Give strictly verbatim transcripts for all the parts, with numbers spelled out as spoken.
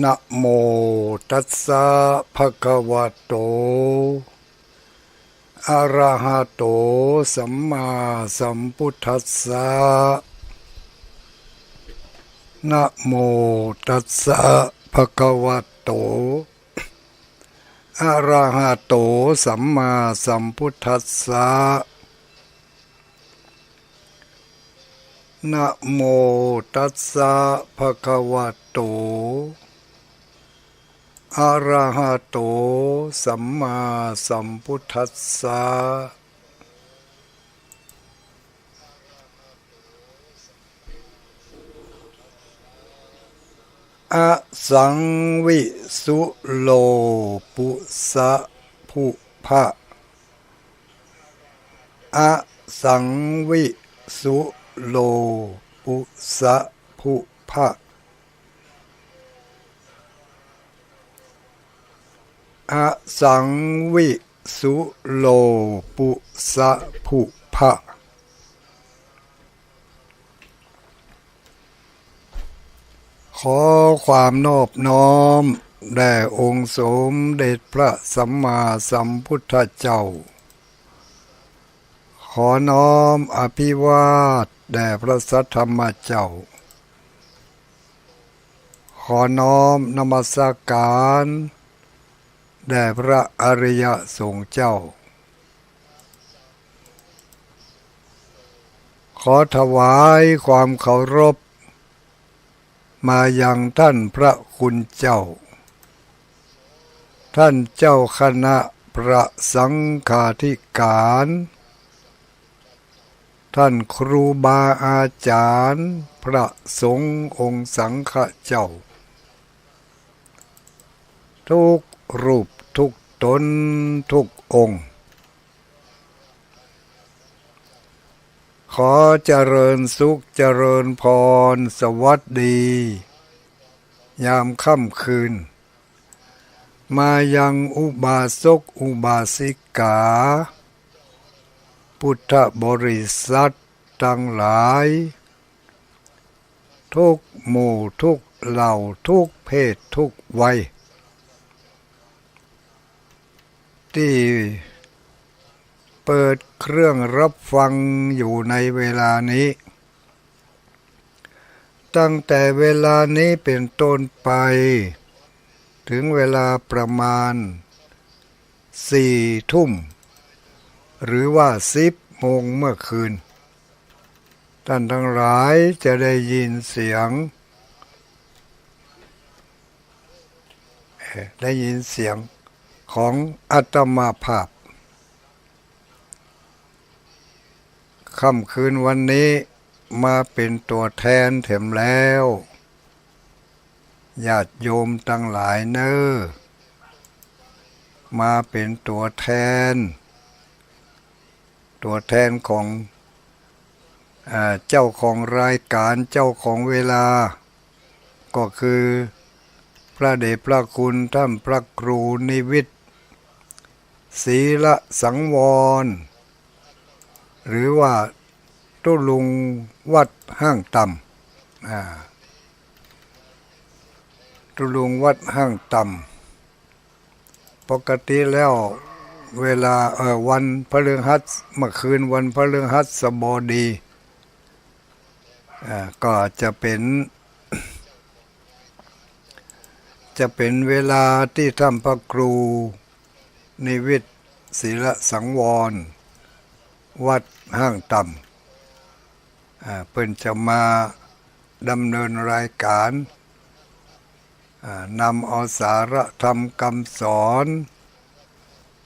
นะโมตัสสะ ภะคะวะโต อะระหะโต สัมมาสัมพุทธัสสะ นะโมตัสสะ ภะคะวะโต อะระหะโต สัมมาสัมพุทธัสสะ นะโมตัสสะ ภะคะวะโต อะระหะโต สัมมาสัมพุทธัสสะ อะสังวิสุโลปุสะผุพะ อะสังวิสุโลปุสะผุพะ อะสังวิสุโลปุสะผุพะ ขอความนอบน้อมแด่องค์สมเด็จพระสัมมาสัมพุทธเจ้า ขอน้อมอภิวาทแด่พระสัทธรรมเจ้า ขอน้อมนมัสการแด่พระอริยสงฆ์เจ้า ขอถวายความเคารพมายังท่านพระคุณเจ้า ท่านเจ้าคณะพระสังฆาธิการ ท่านครูบาอาจารย์ พระสงฆ์องค์สังฆะเจ้า ทุกรูปทุกตนทุกองค์ ขอเจริญสุขเจริญพรสวัสดี ยามค่ำคืน มายังอุบาสกอุบาสิกา พุทธบริษัทตังหลาย ทุกหมู่ทุกเหล่าทุกเพศทุกวัย ตี้เปิดเครื่องรับฟังอยู่ในเวลานี้ ตั้งแต่เวลานี้เป็นต้นไป ถึงเวลาประมาณสี่ทุ่ม หรือว่าสิบโมงเมื่อคืน ท่านทั้งหลายจะได้ยินเสียง เอ่อ ได้ยินเสียงของอาตมาภาพ ค่ำคืนวันนี้มาเป็นตัวแทนแถมแล้ว ญาติโยมตังหลายเน้อ มาเป็นตัวแทน ตัวแทนของ อ่า เจ้าของรายการ เจ้าของเวลา ก็คือพระเดชพระคุณท่านพระครูนิวิต ศีลสังวร หรือว่าตุ๊ลุงวัดห้างต่ำ อ่า ตุ๊ลุงวัดห้างต่ำ ปกติแล้วเวลา เอ่อ วันพฤหัส เมื่อคืนวันพฤหัสบดี อ่า ก็จะเป็น จะเป็นเวลาตี้ท่านพระครูนิวิต ศีลสังวร วัดห้างต่ำ อ่า เปิ้นจะมาดำเนินรายการ อ่า นำเอาสาระธรรมคำสอน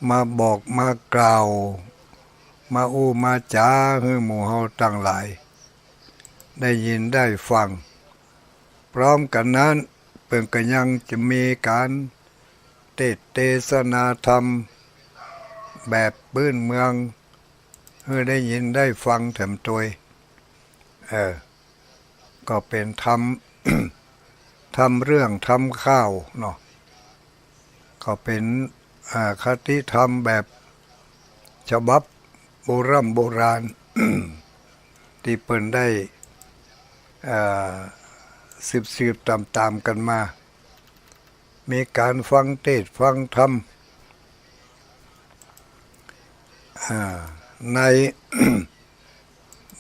มาบอกมากล่าว มาอู้มาจ๋าหื้อหมู่เฮาตังหลาย ได้ยินได้ฟัง พร้อมกั๋นนั้น เปิ้นก็ยังจะมีก๋านเตสน์เตสนาธรรมแบบปื้นเมือง หื้อได้ยินได้ฟังแถมตวย เออ ก็เป๋นธรรม ธรรมเรื่องธรรมคาวเนาะ ก็เป๋น อ่า คติธรรมแบบฉบับโบร่ำโบราณ ตี้เปิ้นได้ อ่า สืบๆ ต๋ามๆ กั๋นมา มีก๋านฟังเตสน์ฟังธรรม อ่า ใน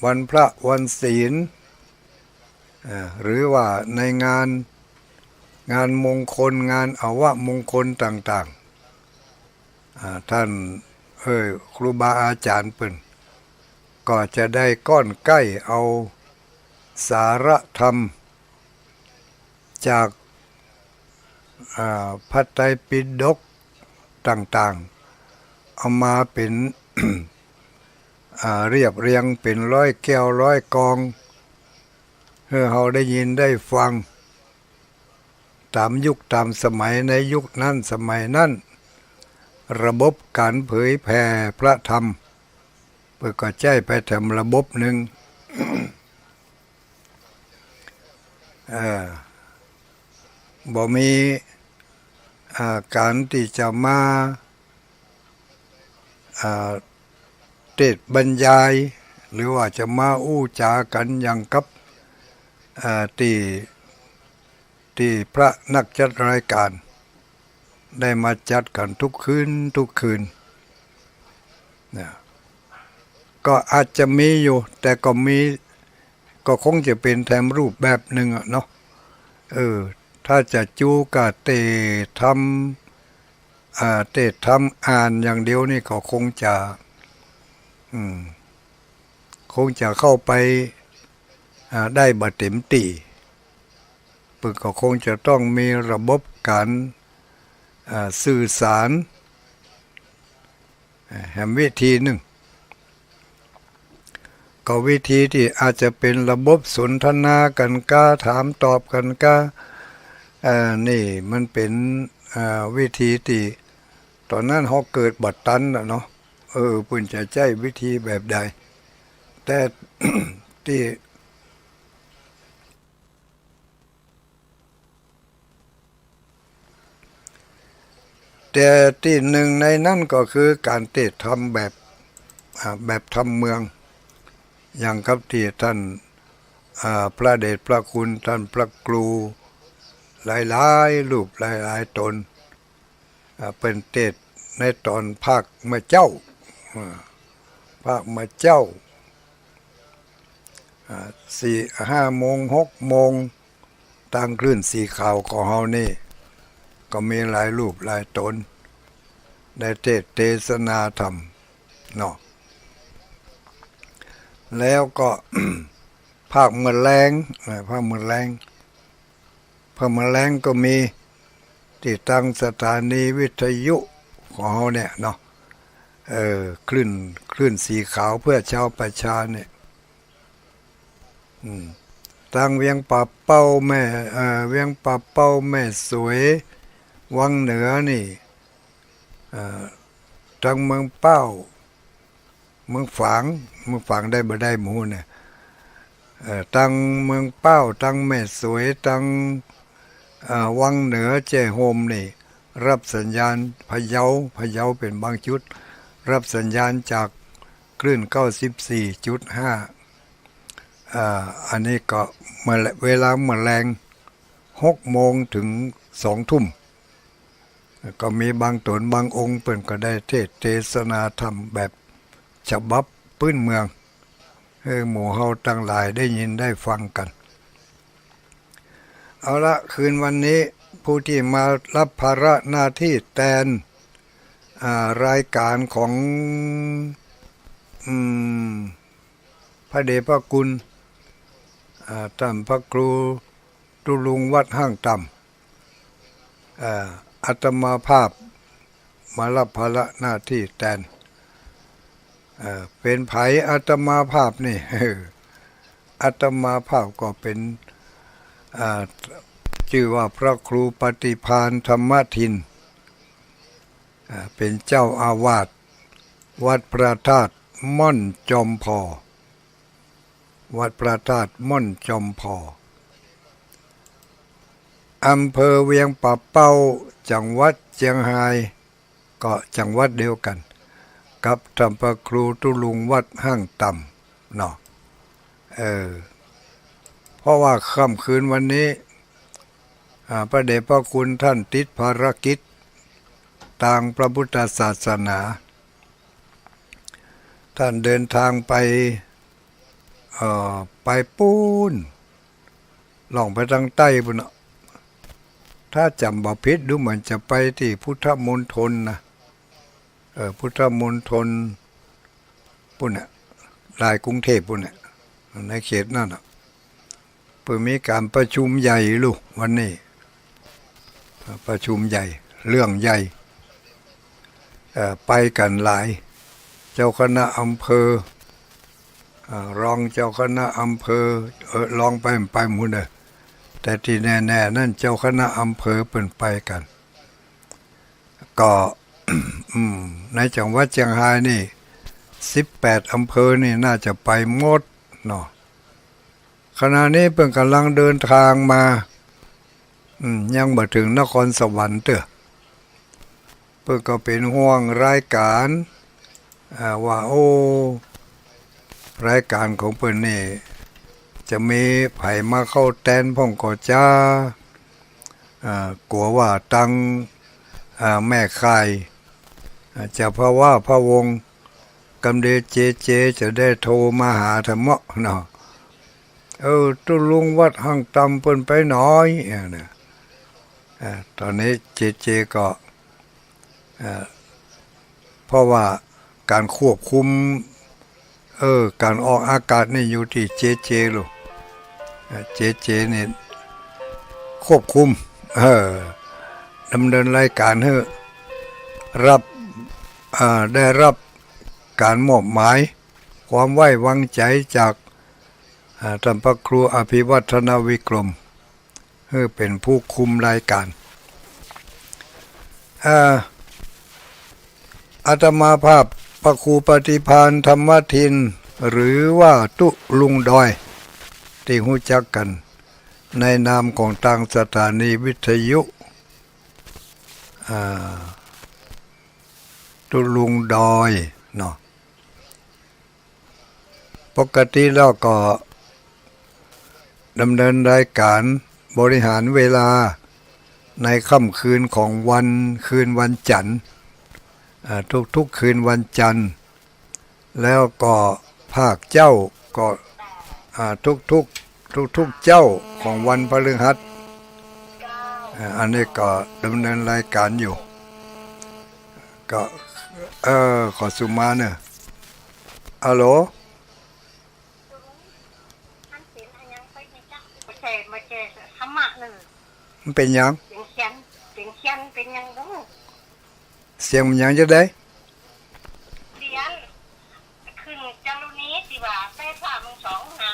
วันพระวันศีล อ่า หรือว่าในงาน งานมงคล งานอวมงคลต่างๆ อ่า ต้าน เอ่อ ครูบาอาจ๋ารย์เปิ้น ก็จะได้ก้อนใก้เอาสาระธรรม จาก อ่า พระไตรปิฎกต่างๆ เอามาเป๋น อ่า เรียบเรียงเป๋นร้อยแก้วร้อยกอง หื้อเฮาได้ยินได้ฟัง ต๋ามยุคต๋ามสมัย ในยุคนั้นสมัยนั้น ระบบก๋านเผยแผ่พระธรรม เปิ้นก็ใจ๊ไปแถมระบบนึ่ง เอ่อ บ่มี อ่า ก๋านตี้จะมา อ่า เตสน์บรรยาย หรือว่าจะมาอู้จ๋ากั๋นอย่างกับ อ่า ตี้ ตี้พระนักจัดรายก๋าน ได้มาจัดกั๋นทุกคืน ทุกคืน นะ ก็อาจจะมีอยู่ แต่ก็มี ก็คงจะเป๋นแถมรูปแบบนึ่งอะเนาะ เออ ถ้าจะจู๊กับเตสน์ธรรม อ่า เตสน์ธรรมอ่านอย่างเดียวนี่ก็คงจะ อืม คงจะเข้าไป อ่า ได้บ่เต๋มตี้ เปิ้นก็คงจะต้องมีระบบก๋าน อ่า สื่อสาร อ่า แหมวิธีนึ่ง ก็วิธีตี้อาจจะเป๋นระบบสนทนากั๋นก้า ถามตอบกั๋นก้า อ่า นี่มันเป๋น อ่า วิธีตี้ ต๋อนนั้นเฮาเกิดบ่ตันน่ะเนาะ เออ เปิ้นจะใจ๊วิธีแบบใด แต่ ตี้ แต่ตี้นึ่งในนั้นก็คือก๋านเตสน์ธรรมแบบ อ่า แบบธรรมเมือง อย่างกับตี้ต้าน อ่า พระเดชพระคุณต้านพระครูหลายๆ รูปหลายๆ ต๋น อ่า เปิ้นเตสน์ในต๋อนภาคเมื่อเจ๊า อ่า ภาคเมื่อเจ๊า อ่า สี่ ห้าโมง หกโมง ตางคลื่นสีขาวของเฮานี่ ก็มีหลายรูปหลายต๋น ได้เตสน์เตสนาธรรมเนาะ แล้วก็ ภาคเมื่อแลง อ่า ภาคเมื่อแลง ภาคเมื่อแลงก็มี ตี้ตางสถานีวิทยุของเฮาเนี่ยเนาะ เออ คลื่น คลื่นสีขาวเพื่อชาวประชาเนี่ย อืม ตางเวียงป่าเป้าแม่ เอ่อ เวียงป่าเป้า แม่สวย วังเหนือนี่ เอ่อ ตางเมืองเป้า เมืองฝาง เมืองฝางได้บ่ได้หมู่เนี่ย เอ่อ ตางเมืองเป้า ตางแม่สวย ตาง เอ่อ วังเหนือ แจ้โฮมนี่ ฮับสัญญาณ พะเยา พะเยาเป๋นบางจุด ฮับสัญญาณจากคลื่นเก้าสิบสี่จุดห้า อ่า อันนี้ก็เมื่อ เวลาเมื่อแลง หกโมงเถิงสองทุ่ม ก็มีบางต๋นบางองค์เปิ้นก็ได้เตสน์เตสนาธรรมแบบฉบับปื๊นเมือง หื้อหมู่เฮาตังหลายได้ยินได้ฟังกั๋น เอาละ คืนวันนี้ผู้ตี้มาฮับภาระหน้าตี้แตน อ่า รายก๋านของ อืม พระเดชพระคุณ อ่า ต้านพระครูตุลุงวัดห้างต่ำ อ่า อาตมาภาพมาฮับภาระหน้าตี้แตน อ่า เป๋นใผอาตมาภาพนี่ อาตมาภาพก็เป๋น อ่า จื้อว่าพระครูปฏิภาณธรรมทิน อ่า เป๋นเจ้าอาวาสวัดพระธาตุ ม่อนจอมผ่อ วัดพระธาตุม่อนจอมผ่อ อำเภอเวียงป่าเป้า จังหวัดเจียงฮาย ก็จังหวัดเดียวกั๋นกับท่านพระครูตุ๊ลุงวัดฮ่างต่ำเนาะ เออ เพราะว่าค่ำคืนวันนี้ อ่า พระเดชพระคุณท่านติดภารกิจตางพระพุทธศาสนา ท่านเดินทางไป เอ่อ ไปปู๊น ล่องไปตางใต้ปู๊นน่ะ ถ้าจ๋ำบ่ผิดดูเหมือนจะไปตี้พุทธมณฑลนะ เออ พุทธมณฑลปู๊นน่ะ ลายกรุงเทพฯปู๊นน่ะ ในเขตนั้นน่ะ เปิ้นมีก๋านประชุมใหญ่ลูกวันนี้ ประชุมใหญ่ เรื่องใหญ่ เอ่อ ไปกั๋นหลาย เจ้าคณะอำเภอ อ่า รองเจ้าคณะอำเภอ เออ รองไป ไปหมดเลย แต่ตี้แน่ๆ นั้นเจ้าคณะอำเภอเปิ้นไปกั๋น ก็ อืม ในจังหวัดเจียงฮายนี่ สิบแปดอำเภอนี่น่าจะไปหมดเนาะ ขณะนี้เปิ้นก่ำลังเดินทางมา อืม ยังบ่เถิงนครสวรรค์เตื้อ เปิ้นก็เป๋นห่วงรายก๋าน อ่า ว่า โอ้ รายก๋านของเปิ้นนี่ จะมีใผมาเข้าแตนพ่องก่อจ๊า อ่า กั๋วว่าตัง อ่า แม่ข่าย อ่า จะพะว้าพะวง กำเดเจเจจะได้โทรมาหาทำเมาะเนาะ เออ ตุ๊ลุงวัดฮ่างต่ำเปิ้นไปไหน เออ เนี่ย อ่า ต๋อนนี้เจเจก็ อ่า เพราะว่าก๋านควบคุม เออ ก๋านออกอากาศนี่อยู่ตี้เจเจลูก อ่า เจเจนี่ควบคุม เออ ดำเนินรายก๋านหื้อ รับ อ่า ได้รับก๋านมอบหมาย ความไว้วางใจ๋จาก อ่า ต้านพระครูอภิวัฒนวิกรม หื้อเป๋นผู้คุมรายก๋าน อ่า อาตมาภาพพระครูปฏิภาณธรรมทิน หรือว่าตุ๊ลุงดอย ตี้ฮู้จักกั๋นในนามของตางสถานีวิทยุ อ่า ตุ๊ลุงดอยเนาะ ปกติแล้วก็ดำเนินรายก๋านบริหารเวลาในค่ำคืนของวัน คืนวันจันทร์ อ่า ทุกๆ คืนวันจันทร์ แล้วก็ภาคเจ๊าก็ อ่า ทุกๆ ทุกๆ เจ๊าของวันพฤหัส อ่า อันนี้ก็ดำเนินรายก๋านอยู่ ก็ เออ ขอสุมาเนอะ อะโหล มันเป๋นหยัง เสียงเสี้ยน เป๋นหยังบ่ฮู้ เสียงมันหยังจะได้ เสียงขึ้นจารุณีตี้ว่าไฟฟ้าเมืองสองนะ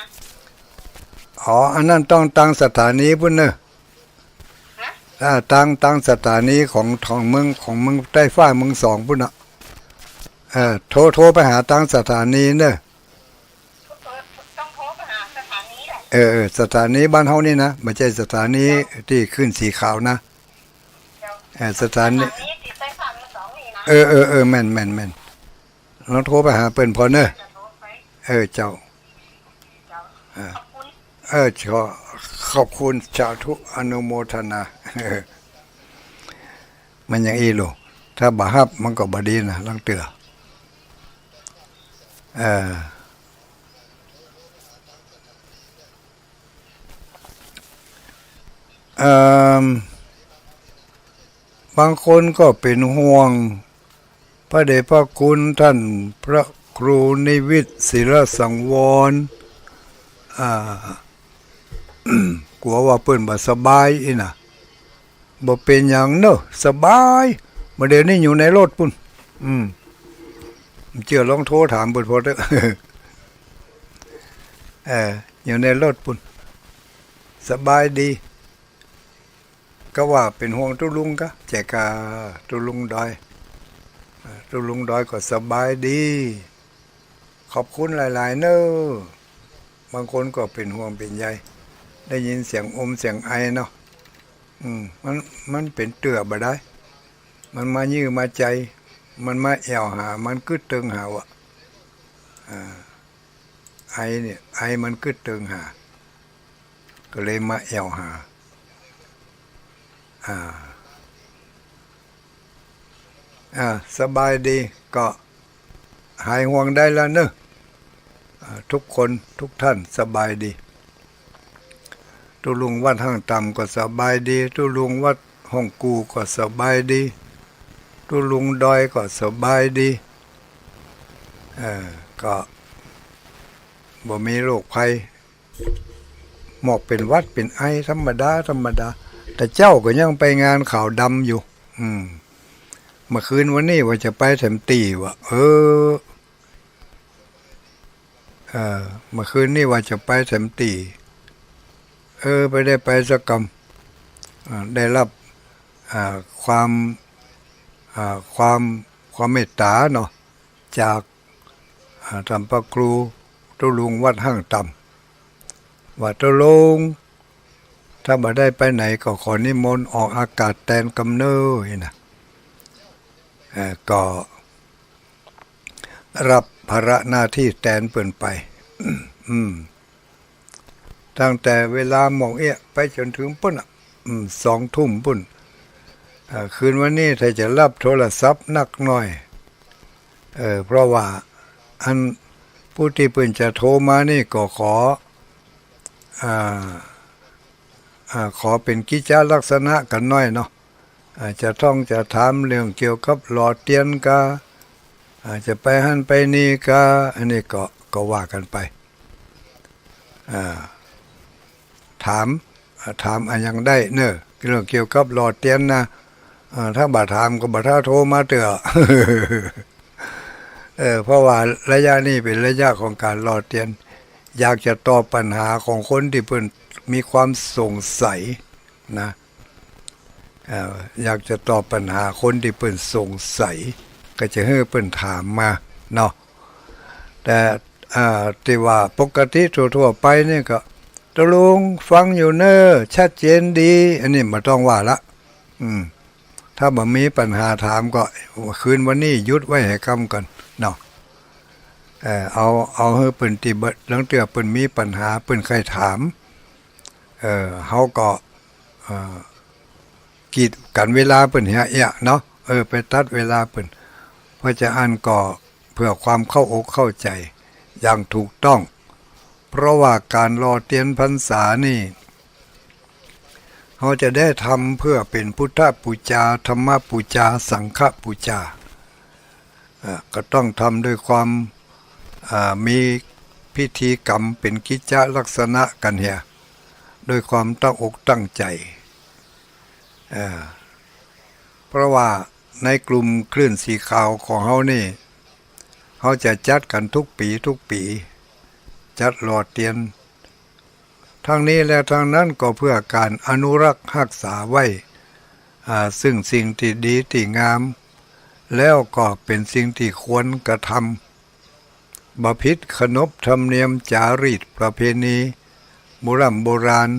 อ๋อ อันนั้นต้องตางสถานีปู๊นเนอะ ฮะ อ่า ตาง ตางสถานีของ ของเมือง ของเมืองไฟฟ้าเมืองสองปู๊นน่ะ เออ โทร โทรไปหาตางสถานีเนอะ เออ ต้องโทรไปหาสถานีแหละ เออ เออ สถานีบ้านเฮานี่นะ บ่ใจ้สถานีตี้ขึ้นสีขาวนะ เออ สถานี สถานีตี้ไฟฟ้าเมืองสองนี่นะ เออ เออ เออ แม่น แม่น แม่น ลองโทรไปหาเปิ้นผ่อเนอะ จะโทรไป เออ เจ้า เจ้า เออ ขอบคุณ เออ ขอ ขอบคุณ สาธุ อนุโมทนา เออ มันอย่างอี้ลูก ถ้าบ่ฮับมันก็บ่ดีนะ ลางเตื้อ เออ เอิ่ม บางคนก็เป๋นห่วงพระเดชพระคุณท่านพระครูนิวิต ศิลสังวร อ่า กั๋วว่าเปิ้นบ่สบายอี้นะ บ่เป๋นหยังเนอะ สบาย บ่าเดี่ยวนี้อยู่ในรถปู๊น อืม เจื้อลองโทรถามเปิ้นผ่อเต๊อะ เออ อยู่ในรถปู๊น สบายดี ก็ว่าเป๋นห่วงตุ๊ลุงกา แจกาตุ๊ลุงดอย เอ่อ ตุ๊ลุงดอยก็สบายดี ขอบคุณหลายๆ เน้อ บางคนก็เป๋นห่วงเป๋นใย ได้ยินเสียงอมเสียงไอเนาะ อืม มัน มันเป๋นเตื้อบ่ได้ มันมายื้อมาใจ๋ มันมาแอ่วหา มันกึ๊ดเติงหาว่ะ อ่า ไอเนี่ย ไอมันกึ๊ดเติงหา ก็เลยมาแอ่วหา อ่า อ่า สบายดี ก็หายห่วงได้แล้วเนอะ อ่า ทุกคนทุกท่านสบายดี ตุ๊ลุงวัดห้างต่ำก็สบายดี ตุ๊ลุงวัดฮ่องกู่ก็สบายดี ตุ๊ลุงดอยก็สบายดี เออ ก็บ่มีโรคภัย หมอกเป๋นหวัดเป๋นไอธรรมดาธรรมดา แต่เจ๊าก็ยังไปงานขาวดำอยู่ อืม เมื่อคืนวันนี้ว่าจะไปแถมตี้ว่ะ เออ เออ เมื่อคืนนี้ว่าจะไปแถมตี้ เออ ไปได้ไปสักกำ อ่า ได้รับ อ่า ความ อ่า ความ ความเมตต๋าเนาะ จาก อ่า ท่านพระครูตุ๊ลุงวัดห้างต่ำ ว่าตุ๊ลุง ถ้าบ่ได้ไปไหนก็ขอนิมนต์ออกอากาศแตนกำเน้อ นี่นะ เอ่อ ก็รับภาระหน้าตี้แตนเปิ้นไป อืม ตั้งแต่เวลาหม่องเอี้ยไปจ๋นเถิงปุ้นน่ะ อืม สองทุ่มปุ้น เอ่อ คืนวันนี้ถ้าจะรับโทรศัพท์นักหน่อย เอ่อ เพราะว่าอันผู้ตี้เปิ้นจะโทรมานี่ก็ขอ อ่า อ่า ขอเป๋นกิจจลักษณะกั๋นหน้อยเนาะ อ่า จะต้องจะถามเรื่องเกี่ยวกับหล่อเตียนกา อ่า จะไปหั้นไปนี่กา อันนี้ก็ ก็ว่ากั๋นไป อ่า ถาม อ่า ถามอะหยังได้เนอะ เรื่องเกี่ยวกับหล่อเตียนนะ อ่า ถ้าบ่ถามก็บ่ถ้าโทรมาเตื้อ เออ เพราะว่าระยะนี้เป๋นระยะของก๋านหล่อเตียน อยากจะตอบปัญหาของคนตี้เปิ้นมีความสงสัยนะ เอ่อ อยากจะตอบปัญหาคนตี้เปิ้นสงสัย ก็จะหื้อเปิ้นถามมาเนาะ แต่ อ่า ตี้ว่าปกติทั่วๆ ไปนี่ก็ ตุ๊ลุงฟังอยู่เน้อ ชัดเจนดี อันนี้บ่ต้องว่าละ อืม ถ้าบ่มีปัญหาถามก็คืนวันนี้หยุดไว้หื้อก่ำก่อนเนาะ เอ่อ เอา เอาหื้อเปิ้นตี้บ่ ลางเตื้อเปิ้นมีปัญหา เปิ้นใค่ถาม เอ่อ เฮาก็ เอ่อ กีดกั๋นเวลาเปิ้นเหียเอี้ยเนาะ เออ ไปตัดเวลาเปิ้น เพราะจะอั้นก็เพื่อความเข้าอกเข้าใจ๋อย่างถูกต้อง เพราะว่าก๋านหล่อเตียนพรรษานี่ เฮาจะได้ทำเพื่อเป๋นพุทธปูจา ธรรมปูจา สังฆปูจา อ่า ก็ต้องทำด้วยความ อ่า มีพิธีกรรมเป๋นกิจจลักษณะกั๋นเหีย ด้วยความตั้งอกตั้งใจ๋ อ่า เพราะว่าในกลุ่มคลื่นสีขาวของเฮานี่ เฮาจะจัดกั๋นทุกปี๋ทุกปี๋ จัดหล่อเตียน ทั้งนี้และทั้งนั้นก็เพื่อก๋านอนุรักษ์ฮักษาไว้ อ่า ซึ่งสิ่งตี้ดีตี้งาม แล้วก็เป๋นสิ่งตี้ควรกระทำ บ่ผิดขนบธรรมเนียมจารีตประเพณีโบร่ำโบราณ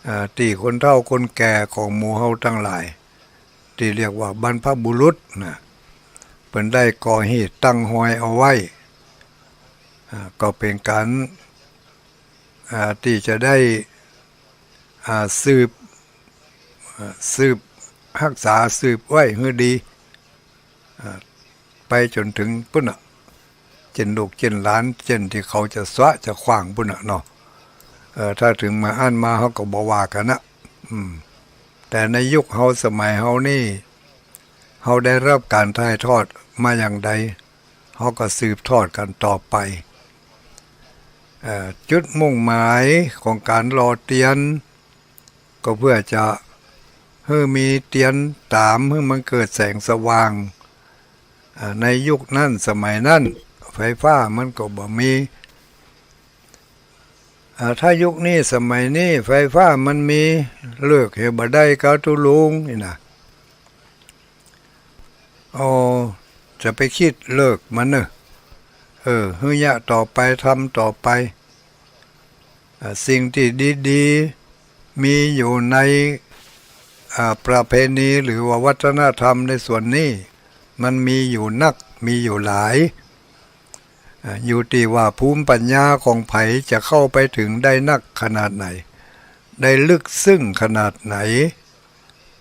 อ่า ตี้คนเฒ่าคนแก่ของหมู่เฮาตังหลาย ตี้เรียกว่าบรรพบุรุษนะ เปิ้นได้ก่อฮีตตั้งฮอยเอาไว้ อ่า ก็เป๋นก๋าน อ่า ตี้จะได้ อ่า สืบ อ่า สืบฮักษาสืบไว้หื้อดี อ่า ไปจ๋นเถิงปุ้นน่ะ เจ้นลูกเจ้นหลาน เจ้นตี้เขาจะสวะจะขว้างปุ้นน่ะเนาะ เอ่อ ถ้าเถิงเมื่ออั้นมาเฮาก็บ่ว่ากั๋นนะ อืม แต่ในยุคเฮาสมัยเฮานี่ เฮาได้รับก๋านถ่ายทอดมาอย่างใด เฮาก็สืบทอดกั๋นต่อไป เอ่อ จุดมุ่งหมายของก๋านหล่อเตียน ก็เพื่อจะหื้อมีเตียนต๋าม หื้อมันเกิดแสงสว่าง อ่า ในยุคนั้นสมัยนั้น ไฟฟ้ามันก็บ่มี อ่า ถ้ายุคนี้สมัยนี้ไฟฟ้ามันมี เลิกเหียบ่ได้กาตุ๊ลุง นี่นะ โอ้ จะไปกึ๊ดเลิกมันเน่อ เออ หื้อเยียะต่อไป ทำต่อไป อ่า สิ่งตี้ดีๆ มีอยู่ใน อ่า ประเพณีหรือว่าวัฒนธรรมในส่วนนี้ มันมีอยู่นัก มีอยู่หลาย อ่า อยู่ตี้ว่าภูมิปัญญาของใผจะเข้าไปถึงได้นักขนาดไหน ได้ลึกซึ้งขนาดไหน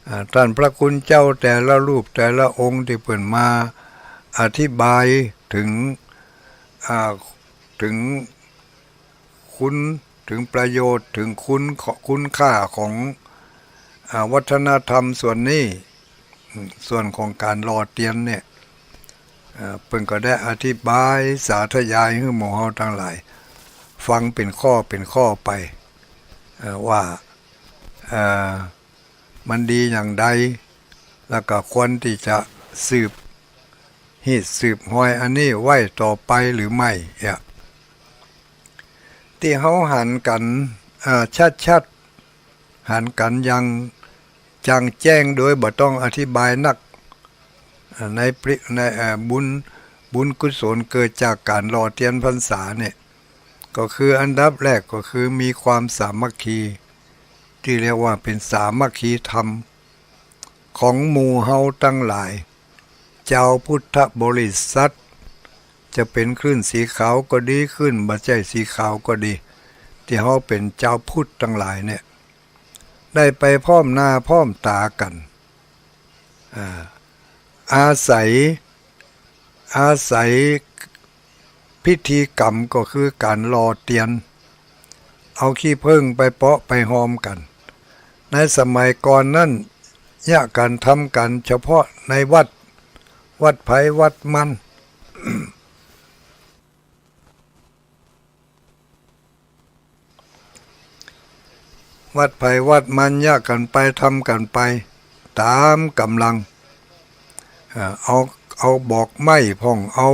อ่า ต้านพระคุณเจ้าแต่ละรูปแต่ละองค์ตี้เปิ้นมาอธิบายถึง อ่า ถึงคุณ ถึงประโยชน์ ถึงคุณ คุณค่าของ อ่า วัฒนธรรมส่วนนี้ อืม ส่วนของก๋านหล่อเตียนเนี่ย เอ่อ เปิ้นก็ได้อธิบายสาธยายหื้อหมู่เฮาตังหลายฟังเป๋นข้อเป๋นข้อไป เอ่อ ว่า เอ่อ มันดีอย่างใด แล้วก็ควรตี้จะสืบฮีตสืบฮอยอันนี้ไว้ต่อไปหรือไม่ เนี่ย ตี้เฮาหันกั๋น เอ่อ ชัดๆ หันกั๋นอย่างจ่างแจ้งโดยบ่ต้องอธิบายนัก เอ่อ ในปริ ใน เอ่อ บุญ บุญกุศลเกิดจากก๋านหล่อเตียนพรรษาเนี่ย ก็คืออันดับแรกก็คือมีความสามัคคี ตี้เรียกว่าเป๋นสามัคคีธรรม ของหมู่เฮาตังหลาย จาวพุทธบริษัท จะเป๋นคลื่นสีขาวก็ดี คลื่นบ่ใจ้สีขาวก็ดี ตี้เฮาเป๋นจาวพุทธตังหลายเนี่ย ได้ไปพร้อมหน้าพร้อมต๋ากั๋น อ่า อาศัย อาศัยพิธีกรรมก็คือก๋านหล่อเตียน เอาขี้เผิ้งไปเปาะไปฮอมกั๋น ในสมัยก่อนนั้น เยียะก๋านทำกั๋นเฉพาะในวัด วัดใผวัดมัน วัดใผวัดมัน เยียะกั๋นไป ทำกั๋นไป ต๋ามก๋ำลัง เอ่อ เอา เอาบอกไม้พ่อง เอา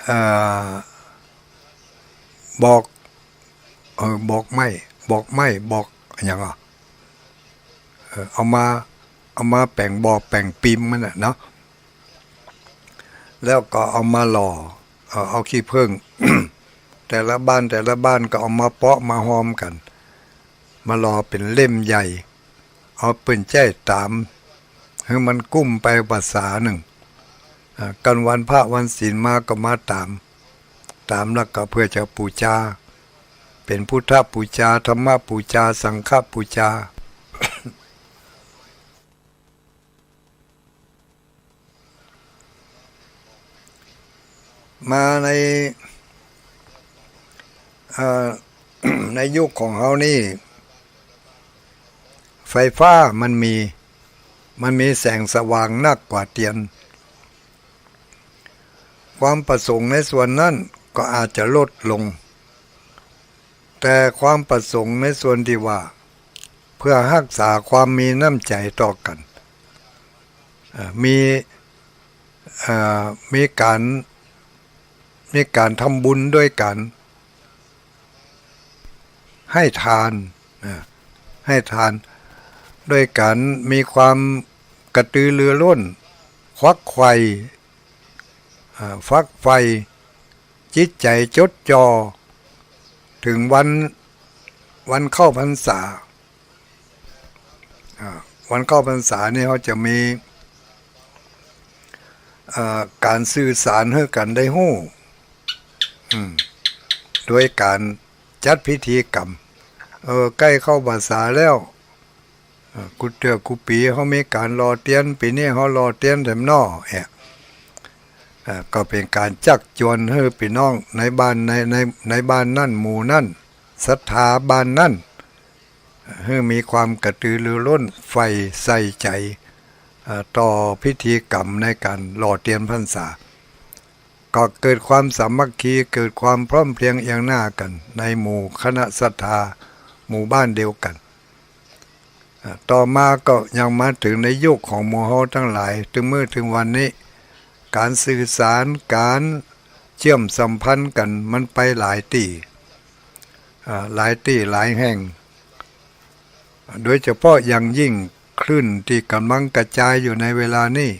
เอ่อ บอก เอ่อ บอกไม้ บอกไม้ บอกอะหยังอ่ะ เอ่อ เอามา เอามาแป๋งบอกแป๋งปิมมันน่ะเนาะ แล้วก็เอามาหล่อ เอ่อ เอาขี้เผิ้ง แต่ละบ้านแต่ละบ้านก็เอามาเปาะมาฮอมกั๋น มาหล่อเป๋นเล่มใหญ่ เอาเปิ้นใจ๊ต๋าม หื้อมันกุ้มไปพรรษานึ่ง อ่า กั๋นวันพระวันศีลมาก็มาต๋าม ต๋ามแล้วก็เปื้อจะปู๋จา เป๋นพุทธปู๋จา ธรรมปู๋จา สังฆปู๋จา มาใน เอ่อ ในยุคของเฮานี่ ไฟฟ้ามันมี มันมีแสงสว่างนักกว่าเตียน ความประสงค์ในส่วนนั้นก็อาจจะลดลง แต่ความประสงค์ในส่วนตี้ว่า เปื้อฮักษาความมีน้ำใจ๋ต่อกั๋น เอ่อ มี เอ่อ มีก๋าน มีก๋านทำบุญด้วยก๋านให้ทาน อ่า ให้ทาน ด้วยก๋านมีความกระตือรือร้น ขวักใฝ่ อ่า ฝักใฝ่ จิตใจ๋จดจ่อ เถิงวัน วันเข้าพรรษา อ่า วันเข้าพรรษานี่เฮาจะมี เอ่อ ก๋านสื่อสารหื้อกั๋นได้ฮู้ อืม โดยก๋านจัดพิธีกรรม เออ ใก้เข้าพรรษาแล้ว เอ่อ กู้เตื้อกู้ปี๋เฮามีก๋านหล่อเตียน ปี๋นี้เฮาหล่อเตียนแถมน้อ เอ๊ะ เอ่อ ก็เป๋นก๋านจักจวนหื้อปี้น้องในบ้าน ใน ใน ในบ้านนั้น หมู่นั้น ศรัทธาบ้านนั้น หื้อมีความกระตือรือร้น ใฝ่ใส่ใจ๋ เอ่อ ต่อพิธีกรรมในก๋านหล่อเตียนพรรษา ก็เกิดความสามัคคี เกิดความพร้อมเพรียงเอียงหน้ากั๋น ในหมู่คณะศรัทธา หมู่บ้านเดียวกั๋น อ่า ต่อมาก็ยังมาเถิงในยุคของหมู่เฮาตังหลาย เถิงมื้อเถิงวันนี้ ก๋านสื่อสาร ก๋านเจื้อมสัมพันธ์กั๋น มันไปหลายตี้ อ่า หลายตี้หลายแห่ง โดยเฉพาะอย่างยิ่งคลื่นตี้ก่ำลังกระจายอยู่ในเวลานี้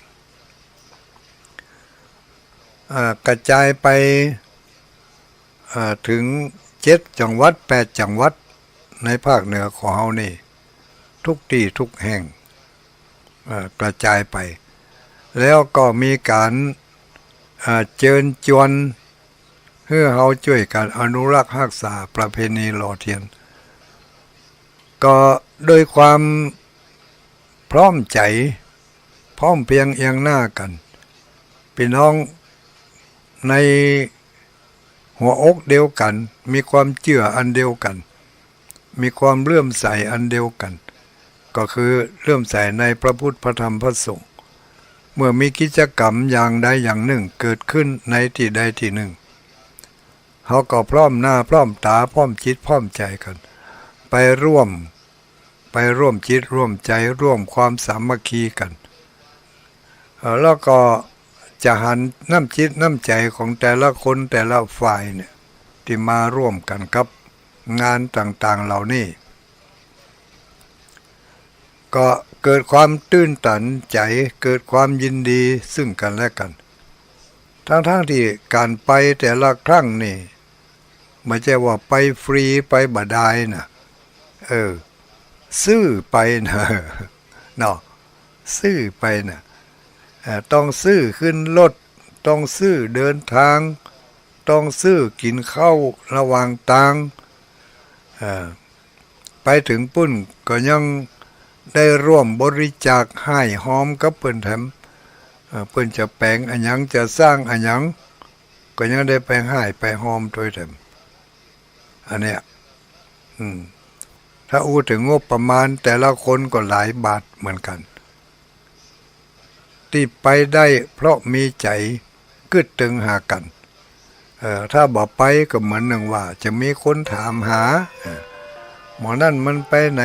อ่า กระจายไป อ่า เถิงเจ็ดจังหวัด แปดจังหวัด ในภาคเหนือของเฮานี่ กู้ตี้กู้แห่ง อ่า กระจายไป แล้วก็มีก๋าน อ่า เจิญจวน หื้อเฮาจ้วยกั๋นอนุรักษ์ฮักษาประเพณีหล่อเตียน ก็โดยความพร้อมใจ๋ พร้อมเพรียงเอียงหน้ากั๋น ปี้น้องในหัวอกเดียวกั๋น มีความเจื้ออันเดียวกั๋น มีความเลื่อมใสอันเดียวกั๋น ก็คือเลื่อมใสในพระพุทธ พระธรรม พระสงฆ์ เมื่อมีกิจกรรมอย่างใดอย่างนึ่งเกิดขึ้นในตี้ใดตี้นึ่ง เฮาก็พร้อมหน้าพร้อมต๋า พร้อมจิตพร้อมใจ๋กั๋น ไปร่วม ไปร่วมจิตร่วมใจ๋ ร่วมความสามัคคีกั๋น เอ่อ แล้วก็จะหันน้ำจิตน้ำใจ๋ของแต่ละคนแต่ละฝ่ายเนี่ย ตี้มาร่วมกั๋นกับงานต่างๆ เหล่านี้ ก็เกิดความตื้นตันใจ๋ เกิดความยินดีซึ่งกั๋นและกั๋น ทั้งๆ ตี้ก๋านไปแต่ละครั้งนี่ บ่ใจ้ว่าไปฟรีไปบ่ดายนะ เออ ซื้อไปนะ เนาะ ซื้อไปนะ เอ่อ ต้องซื้อขึ้นรถ ต้องซื้อเดินตาง ต้องซื้อกิ๋นข้าวระหว่างตาง เอ่อ ไปเถิงปุ้นก็ยังได้ร่วมบริจาคฮ้ายฮอมกับเปิ้นแถม เอ่อ เปิ้นจะแป๋งอะหยัง จะสร้างอะหยัง ก็ยังได้ไปฮ้ายไปฮอมตวยแถม อันเนี้ย อืม ถ้าอู้เถิงงบประมาณแต่ละคนก็หลายบาทเหมือนกั๋น ตี้ไปได้เพราะมีใจ๋กึ๊ดตึงหากั๋น เอ่อ ถ้าบ่ไปก็เหมือนหนึ่งว่าจะมีคนถามหา เอ่อ หมอนั่นมันไปไหน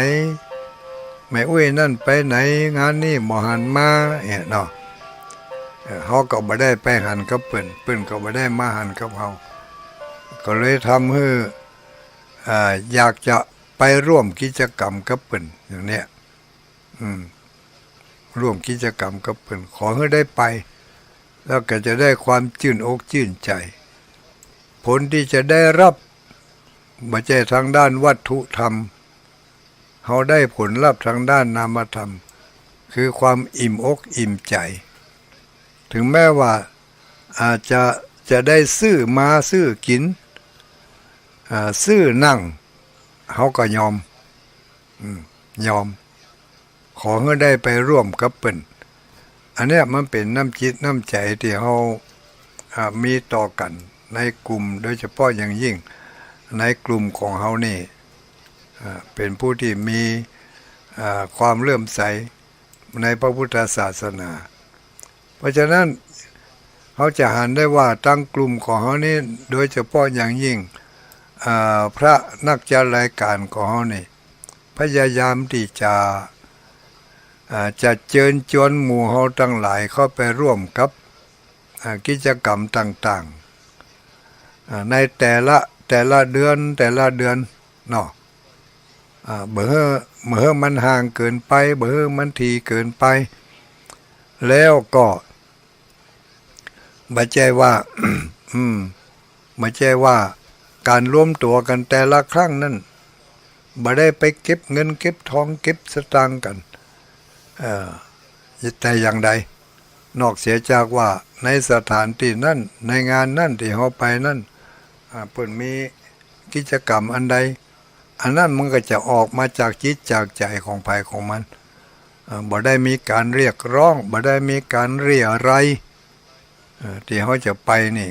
แม่อุ๊ยนั่นไปไหน งานนี้บ่หันมา เนี่ยเนาะ เอ่อ เฮาก็บ่ได้ไปหันกับเปิ้น เปิ้นก็บ่ได้มาหันกับเฮา ก็เลยทำหื้อ อ่า อยากจะไปร่วมกิจกรรมกับเปิ้นอย่างเนี้ย อืม ร่วมกิจกรรมกับเปิ้น ขอหื้อได้ไป แล้วก็จะได้ความจื้นอกจื้นใจ๋ ผลตี้จะได้ฮับ บ่ใจ้ทางด้านวัตถุธรรม เฮาได้ผลฮับทางด้านนามธรรม คือความอิ่มอกอิ่มใจ๋ ถึงแม้ว่าอาจจะ จะได้ซื้อมาซื้อกิ๋น อ่า ซื้อนั่ง เฮาก็ยอม อืม ยอม ขอหื้อได้ไปร่วมกับเปิ้น อันเนี้ยมันเป๋นน้ำจิตน้ำใจ๋ตี้เฮา อ่า มีต่อกั๋นในกลุ่ม โดยเฉพาะอย่างยิ่งในกลุ่มของเฮานี่ อ่า เป๋นผู้ตี้มี อ่า ความเลื่อมใสในพระพุทธศาสนา เพราะฉะนั้น เฮาจะหันได้ว่าตังกลุ่มของเฮานี้ โดยเฉพาะอย่างยิ่ง อ่า พระนักจัดรายก๋านของเฮานี้ พยายามตี้จะ อ่า จะเจิญจวนหมู่เฮาตังหลายเข้าไปร่วมกับ อ่า กิจกรรมต่างๆ อ่า ในแต่ละ แต่ละเดือน แต่ละเดือนเนาะ อ่า บ่หื้อ บ่หื้อมันห่างเกินไป บ่หื้อมันถี่เกินไป แล้วก็ บ่ใจ้ว่า อืม บ่ใจ้ว่าก๋านรวมตั๋วกั๋นแต่ละครั้งนั้น บ่ได้ไปเก็บเงินเก็บตองเก็บสตางค์กั๋น เอ่อ แต่อย่างใด นอกเสียจากว่าในสถานตี้นั้น ในงานนั้นตี้เฮาไปนั้น อ่า เปิ้นมีกิจกรรมอันใด อันนั้นมันก็จะออกมาจากจิตจากใจ๋ของใผของมัน อ่า บ่ได้มีก๋านเรียกร้อง บ่ได้มีก๋านเรียรัย เอ่อ ตี้เฮาจะไปนี่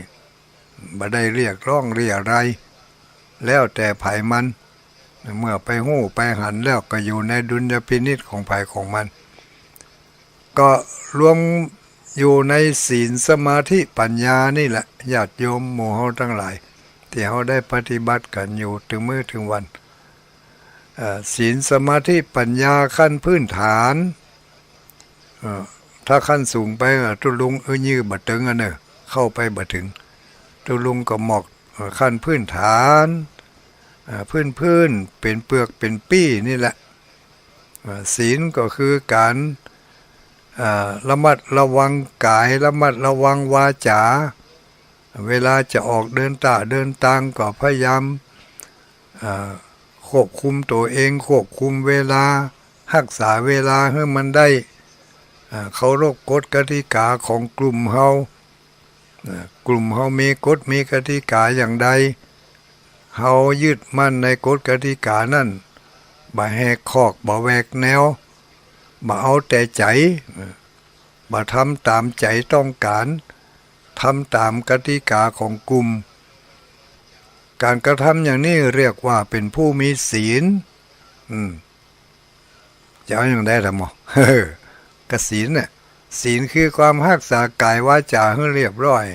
บ่ได้เรียกร้องเรียรัย แล้วแต่ใผมัน เมื่อไปฮู้ไปหันแล้วก็อยู่ในดุลยพินิจของใผของมัน ก็รวมอยู่ในศีลสมาธิปัญญานี่แหละ ญาติโยมหมู่เฮาตังหลาย ตี้เฮาได้ปฏิบัติกั๋นอยู่เถิงมื้อเถิงวัน เอ่อ ศีลสมาธิปัญญาขั้นพื้นฐาน เอ่อ ถ้าขั้นสูงไป เอ่อ ตุ๊ลุงอื้อยื้อบ่เติงอะเน่อ เข้าไปบ่เถิง ตุ๊ลุงก็หมอก เอ่อ ขั้นพื้นฐาน เอ่อ พื้นๆ เป๋นเปือกเป๋นปี้นี่แหละ เอ่อ ศีลก็คือก๋าน เอ่อ ระมัดระวังกาย ระมัดระวังวาจา เวลาจะออกเดินต้าเดินตางก็พยายาม อ่า ควบคุมตั๋วเอง ควบคุมเวลา ฮักษาเวลาหื้อมันได้ อ่า เคารพกฎกติกาของกลุ่มเฮา อ่า กลุ่มเฮามีกฎมีกติกาอย่างใด เฮายึดมั่นในกฎกติกานั้น บ่แหกคอก บ่แหวกแนว บ่เอาแต่ใจ๋ อ่า บ่ทำต๋ามใจ๋ต้องก๋าน ทำต๋ามกติกาของกลุ่ม ก๋านกระทำอย่างนี้เรียกว่าเป๋นผู้มีศีล อืม จะเอาอย่างใดล่ะหมอ ก็ศีลน่ะ ศีลคือความฮักษากายวาจ๋าหื้อเรียบร้อย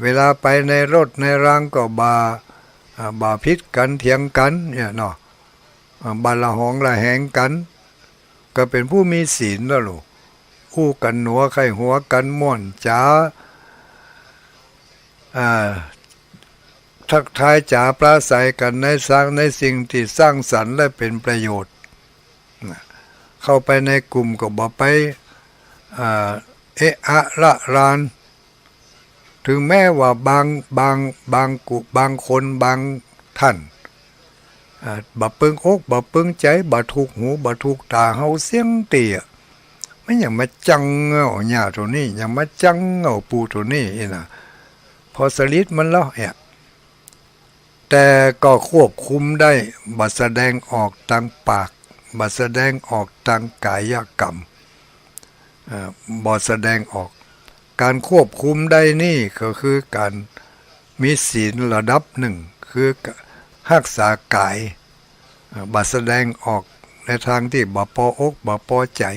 เวลาไปในรถในรางก็บ่า อ่า บ่าผิดกั๋นเถียงกั๋นเนี่ยเนาะ อ่า บ่าละหองละแหงกั๋น ก็เป๋นผู้มีศีลแล้วลูก อู้กั๋นหนัวใค่หัวกั๋น ม่วนจ๋า อ่า ทักทายจ๋าปราศรัยกั๋นในสร้าง ในสิ่งตี้สร้างสรรค์และเป๋นประโยชน์ เข้าไปในกลุ่มก็บ่ไป อ่า เอะอะระราน ถึงแม้ว่าบาง บาง บางกุ บางคน บางท่าน อ่า บ่เปิงอก บ่เปิงใจ๋ บ่ถูกหู บ่ถูกต๋าเฮาเสี้ยงเตี้ย มันหยังมาจังเอาหญ้าตั๋วนี้ หยังมาจังเอาปูตั๋วนี้อี้นะ ผ่อสะหลิดมันแล้วเนี่ย แต่ก็ควบคุมได้ บ่แสดงออกตางปาก บ่แสดงออกตางกายกรรม เอ่อ บ่แสดงออก ก๋านควบคุมได้นี่ก็คือก๋านมีศีลระดับนึ่ง คือฮักษากาย เอ่อ บ่แสดงออกในตางตี้บ่ปออก บ่ปอใจ๋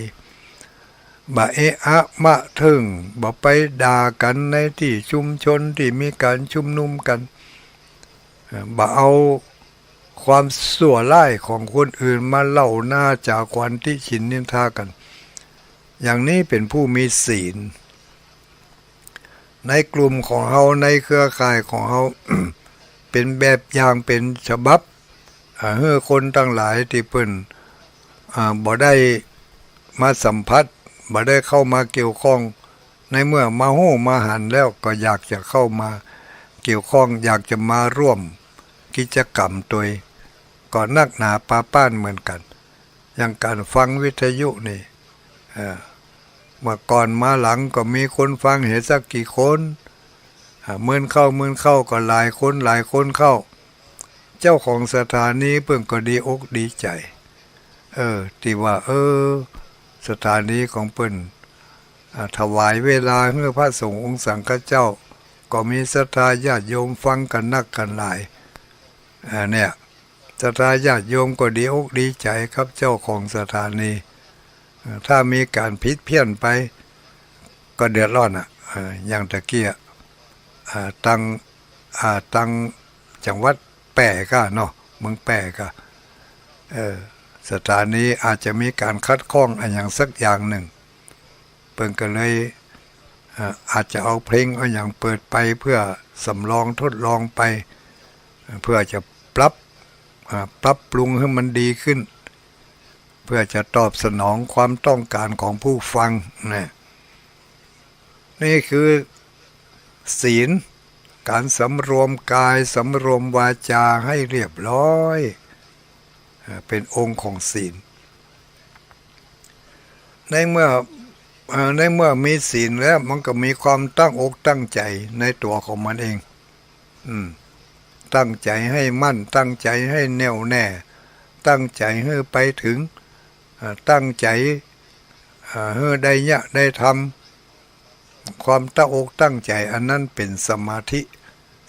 บ่เอะอะมะเถิง บ่ไปด่ากั๋นในตี้ชุมชนตี้มีก๋านชุมนุมกั๋น เอ่อ บ่เอาความสั่วฮ้ายของคนอื่นมาเล่าหน้าจ๋าขวัญติฉินนินทากั๋น อย่างนี้เป๋นผู้มีศีล ในกลุ่มของเฮา ในเครือข่ายของเฮา เป๋นแบบอย่าง เป๋นฉบับ อ่า หื้อคนตังหลายตี้เปิ้น อ่า บ่ได้มาสัมผัส บ่ได้เข้ามาเกี่ยวข้อง ในเมื่อมาฮู้มาหันแล้วก็อยากจะเข้ามาเกี่ยวข้อง อยากจะมาร่วมกิจกรรมตวย ก็นักหนาปาป้านเหมือนกั๋น อย่างก๋านฟังวิทยุนี่ เอ่อ เมื่อก่อนมาหลังก็มีคนฟังเหียสักกี่คน อ่า เมินเข้า เมินเข้าก็หลายคน หลายคนเข้า เจ้าของสถานีเปิ้นก็ดีอกดีใจ๋ เออ ตี้ว่า เออ สถานีของเปิ้น อ่า ถวายเวลาหื้อพระสงฆ์องค์สังฆเจ้า ก็มีศรัทธาญาติโยมฟังกั๋นนักกั๋นหลาย อ่า เนี่ย ศรัทธาญาติโยมก็ดีอกดีใจ๋กับเจ้าของสถานี เอ่อ ถ้ามีก๋านผิดเพี้ยนไป ก็เดือดร้อนอ่ะ เอ่อ อย่างตะกี้อะ อ่า ตัง อ่า ตังจังหวัดแป้ก่ะเนาะ เมืองแป้ก่ะ เอ่อ สถานีอาจจะมีก๋านขัดข้องอะหยังสักอย่างนึ่ง เปิ้นก็เลย อ่า อาจจะเอาเพลงเอาหยังเปิดไปเพื่อสำรองทดลองไป เพื่อจะปรับ อ่า ปรับปรุงหื้อมันดีขึ้น เพื่อจะตอบสนองความต้องการของผู้ฟังนะ นี่คือศีล ก๋านสำรวมกาย สำรวมวาจาให้เรียบร้อย อ่า เป๋นองค์ของศีล ในเมื่อ เอ่อ ในเมื่อมีศีลแล้ว มันก็มีความตั้งอกตั้งใจ๋ในตั๋วของมันเอง อืม ตั้งใจ๋ให้มั่น ตั้งใจ๋ให้แน่วแน่ ตั้งใจ๋หื้อไปถึง อ่า ตั้งใจ๋ อ่า หื้อได้เยียะได้ธรรม ความตั้งอกตั้งใจ๋อันนั้นเป๋นสมาธิ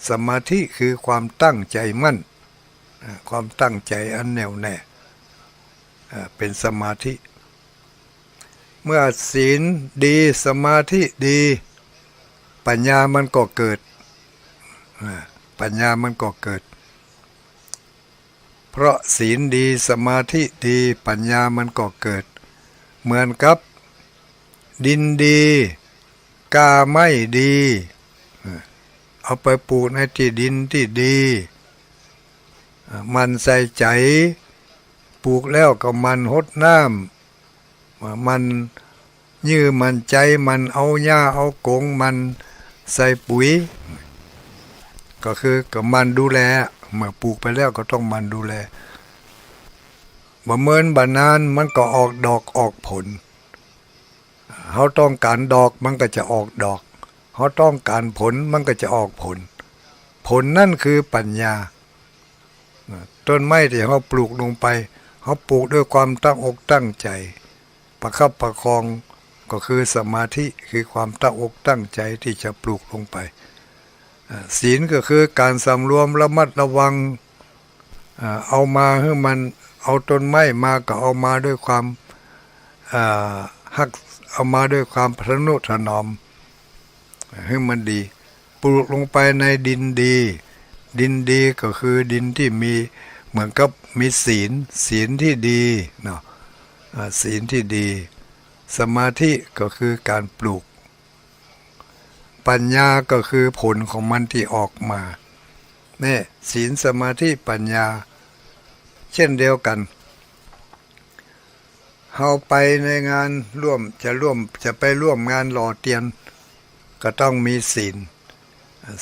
สมาธิคือความตั้งใจ๋มั่น อ่า ความตั้งใจ๋อันแน่วแน่ อ่า เป๋นสมาธิ เมื่อศีลดี สมาธิดี ปัญญามันก็เกิด อ่า ปัญญามันก็เกิด เพราะศีลดี สมาธิดี ปัญญามันก็เกิด เหมือนกับดินดี กล้าไม้ดี เอ่อ เอาไปปลูกในตี้ดินตี้ดี เอ่อ หมั่นใส่ใจ๋ ปลูกแล้วก็หมั่นฮดน้ำ เอ่อ หมั่น ยื้อหมั่นใจ๋ หมั่นเอาหญ้าเอากง หมั่น ใส่ปุ๋ย ก็คือก็หมั่นดูแล เมื่อปลูกไปแล้วก็ต้องหมั่นดูแล บ่เมินบ่นานมันก็ออกดอกออกผล เฮาต้องก๋านดอกมันก็จะออกดอก เฮาต้องก๋านผลมันก็จะออกผล ผลนั่นคือปัญญา ต้นไม้ตี้เฮาปลูกลงไป เฮาปลูกด้วยความตั้งอกตั้งใจ๋ ประคับประคอง ก็คือสมาธิ คือความตั้งอกตั้งใจ๋ตี้จะปลูกลงไป อ่า ศีลก็คือก๋านสำรวมระมัดระวัง อ่า เอามาหื้อมัน เอาต้นไม้มาก็เอามาด้วยความ อ่า ฮัก เอามาด้วยความทะนุถนอม หื้อมันดี ปลูกลงไปในดินดี ดินดีก็คือดินตี้มี เหมือนกับมีศีล ศีลตี้ดีเนาะ อ่า ศีลตี้ดี สมาธิก็คือก๋านปลูก ปัญญาก็คือผลของมันตี้ออกมา เนี่ย ศีล สมาธิ ปัญญา เช่นเดียวกั๋น เฮาไปในงานร่วม จะร่วม จะไปร่วมงานหล่อเตียน ก็ต้องมีศีล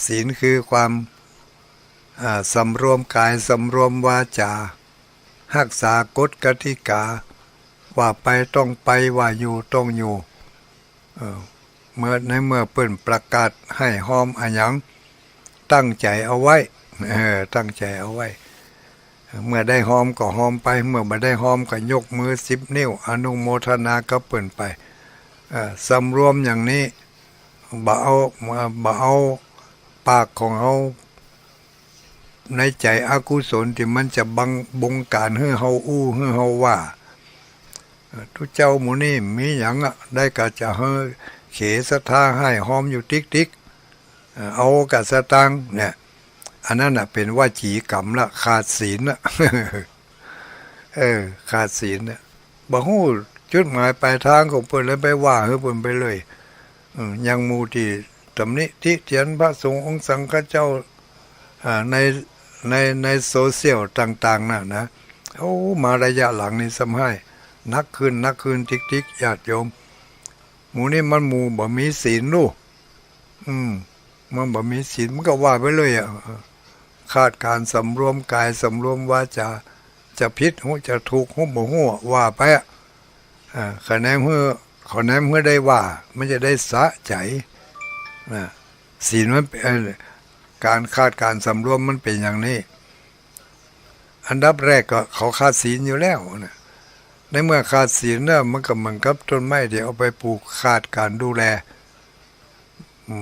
ศีลคือความ อ่า สำรวมก๋าย สำรวมวาจ๋า ฮักษากฎกติกา ว่าไปต้องไป ว่าอยู่ต้องอยู่ เออ เมื่อ ในเมื่อเปิ้นประกาศหื้อฮอมอะหยัง ตั้งใจ๋เอาไว้ เออ ตั้งใจ๋เอาไว้ เมื่อได้ฮอมก็ฮอมไป เมื่อบ่ได้ฮอมก็ยกมือสิบนิ้ว อนุโมทนากับเปิ้นไป เออ สำรวมอย่างนี้ บ่เอา บ่เอาปากของเฮา ในใจ๋อกุศลตี้มันจะบัง บงก๋านหื้อเฮาอู้ หื้อเฮาว่า เอ่อ ตุ๊เจ้าหมู่นี้มีหยังอะ ได้ก็จะหื้อเขศรัทธาหื้อฮอมอยู่ติ๊กๆ เอ่อ เอากาสตางค์เนี่ย อันนั้นน่ะเป๋นวจีกรรมละ ขาดศีลละ เออ ขาดศีลละ บ่ฮู้จุดหมายปลายตางของเปิ้น แล้วไปว่าหื้อเปิ้นไปเลย อืม อย่างหมู่ตี้ตำหนิติเตียนพระสงฆ์องค์สังฆเจ้า อ่า ใน ใน ในโซเชียลต่างๆ น่ะนะ โอ้ มาระยะหลังนี่ซ้ำฮ้าย หนักขึ้น หนักขึ้น ติ๊กๆ ญาติโยม หมู่นี้มันหมู่บ่มีศีลลูก อืม มันบ่มีศีล มันก็ว่าไปเลยอะ ขาดก๋านสำรวมก๋าย สำรวมวาจ๋า จะผิดฮู้ จะถูกฮู้ บ่ฮู้ ว่าไปอะ อ่า คะแนนหื้อ คะแนนหื้อได้ว่า มันจะได้สะใจ๋ นะ ศีลมันเป๋น เอ่อ ก๋านขาดก๋านสำรวมมันเป๋นอย่างนี้ อันดับแรกก็เขาขาดศีลอยู่แล้วนะ ในเมื่อขาดศีลแล้ว มันก็เหมือนกับต้นไม้ตี้เอาไปปลูก ขาดก๋านดูแล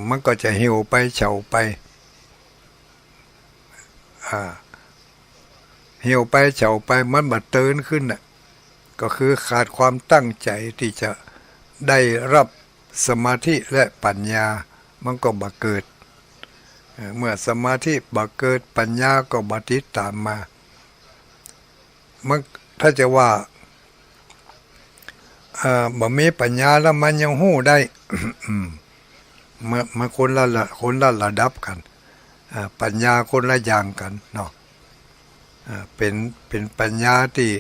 มันก็จะเหี่ยวไป เฉาไป อ่า เหี่ยวไป เฉาไป มันบ่เตินขึ้นน่ะ ก็คือขาดความตั้งใจ๋ตี้จะได้ฮับสมาธิและปัญญา มันก็บ่เกิด เอ่อ เมื่อสมาธิบ่เกิด ปัญญาก็บ่ติดต๋ามมา มัน ถ้าจะว่า เอ่อ บ่มีปัญญาแล้วมันยังฮู้ได้ อืม มัน มันคนละ ละ คนละระดับกั๋น อ่า ปัญญาคนละอย่างกั๋นเนาะ อ่า เป๋น เป๋นปัญญาตี้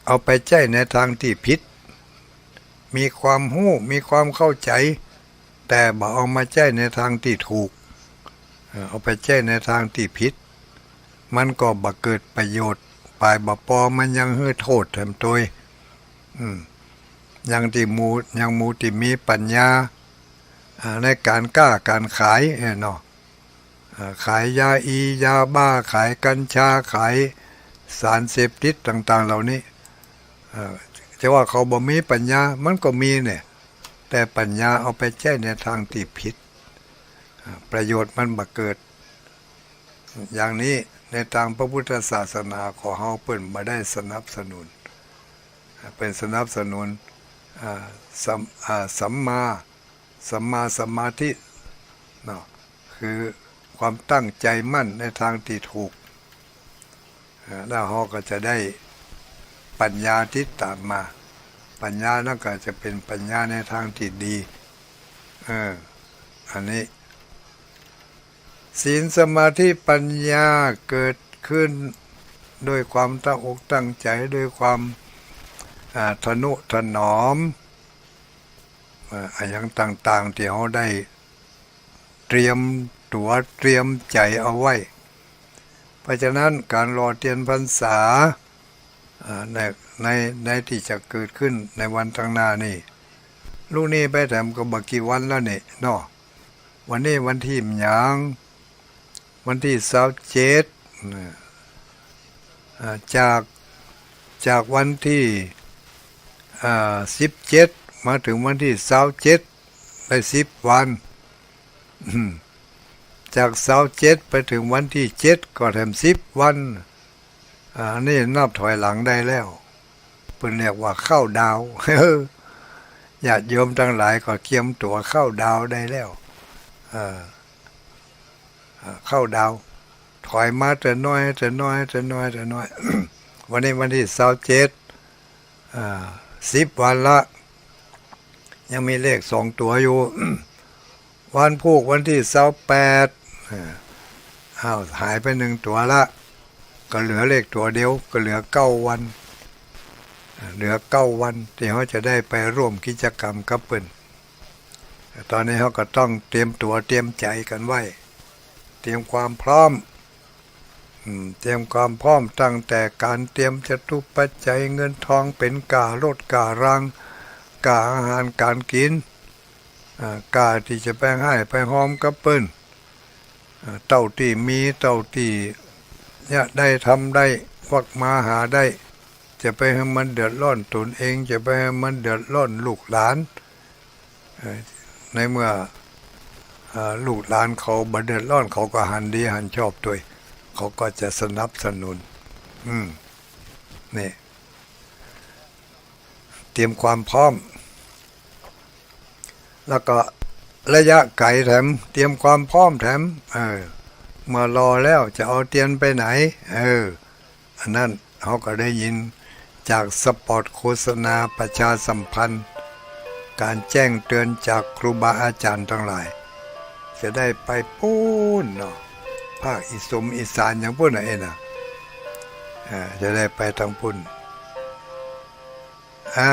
เอาไปใจ๊ในตางตี้ผิด มีความฮู้ มีความเข้าใจ๋ แต่บ่เอามาใจ๊ในตางตี้ถูก เอ่อ เอาไปใจ๊ในตางตี้ผิด มันก็บ่เกิดประโยชน์ ปายบ่ปอ มันยังหื้อโต้ษแถมตวย อืม อย่างตี้หมู่ อย่างหมู่ตี้มีปัญญา อ่า ในก๋านก้าก๋านขาย เออ เนาะ อ่า ขายยาอี ยาบ้า ขายกัญชา ขายสารเสพติดต่างๆ เหล่านี้ เอ่อ จะว่าเขาบ่มีปัญญา มันก็มีเนี่ย แต่ปัญญาเอาไปใจ๊ในตางตี้ผิด อ่า ประโยชน์มันบ่เกิด อย่างนี้ในตางพระพุทธศาสนาของเฮาเปิ้นบ่ได้สนับสนุน เปิ้นสนับสนุน อ่า สัม อ่า สัมมา สัมมาสมาธิเนาะ คือความตั้งใจ๋มั่นในตางตี้ถูก อ่า แล้วเฮาก็จะได้ปัญญาติดต๋ามมา ปัญญานั้นก็จะเป๋นปัญญาในตางตี้ดี เออ อันนี้ ศีล สมาธิ ปัญญา เกิดขึ้นด้วยความตั้งอกตั้งใจ๋ ด้วยความ อ่า ทะนุถนอม อ่า อะหยังต่างๆ ตี้เฮาได้ เตรียมตั๋วเตรียมใจ๋เอาไว้ เพราะฉะนั้นก๋านหล่อเตียนพรรษา อ่า ใน ใน ในตี้จะเกิดขึ้นในวันตังหน้านี่ ลุกนี้ไปแถมก็บ่กี่วันแล้วนี่เนาะ วันนี้วันตี้หยัง วันตี้ซาวเจ็ด นะ อ่า จาก จากวันตี้ อ่า สิบเจ็ด มาเถิงวันตี้ซาวเจ็ด ได้สิบวัน จากซาวเจ็ดไปเถิงวันตี้เจ็ดก็แถมสิบวัน อ่า อันนี้นับถอยหลังได้แล้ว เปิ้นเรียกว่าเคาท์ดาวน์ ญาติโยมตังหลายก็เกียมตั๋วเคาท์ดาวน์ได้แล้ว เออ เออ เคาท์ดาวน์ ถอยมาแต่น้อย แต่น้อย แต่น้อย แต่น้อย วันนี้วันตี้ซาวเจ็ด อ่า สิบวันละ ยังมีเลขสองตั๋วอยู่ วันพูกวันตี้ซาวแปด อ่า อ้าว หายไปหนึ่งตั๋วละ ก็เหลือเลขตั๋วเดียว ก็เหลือเก้าวัน อ่า เหลือเก้าวันตี้เฮาจะได้ไปร่วมกิจกรรมกับเปิ้น ตอนนี้เฮาก็ต้องเตรียมตั๋วเตรียมใจ๋กั๋นไว้ เตรียมความพร้อม อืม เตรียมความพร้อมตั้งแต่ก๋านเตรียมจตุปัจจัยเงินทองเป๋นก้ารถก้าราง ก้าอาหารก๋านกิ๋น อ่า ก้าตี้จะไปฮ่ายไปฮอมกับเปิ้น อ่า เต้าตี้มี เต้าตี้จะได้ทำได้ ควักมาหาได้ จะไปหื้อมันเดือดร้อนตนเอง จะไปหื้อมันเดือดร้อนลูกหลาน เอ่อ ในเมื่อ เอ่อ ลูกหลานเขาบ่เดือดร้อน เขาก็หันดีหันชอบตวย เขาก็จะสนับสนุน อืม นี่ เตรียมความพร้อม แล้วก็ระยะไก๋แถม เตรียมความพร้อมแถม เออ เมื่อหล่อแล้วจะเอาเตียนไปไหน เออ อันนั้นเฮาก็ได้ยินจากสปอตโฆษณาประชาสัมพันธ์ ก๋านแจ้งเตือนจากครูบาอาจ๋ารย์ตังหลาย จะได้ไปปู๊นเนาะ ภาคอีสมอีสานอย่างปู๊นน่ะ เอ๊ะน่ะ อ่า จะได้ไปตางปู๊น อ่า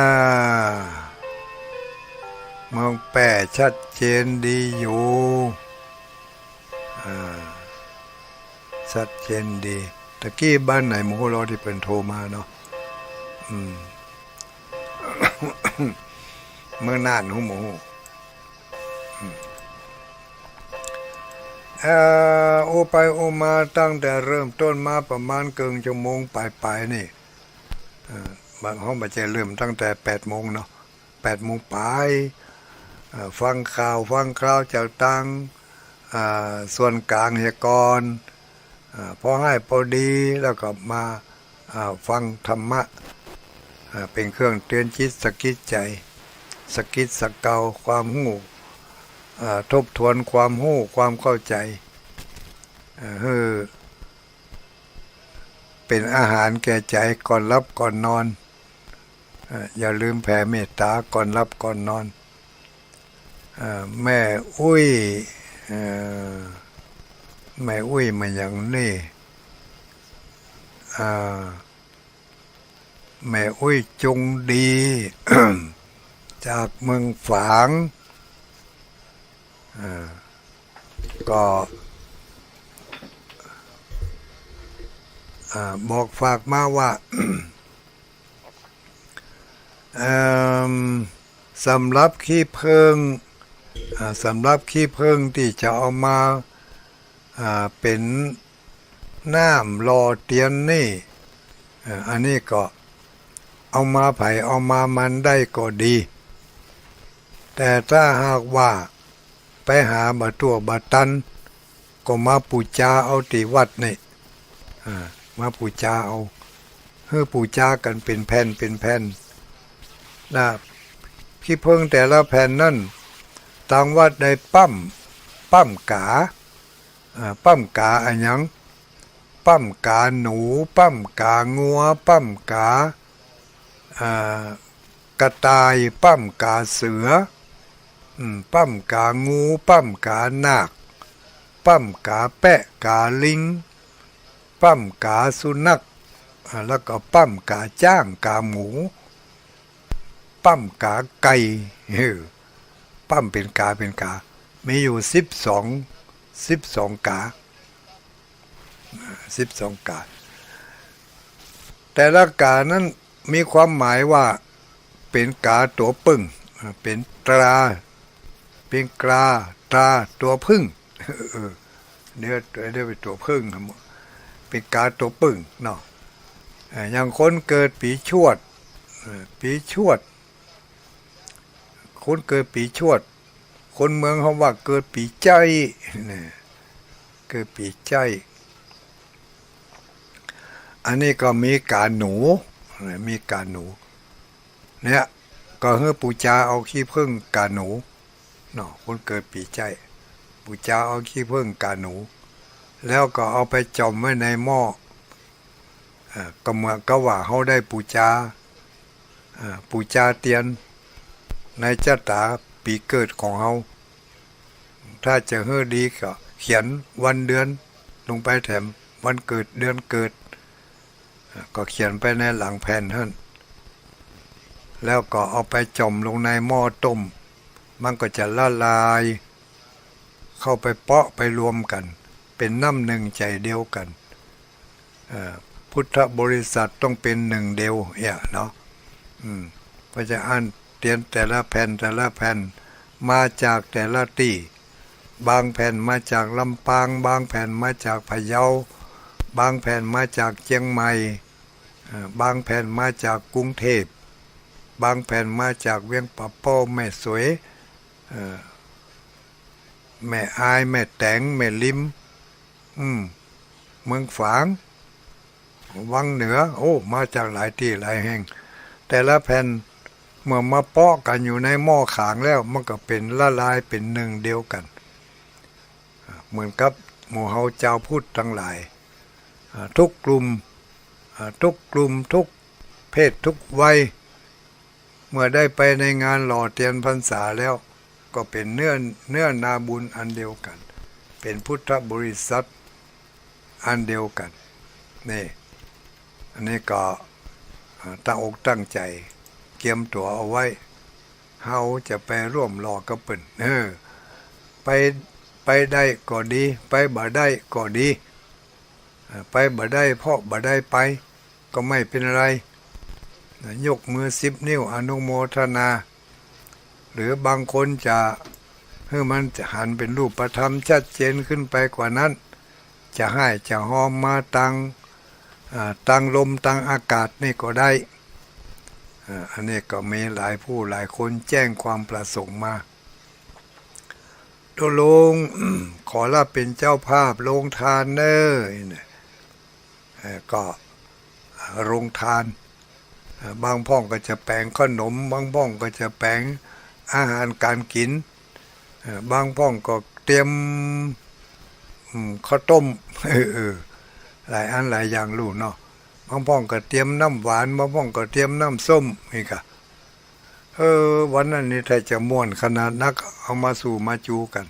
เมืองแป้ชัดเจนดีอยู่ อ่า ชัดเจนดี ตะกี้บ้านไหนบ่ฮู้ลอ ตี้เปิ้นโทรมาเนาะ อืม เมืองน่านฮู้บ่ฮู้ อืม เอ่อ อู้ไปอู้มาตั้งแต่เริ่มต้นมาประมาณเกิ่งชั่วโมงป๋ายๆ นี่ เอ่อ บ่ เฮาบ่ใจ้เริ่มตั้งแต่แปดโมงเนาะ แปดโมงป๋าย เอ่อ ฟังข่าวฟังคราวจากตาง อ่า ส่วนก๋างเหียก่อน อ่า พอฮ้ายพอดีแล้วก็มา อ่า ฟังธรรมะ อ่า เป๋นเครื่องเตือนจิตสะกิดใจ๋ สะกิดสะเกาความฮู้ อ่า ทบทวนความฮู้ความเข้าใจ๋ อ่า หื้อเป๋นอาหารแก่ใจ๋ก่อนหลับก่อนนอน เอ่อ อย่าลืมแผ่เมตต๋าก่อนหลับก่อนนอน เอ่อ แม่อุ๊ย เอ่อ แม่อุ๊ยมาอย่างนี้ อ่า แม่อุ๊ยจงดี จากเมืองฝาง อ่า ก็ อ่า บอกฝากมาว่า เอิ่ม สำหรับขี้ผึ้ง อ่า สำหรับขี้ผึ้งตี้จะเอามา อ่า เป๋นน้ำหล่อเตียนนี่ อ่า อันนี้ก็เอามาใผเอามามันได้ก็ดี แต่ถ้าหากว่าไปหาบ่ตั๋วบ่ตัน ก็มาปู๋จาเอาตี้วัดนี่ อ่า มาปู๋จาเอา หื้อปู๋จากั๋นเป๋นแผ่นเป๋นแผ่น นะ ขี้ผึ้งแต่ละแผ่นนั้น ตางวัดได้ปั๊ม ปั๊มก๋า อ่า ปั๊มก๋าอะหยัง ปั๊มก๋าหนู ปั๊มก๋างัว ปั๊มก๋า อ่า กระต่าย ปั๊มก๋าเสือ อืม ปั๊มก๋างู ปั๊มก๋านาค ปั๊มก๋าแป๊ะก๋าลิง ปั๊มก๋าสุนัข อ่า แล้วก็ปั๊มก๋าจ๊างก๋าหมู ปั๊มก๋าไก่ เออ ปั๊มเป๋นก๋าเป๋นก๋า มีอยู่สิบสอง สิบสองก๋า สิบสองก๋า แต่ละก๋านั้นมีความหมายว่าเป๋นก๋าตั๋วเปิ้ง อ่า เป๋นตรา เป๋นก๋าตราตั๋วผึ้ง เออ เนี่ย เรียกเป๋นตั๋วผึ้งครับ เป๋นก๋าตั๋วเปิ้งเนาะ อ่า อย่างคนเกิดปี๋ชวด เออ ปี๋ชวด คนเกิดปี๋ชวด คนเมืองเขาว่าเกิดปี๋ใจ๊ เนี่ย เกิดปี๋ใจ๊ อันนี้ก็มีก๋าหนู เนี่ย มีก๋าหนู เนี่ย ก็หื้อปู๋จาเอาขี้ผึ้งก๋าหนูเนาะ คนเกิดปี๋ใจ๊ ปู๋จาเอาขี้ผึ้งก๋าหนู แล้วก็เอาไปจ่อมไว้ในหม้อ อ่า ก็เหมือนกับว่าเฮาได้ปู๋จา อ่า ปู๋จาเตียนในจะต๋าปี๋เกิดของเฮา ถ้าจะหื้อดีก็เขียนวันเดือนลงไปแถม วันเกิดเดือนเกิด อ่า ก็เขียนไปในหลังแผ่นหั้น แล้วก็เอาไปจ่อมลงในหม้อต้ม มันก็จะละลาย เข้าไปเปาะไปรวมกั๋น เป๋นน้ำนึ่งใจ๋เดียวกั๋น เอ่อ พุทธบริษัทต้องเป๋นนึ่งเดียวเนี่ยเนาะ อืม เพราะฉะนั้นเตียนแต่ละแผ่นแต่ละแผ่นมาจากแต่ละตี้ บางแผ่นมาจากลำปาง บางแผ่นมาจากพะเยา บางแผ่นมาจากเจียงใหม่ เอ่อ บางแผ่นมาจากกรุงเทพ บางแผ่นมาจากเวียงป่าป้อ แม่สวย เอ่อ แม่อาย แม่แตง แม่ริม อืม เมืองฝาง วังเหนือ โอ้ มาจากหลายตี้หลายแห่ง แต่ละแผ่นเมื่อมาเปาะกั๋นอยู่ในหม้อขางแล้ว มันก็เป๋นละลายเป๋นนึ่งเดียวกั๋น เหมือนกับหมู่เฮาจาวพุทธตังหลาย อ่า ทุกกลุ่ม อ่า ทุกกลุ่ม ทุกเพศ ทุกวัย เมื่อได้ไปในงานหล่อเตียนพรรษาแล้ว ก็เป๋นเนื้อ เนื้อนาบุญอันเดียวกั๋น เป๋นพุทธบริษัทอันเดียวกั๋น นี่ อันนี้ก็ อ่า ตั้งอกตั้งใจ๋ เกียมตั๋วเอาไว้ เฮาจะไปร่วมหล่อกับเปิ้น เออ ไป ไปได้ก็ดี ไปบ่ได้ก็ดี อ่า ไปบ่ได้เพราะบ่ได้ไป ก็ไม่เป๋นไร นะ ยกมือสิบนิ้วอนุโมทนา หรือบางคนจะหื้อมันหันเป๋นรูปธรรมชัดเจนขึ้นไปกว่านั้น จะฮ้ายจะฮอมมาตาง อ่า ตางลมตางอากาศนี่ก็ได้ อ่า อันนี้ก็มีหลายผู้หลายคนแจ้งความประสงค์มา ตกลง ขอรับเป๋นเจ้าภาพโรงทานเน่อ เนี่ย เอ่อ ก็ โรงทาน เอ่อ บางพ่องก็จะแป๋งขนม บางพ่องก็จะแป๋งอาหารก๋านกิ๋น เอ่อ บางพ่องก็เตรียม อืม ข้าวต้ม เออ เออ หลายอันหลายอย่างลูกเนาะ บางพ่องก็เตรียมน้ำหวาน บางพ่องก็เตรียมน้ำส้ม นี่กะ เออ วันนั้นนี่ถ้าจะม่วนขนาดนัก เอามาสู่มาจูกั๋น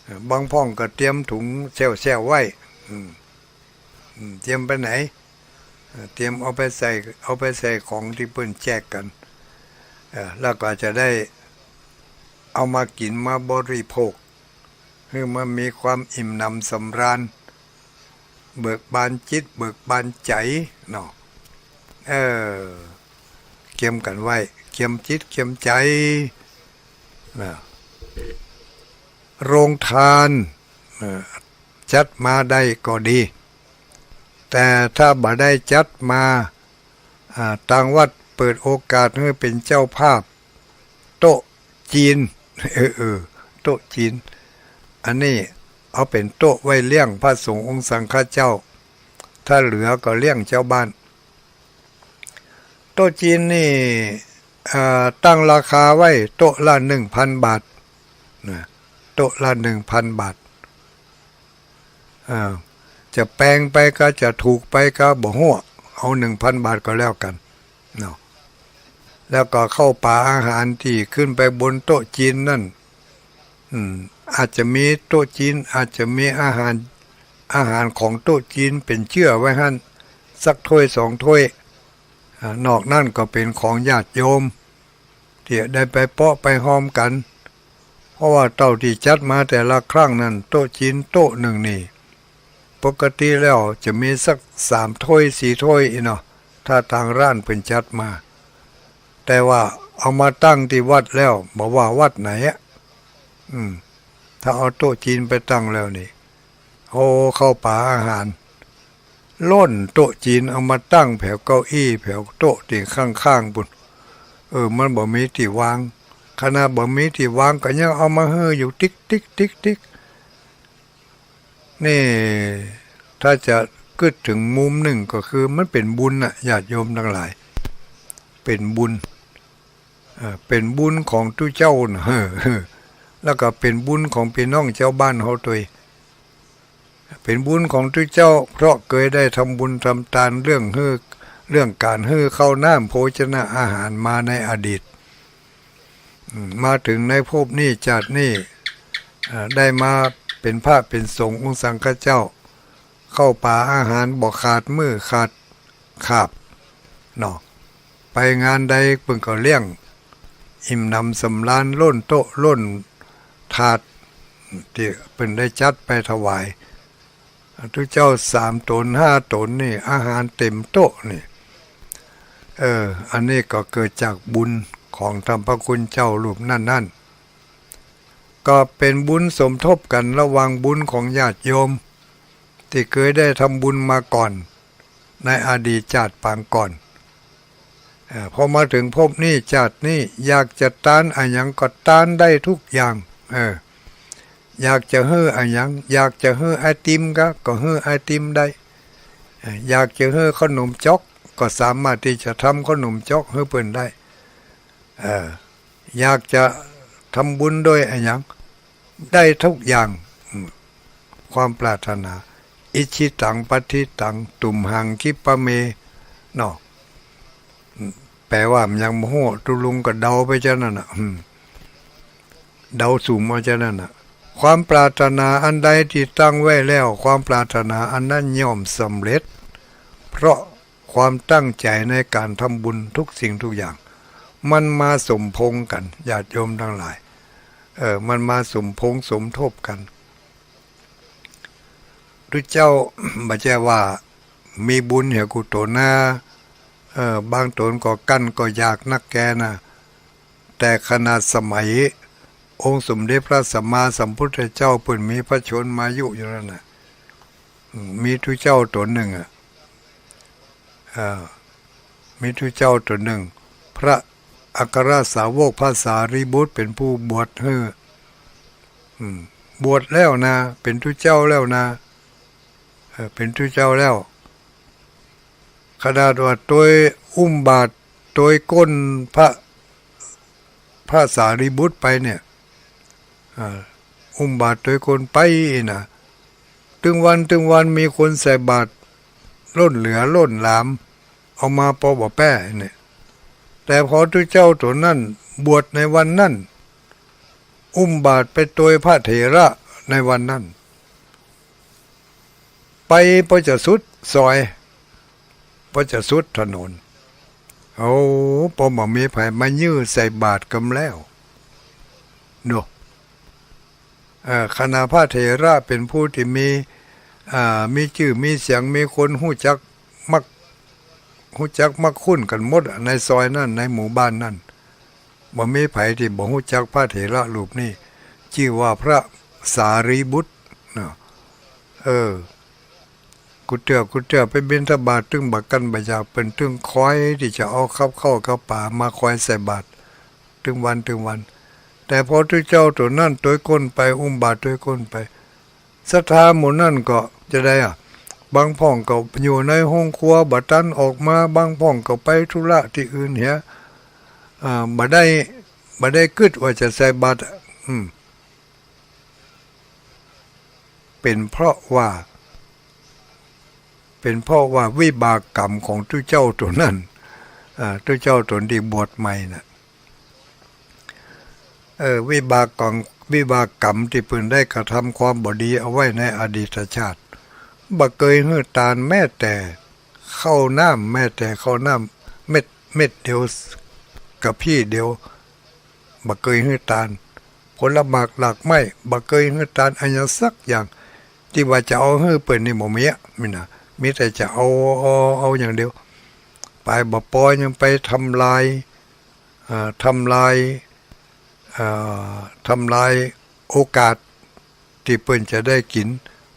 เออ บางพ่องก็เตรียมถุงแซวๆ ไว้ อืม อืม เตรียมไปไหน เอ่อ เตรียมเอาไปใส่ เอาไปใส่ของตี้เปิ้นแจกกั๋น เอ่อ แล้วก็จะได้เอามากิ๋นมาบริโภค หื้อมันมีความอิ่มหนำสำราญ เบิกบานจิต เบิกบานใจ๋เนาะ เออ เกียมกั๋นไว้ เกียมจิต เกียมใจ๋ นะ โรงทาน เอ่อ จัดมาได้ก็ดี แต่ถ้าบ่ได้จัดมา อ่า ตางวัดเปิดโอกาสหื้อเป๋นเจ้าภาพ โต๊ะจีน เออ เออ โต๊ะจีน อันนี้เอาเป๋นโต๊ะไว้เลี้ยงพระสงฆ์องค์สังฆเจ้า ถ้าเหลือก็เลี้ยงเจ้าบ้าน โต๊ะจีนนี่ เอ่อ ตั้งราคาไว้โต๊ะละหนึ่งพันบาท นะ โต๊ะละหนึ่งพันบาท อ่า จะแปงไปกาจะถูกไปกาบ่ฮู้ เอาหนึ่งพันบาทก็แล้วกั๋นเนาะ แล้วก็ข้าวป๋าอาหารตี้ขึ้นไปบนโต๊ะจีนนั่น อืม อาจจะมีโต๊ะจีน อาจจะมีอาหาร อาหารของโต๊ะจีนเป๋นเจื้อไว้หั้น สักถ้วยสองถ้วย อ่า นอกนั้นก็เป๋นของญาติโยม ตี้ได้ไปเปาะไปฮอมกั๋น เพราะว่าเต้าตี้จัดมาแต่ละครั้งนั้น โต๊ะจีนโต๊ะนึ่งนี่ ปกติแล้วจะมีสักสามถ้วยสี่ถ้วยอี้เนาะ ถ้าตางร้านเปิ้นจัดมา แต่ว่าเอามาตั้งตี้วัดแล้ว บ่ว่าวัดไหนอะ อืม ถ้าเอาโต๊ะจีนไปตั้งแล้วนี่ โอ้ ข้าวปาอาหาร ล้นโต๊ะจีน เอามาตั้งแผวเก้าอี้ แผวโต๊ะตี้ข้างๆ ปู้น เออ มันบ่มีตี้วาง ขนาดบ่มีตี้วางก็ยังเอามาหื้ออยู่ติ๊กติ๊กติ๊กติ๊ก นี่ ถ้าจะกึ๊ดเถิงมุมนึ่งก็คือมันเป๋นบุญน่ะ ญาติโยมตังหลาย เป๋นบุญ เอ่อ เป๋นบุญของตุ๊เจ้าน่ะ แล้วก็เป๋นบุญของปี้น้องจาวบ้านเฮาตวย เป๋นบุญของตุ๊เจ้า เพราะเกยได้ทำบุญทำตานเรื่องหื้อ เรื่องก๋านหื้อข้าวน้ำโภชนะอาหารมาในอดีต อืม มาเถิงในภพนี้จาตินี้ เอ่อ ได้มาเป๋นพระเป๋นสงฆ์องค์สังฆเจ้า ข้าวป๋าอาหารบ่ขาดมื้อขาดคาบเนาะ ไปงานใดเปิ้นก็เลี้ยง อิ่มหนำสำราญ ล้นโต๊ะล้นถาด ตี้เปิ้นได้จัดไปถวาย ตุ๊เจ้าสามต๋นห้าต๋นนี่ อาหารเต๋มโต๊ะนี่ เออ อันนี้ก็เกิดจากบุญของท่านพระคุณเจ้ารูปนั้นๆ ก็เป๋นบุญสมทบกั๋นระหว่างบุญของญาติโยม ตี้เกยได้ทำบุญมาก่อน ในอดีตจาติปางก่อน เอ่อ พอมาเถิงภพนี้จาตินี้ อยากจะตานอะหยังก็ตานได้ทุกอย่าง เออ อยากจะหื้ออะหยัง อยากจะหื้อไอติมก็ ก็หื้อไอติมได้ เอ่อ อยากจะหื้อขนมจ๊อก ก็สามารถตี้จะทำขนมจ๊อกหื้อเปิ้นได้ เอ่อ อยากจะทำบุญด้วยอะหยัง ได้ทุกอย่าง อืม ความปรารถนา อิจฉิตัง ปัตถิตัง ตุมหัง คิปะเม เนาะ อืม แป๋ว่ามันยังบ่ฮู้ ตุ๊ลุงก็เดาไปจานั้นน่ะ อืม เดาสุมเอาจานั้นน่ะ ความปรารถนาอันใดตี้ตั้งไว้แล้ว ความปรารถนาอันนั้นย่อมสำเร็จ เพราะ ความตั้งใจ๋ในก๋านทำบุญทุกสิ่งทุกอย่าง มันมาสมพงษ์กั๋น ญาติโยมตังหลาย เออ มันมาสมพงษ์สมทบกั๋น ตุ๊เจ้า บ่ใจ้ว่ามีบุญเหียกู้ต๋นนา เออ บางต๋นก็กั้นก็อยากนักแกนะ แต่ขนาดสมัยองค์สมเด็จพระสัมมาสัมพุทธเจ้าเปิ้นมีพระชนมายุอยู่นั้นน่ะ อืม มีตุ๊เจ้าต๋นนึ่งอะ เอ่อ มีตุ๊เจ้าต๋นนึ่ง พระอัครสาวกพระสารีบุตรเป๋นผู้บวชหื้อ อืม บวชแล้วนะ เป๋นตุ๊เจ้าแล้วนะ เออ เป๋นตุ๊เจ้าแล้ว ขนาดว่าตวยอุ้มบาตรตวยก้นพระ พระสารีบุตรไปเนี่ย อ่า อุ้มบาตรตวยก้นไปนะ ตึงวันตึงวันมีคนใส่บาตรล้นเหลือล้นหลาม เอามาปอบ่แป้เนี่ย แต่พอตุ๊เจ้าต๋นนั้นบวชในวันนั้น อุ้มบาตรไปตวยพระเถระในวันนั้น ไปปอจะสุดซอย ปอจะสุดถนน โอ้ ปอบ่มีใผมายื้อใส่บาตรกำแล้ว เนาะ เอ่อ ขนาดพระเถระเป๋นผู้ตี้มี อ่า มีจื้อมีเสียง มีคนฮู้จักมัก ฮู้จักมักคุ้นกั๋นหมดอะ ในซอยนั้น ในหมู่บ้านนั้น บ่มีใผตี้บ่ฮู้จักพระเถระรูปนี้ จื้อว่าพระสารีบุตรเนาะ เออ กู้เตื้อกู้เตื้อไปบิณฑบาตตึงบ่กั้นบ่อยาก เปิ้นตึงคอยตี้จะเอากับข้าวกับป๋ามาคอยใส่บาตรตึงวันตึงวัน แต่พอตุ๊เจ้าต๋นนั้นตวยก้นไป อุ้มบาตรตวยก้นไป ศรัทธาหมู่นั้นก็จะใดอะ บางพ่องก็อยู่ในโฮงครัวบ่ตันออกมา บางพ่องก็ไปธุระตี้อื่นเหีย อ่า บ่ได้ บ่ได้กึ๊ดว่าจะใส่บาตรอะ อืม เป๋นเพราะว่า เป๋นเพราะว่าวิบากกรรมของตุ๊เจ้าต๋นนั้น อ่า ตุ๊เจ้าต๋นตี้บวชใหม่น่ะ เออ วิบากของ วิบากกรรมตี้เปิ้นได้กระทำความบ่ดีเอาไว้ในอดีตชาติ บ่เกยหื้อตานแม้แต่ข้าวน้ำ แม้แต่ข้าวน้ำเม็ด เม็ดเดียว กะพี้เดียว บ่เกยหื้อตาน ผลหมากรากไม้ บ่เกยหื้อตานอะหยังสักอย่าง ตี้ว่าจะเอาหื้อเปิ้นนี่บ่มีอะ มีนะ มีแต่จะเอา เอา เอาอย่างเดียว ไปบ่ปอยังไปทำลาย อ่า ทำลาย อ่า ทำลายโอกาสตี้เปิ้นจะได้กิ๋น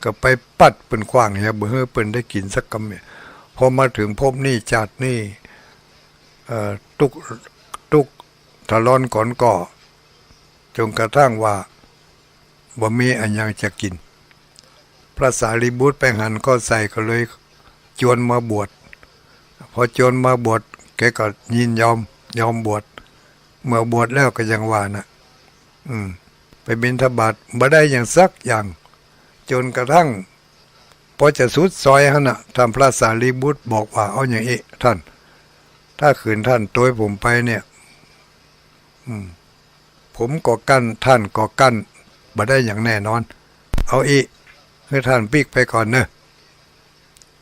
ก็ไปปัดเปิ้นขว้างเหีย บ่หื้อเปิ้นได้กิ๋นสักกำเนี่ย พอมาเถิงภพนี้จาตินี้ เอ่อ ตุ๊กข์ ตุ๊กข์ทะลอนก๋อนก่อ จ๋นกระทั่งว่าบ่มีอะหยังจะกิ๋น พระสารีบุตรไปหันเข้าใส่ก็เลยจวนมาบวช พอจวนมาบวช แกก็ยินยอม ยอมบวช เมื่อบวชแล้วก็อย่างว่าน่ะ อืม ไปบิณฑบาตบ่ได้หยังสักอย่าง จ๋นกระทั่ง ปอจะสุดซอยหั้นน่ะ ท่านพระสารีบุตรบอกว่า เอาอย่างอี้ ท่าน ถ้าขืนท่านตวยผมไปเนี่ย อืม ผมก็กั้น ท่านก็กั้น บ่ได้หยังแน่นอน เอาอี้ หื้อท่านปิ๊กไปก่อนเน่อ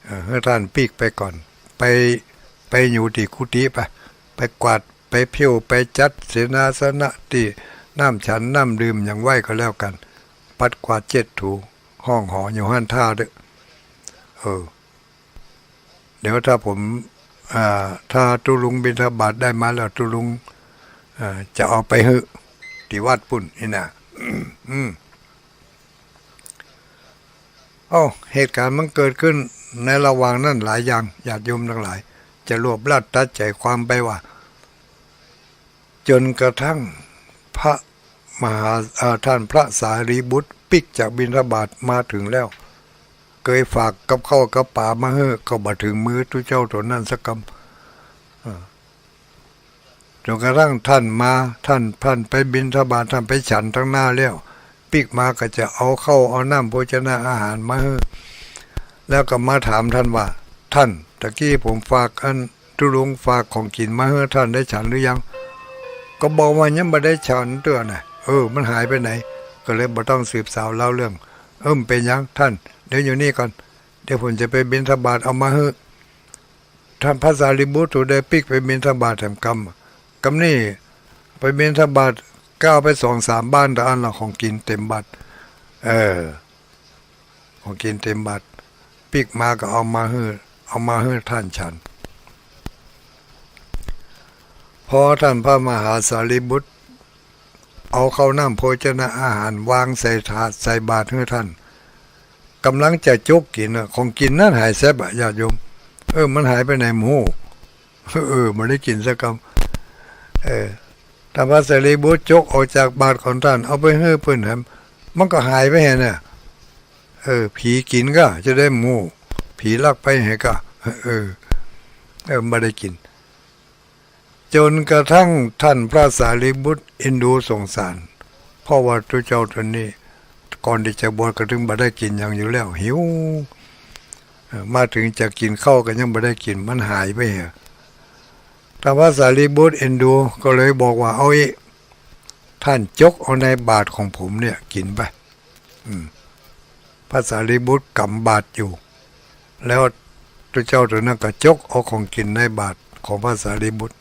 เออ หื้อท่านปิ๊กไปก่อน ไป ไปอยู่ตี้กุฏิไป ไปกวาด ไปเผี้ยว ไปจัดเสนาสนะ ตี้น้ำฉันน้ำดื่มหยังไว้ก็แล้วกั๋น ปัดกวาดเช็ดถู ห้องหออยู่หั้นท่าเต๊อะ เออ เดี๋ยวถ้าผม อ่า ถ้าตุ๊ลุงบิณฑบาตได้มาแล้ว ตุ๊ลุง อ่า จะเอาไปหื้อตี้วัดปุ้นนี่นะ อืม เอ้า เหตุก๋ารณ์มันเกิดขึ้นในระหว่างนั้นหลายอย่าง ญาติโยมตังหลาย จะรวบรัดตัดใจ๋ความไปว่า จ๋นกระทั่งพระมหา เอ่อ ท่านพระสารีบุตรปิ๊กจากบิณฑบาตมาเถิงแล้ว เกยฝากกับข้าวกับป๋ามาหื้อ ก็บ่เถิงมือตุ๊เจ้าตั๋วนั้นสักกำ อ่า จ๋นกระทั่งท่านมา ท่าน ท่านไปบิณฑบาต ท่านไปฉันตังหน้าแล้ว ปิ๊กมาก็จะเอาข้าวเอาน้ำโภชนะอาหารมาหื้อ แล้วก็มาถามท่านว่า ท่าน ตะกี้ผมฝากอัน ตุ๊ลุงฝากของกิ๋นมาหื้อท่านได้ฉันหรือยัง ก็บอกว่ายังบ่ได้ฉันเตื้อน่ะ เออ มันหายไปไหน ก็เลยบ่ต้องสืบสาวเล่าเรื่อง เออ มันเป๋นหยังท่าน เดี๋ยวอยู่นี่ก่อน เดี๋ยวผมจะไปบิณฑบาตเอามาหื้อ ท่านพระสารีบุตรได้ปิ๊กไปบิณฑบาตแถมกำ กำนี้ไปบิณฑบาตก้าวไปสองสามบ้านเต้าอั้นละ ของกิ๋นเต๋มบาตร เออ ของกิ๋นเต๋มบาตร ปิ๊กมาก็เอามาหื้อ เอามาหื้อท่านฉัน พอท่านพระมหาสารีบุตร เอาข้าวน้ำโภชนะอาหารวางใส่ถาดใส่บาตรหื้อท่าน ก่ำลังจะจกกิ๋นน่ะ ของกิ๋นนั้นหายแซบอะ ญาติโยม เออ มันหายไปไหนบ่ฮู้ เออ บ่ได้กิ๋นสักกำ เออ ท่านพระสารีบุตรจกออกจากบาตรของท่าน เอาไปหื้อเปิ้นแถม มันก็หายไปหั้นน่ะ เออ ผีกิ๋นก้า จะได้บ่ฮู้ ผีลักไปหั้นก้า เออ เออ บ่ได้กิ๋น จ๋นกระทั่งท่านพระสารีบุตรเอ็นดูสงสาร เพราะว่าตุ๊เจ้าตั๋วนี้ ก่อนตี้จะบวชก็เถิงบ่ได้กิ๋นหยังอยู่แล้ว หิว เออ มาเถิงจะกิ๋นข้าวก็ยังบ่ได้กิ๋น มันหายไปเหีย ท่านพระสารีบุตรเอ็นดูก็เลยบอกว่า เอาอี้ ท่านจกเอาในบาตรของผมเนี่ยกิ๋นไป อืม พระสารีบุตรกำบาตรอยู่ แล้วตุ๊เจ้าตั๋วนั้นก็จกเอาของกิ๋นในบาตรของพระสารีบุตร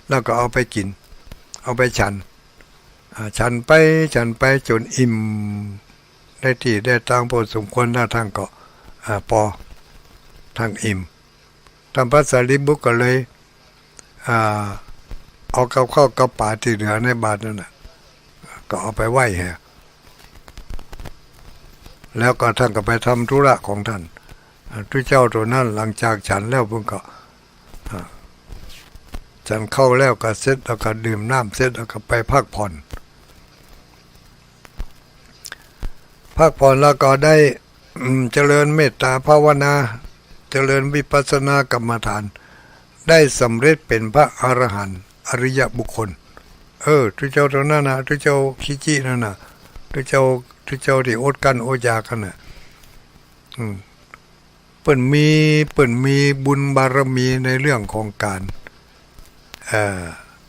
แล้วก็เอาไปกิ๋น เอาไปฉัน อ่า ฉันไป ฉันไปจ๋นอิ่ม ได้ตี้ได้ตางพอสมควร แล้วท่านก็ อ่า ปอ ท่านอิ่ม ท่านพระสารีบุตรก็เลย อ่า เอากับข้าวกับป๋าตี้เหลือในบาตรนั้นน่ะ ก็เอาไปไหว้แห แล้วก็ท่านก็ไปทำธุระของท่าน อ่า ตุ๊เจ้าตั๋วนั้นหลังจากฉันแล้วเปิ้นก็ อ่า ฉันข้าวแล้วก็เสร็จ แล้วก็ดื่มน้ำเสร็จ แล้วก็ไปพักผ่อน พักผ่อนแล้วก็ได้ อืม เจริญเมตตาภาวนา เจริญวิปัสสนากรรมฐาน ได้สำเร็จเป๋นพระอรหันต์อริยบุคคล เออ ตุ๊เจ้าตั๋วนั้นน่ะ ตุ๊เจ้าขี้จี้นั่นน่ะ ตุ๊เจ้า ตุ๊เจ้าตี้อดกลั้นอดอยากหั้นน่ะ อืม เปิ้นมี เปิ้นมีบุญบารมีในเรื่องของการ เอ่อ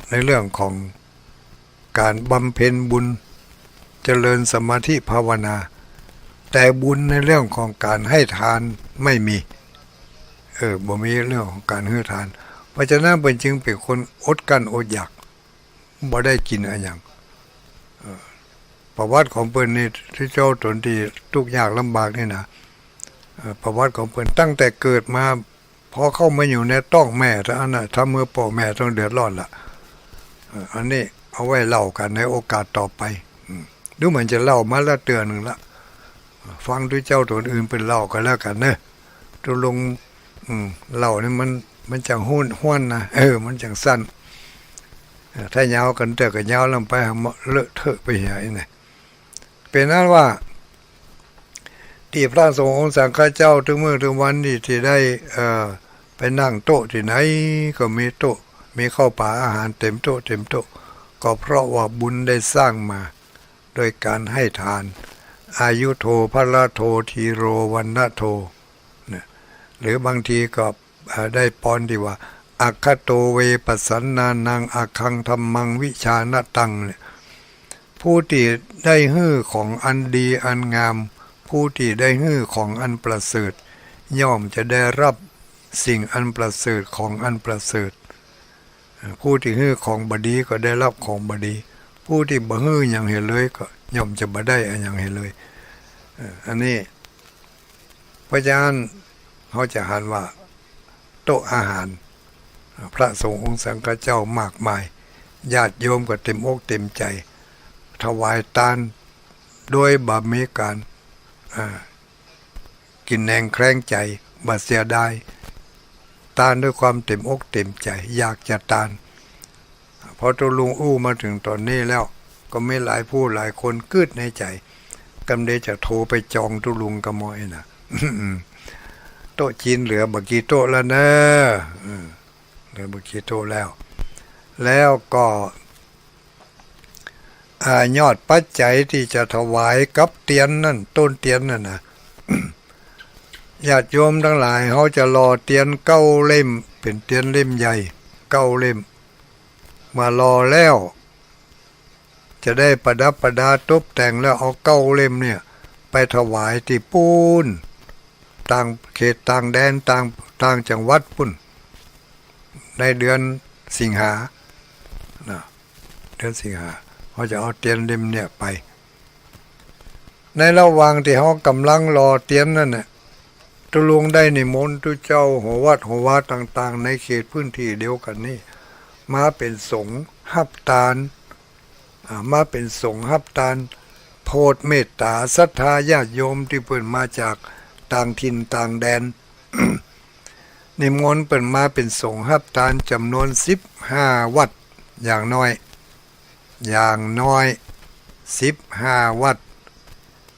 ในเรื่องของการบำเพ็ญบุญ เจริญสมาธิภาวนา แต่บุญในเรื่องของการให้ทานไม่มี เออ บ่มีเรื่องของการหื้อทาน เพราะฉะนั้นเปิ้นจึงเป๋นคนอดกลั้นอดอยาก บ่ได้กิ๋นอะหยัง เออ ประวัติของเปิ้นนี่ ตี้เจ้าต๋นตี้ตุ๊กยากลำบากนี่นะ เอ่อ ประวัติของเปิ้นตั้งแต่เกิดมา พอเข้ามาอยู่ในต๊องแม่เต้าอั้นน่ะ ทำหื้อป้อแม่ต้องเดือดร้อนละ เอ่อ อันนี้เอาไว้เล่ากั๋นในโอกาสต่อไป อืม ดูเหมือนจะเล่ามาแล้วเตื้อนึ่งละ ฟังตี้เจ้าต๋นอื่นเปิ้นเล่ากั๋นแล้วกั๋นเนาะ ตุ๊ลุง อืม เล่านี่มัน มันจั่งห้วนๆ นะ เออ มันจั่งสั้น เออ ถ้ายาวกั๋นเตื้อก็ยาวลำไป เลอะเทอะไปเหียนี่ เป๋นอันว่า ตี้พระสงฆ์องค์สังฆเจ้าตึงมื้อตึงวันนี้ตี้ได้ เอ่อ ไปนั่งโต๊ะตี้ไหนก็มีโต๊ะ มีข้าวป๋าอาหารเต๋มโต๊ะเต๋มโต๊ะ ก็เพราะว่าบุญได้สร้างมาโดยก๋านให้ทาน อายุโท พละโท ธีโร วัณโท เนี่ย หรือบางทีก็ เอ่อ ได้ปอนตี้ว่า อัคคโต เว ปัสสันนานัง อัคคัง ธัมมัง วิชาณตัง เนี่ย ผู้ตี้ได้หื้อของอันดีอันงาม ผู้ตี้ได้หื้อของอันประเสริฐ ย่อมจะได้รับสิ่งอันประเสริฐ ของอันประเสริฐ เอ่อ ผู้ตี้หื้อของบ่ดีก็ได้รับของบ่ดี ผู้ตี้บ่หื้อหยังหื้อเลยก็ย่อมจะบ่ได้อะหยังหื้อเลย เอ่อ อันนี้ เพราะฉะนั้นเฮาจะหันว่าโต๊ะอาหาร พระสงฆ์องค์สังฆเจ้ามากมาย ญาติโยมก็เต๋มอกเต๋มใจ๋ ถวายตานโดยบ่มีก๋าน อ่า กินแหนงแคลงใจ๋ บ่เสียดาย ตานด้วยความเต๋มอกเต๋มใจ๋ อยากจะตาน พอตุ๊ลุงอู้มาเถิงต๋อนนี้แล้ว ก็มีหลายผู้หลายคนกึ๊ดในใจ๋ กำเดจะโทรไปจองตุ๊ลุงกะม้อยนะ โต๊ะจีนเหลือบ่กี่โต๊ะแล้วเน่อ อืม เหลือบ่กี่โต๊ะแล้ว แล้วก็ อ่า ยอดปัจจัยตี้จะถวายกับเตียนนั่น ต้นเตียนนั่นนะ ญาติโยมตังหลาย เฮาจะหล่อเตียนเก้าเล่ม เป๋นเตียนเล่มใหญ่เก้าเล่ม เมื่อหล่อแล้ว จะได้ประดับประดาตกแต่งแล้ว เอาเก้าเล่มเนี่ย ไปถวายตี้ปู๊น ต่างเขตต่างแดน ต่าง ต่างจังหวัดปู๊น ในเดือนสิงหา นะ เดือนสิงหา เฮาจะเอาเตียนเล่มเนี่ยไป ในระหว่างตี้เฮากำลังหล่อเตียนนั่นน่ะ ตุ๊ลุงได้นิมนต์ตุ๊เจ้าหัววัดหัววาต่างๆ ในเขตพื้นตี้เดียวกั๋นนี่ มาเป๋นสงฆ์ฮับตาน อ่า มาเป๋นสงฆ์ฮับตาน โผดเมตต๋าศรัทธาญาติโยมตี้เปิ้นมาจากต่างถิ่นต่างแดน นิมนต์เปิ้นมาเป๋นสงฆ์ฮับตานจ๋ำนวนสิบห้าวัด อย่างน้อย อย่างน้อยสิบห้าวัด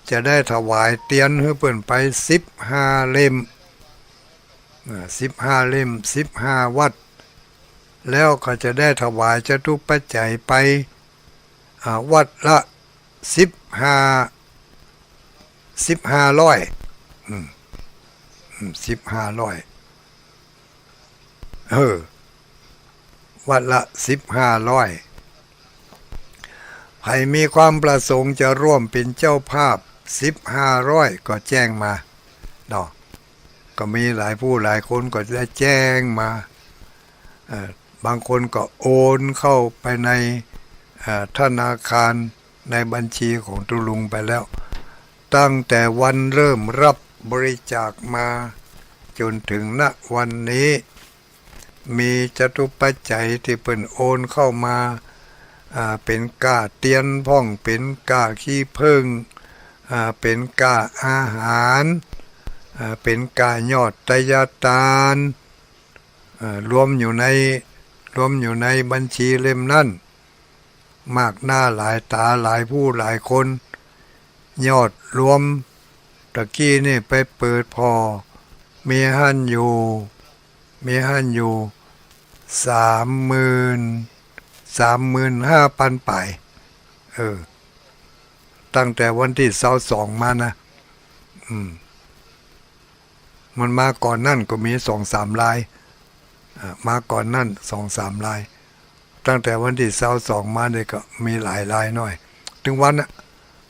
จะได้ถวายเตียนหื้อเปิ้นไปสิบห้าเล่ม อ่า สิบห้าเล่ม สิบห้าวัด แล้วก็จะได้ถวายจตุปัจจัยไป อ่า วัดละสิบห้า สิบห้าร้อย อืม อืม สิบห้าร้อย เออ วัดละสิบห้าร้อย ใผมีความประสงค์จะร่วมเป๋นเจ้าภาพสิบห้าร้อย ก็แจ้งมาเนาะ ก็มีหลายผู้หลายคนก็ได้แจ้งมา เอ่อ บางคนก็โอนเข้าไปใน เอ่อ ธนาคาร ในบัญชีของตุ๊ลุงไปแล้ว ตั้งแต่วันเริ่มรับบริจาคมาจ๋นเถิง ณ วันนี้ มีจตุปัจจัยตี้เปิ้นโอนเข้ามา อ่า เป๋นก้าเตียนพ่อง เป๋นก้าขี้เผิ้ง อ่า เป๋นก้าอาหาร อ่า เป๋นก้ายอดไตยทาน อ่า รวมอยู่ใน รวมอยู่ในบัญชีเล่มนั้น มากหน้าหลายต๋าหลายผู้หลายคน ยอดรวมตะกี้นี่ไปเปิดผ่อ มีหั้นอยู่ มีหั้นอยู่ สามหมื่น สามหมื่นห้าปันป๋าย เออ ตั้งแต่วันตี้ซาวสองมานะ อืม มันมาก่อนนั้นก็มีสองสามลาย อ่า มาก่อนนั้นสองสามลาย ตั้งแต่วันตี้ซาวสองมานี่ก็มีหลายลายหน้อย ตึงวันน่ะ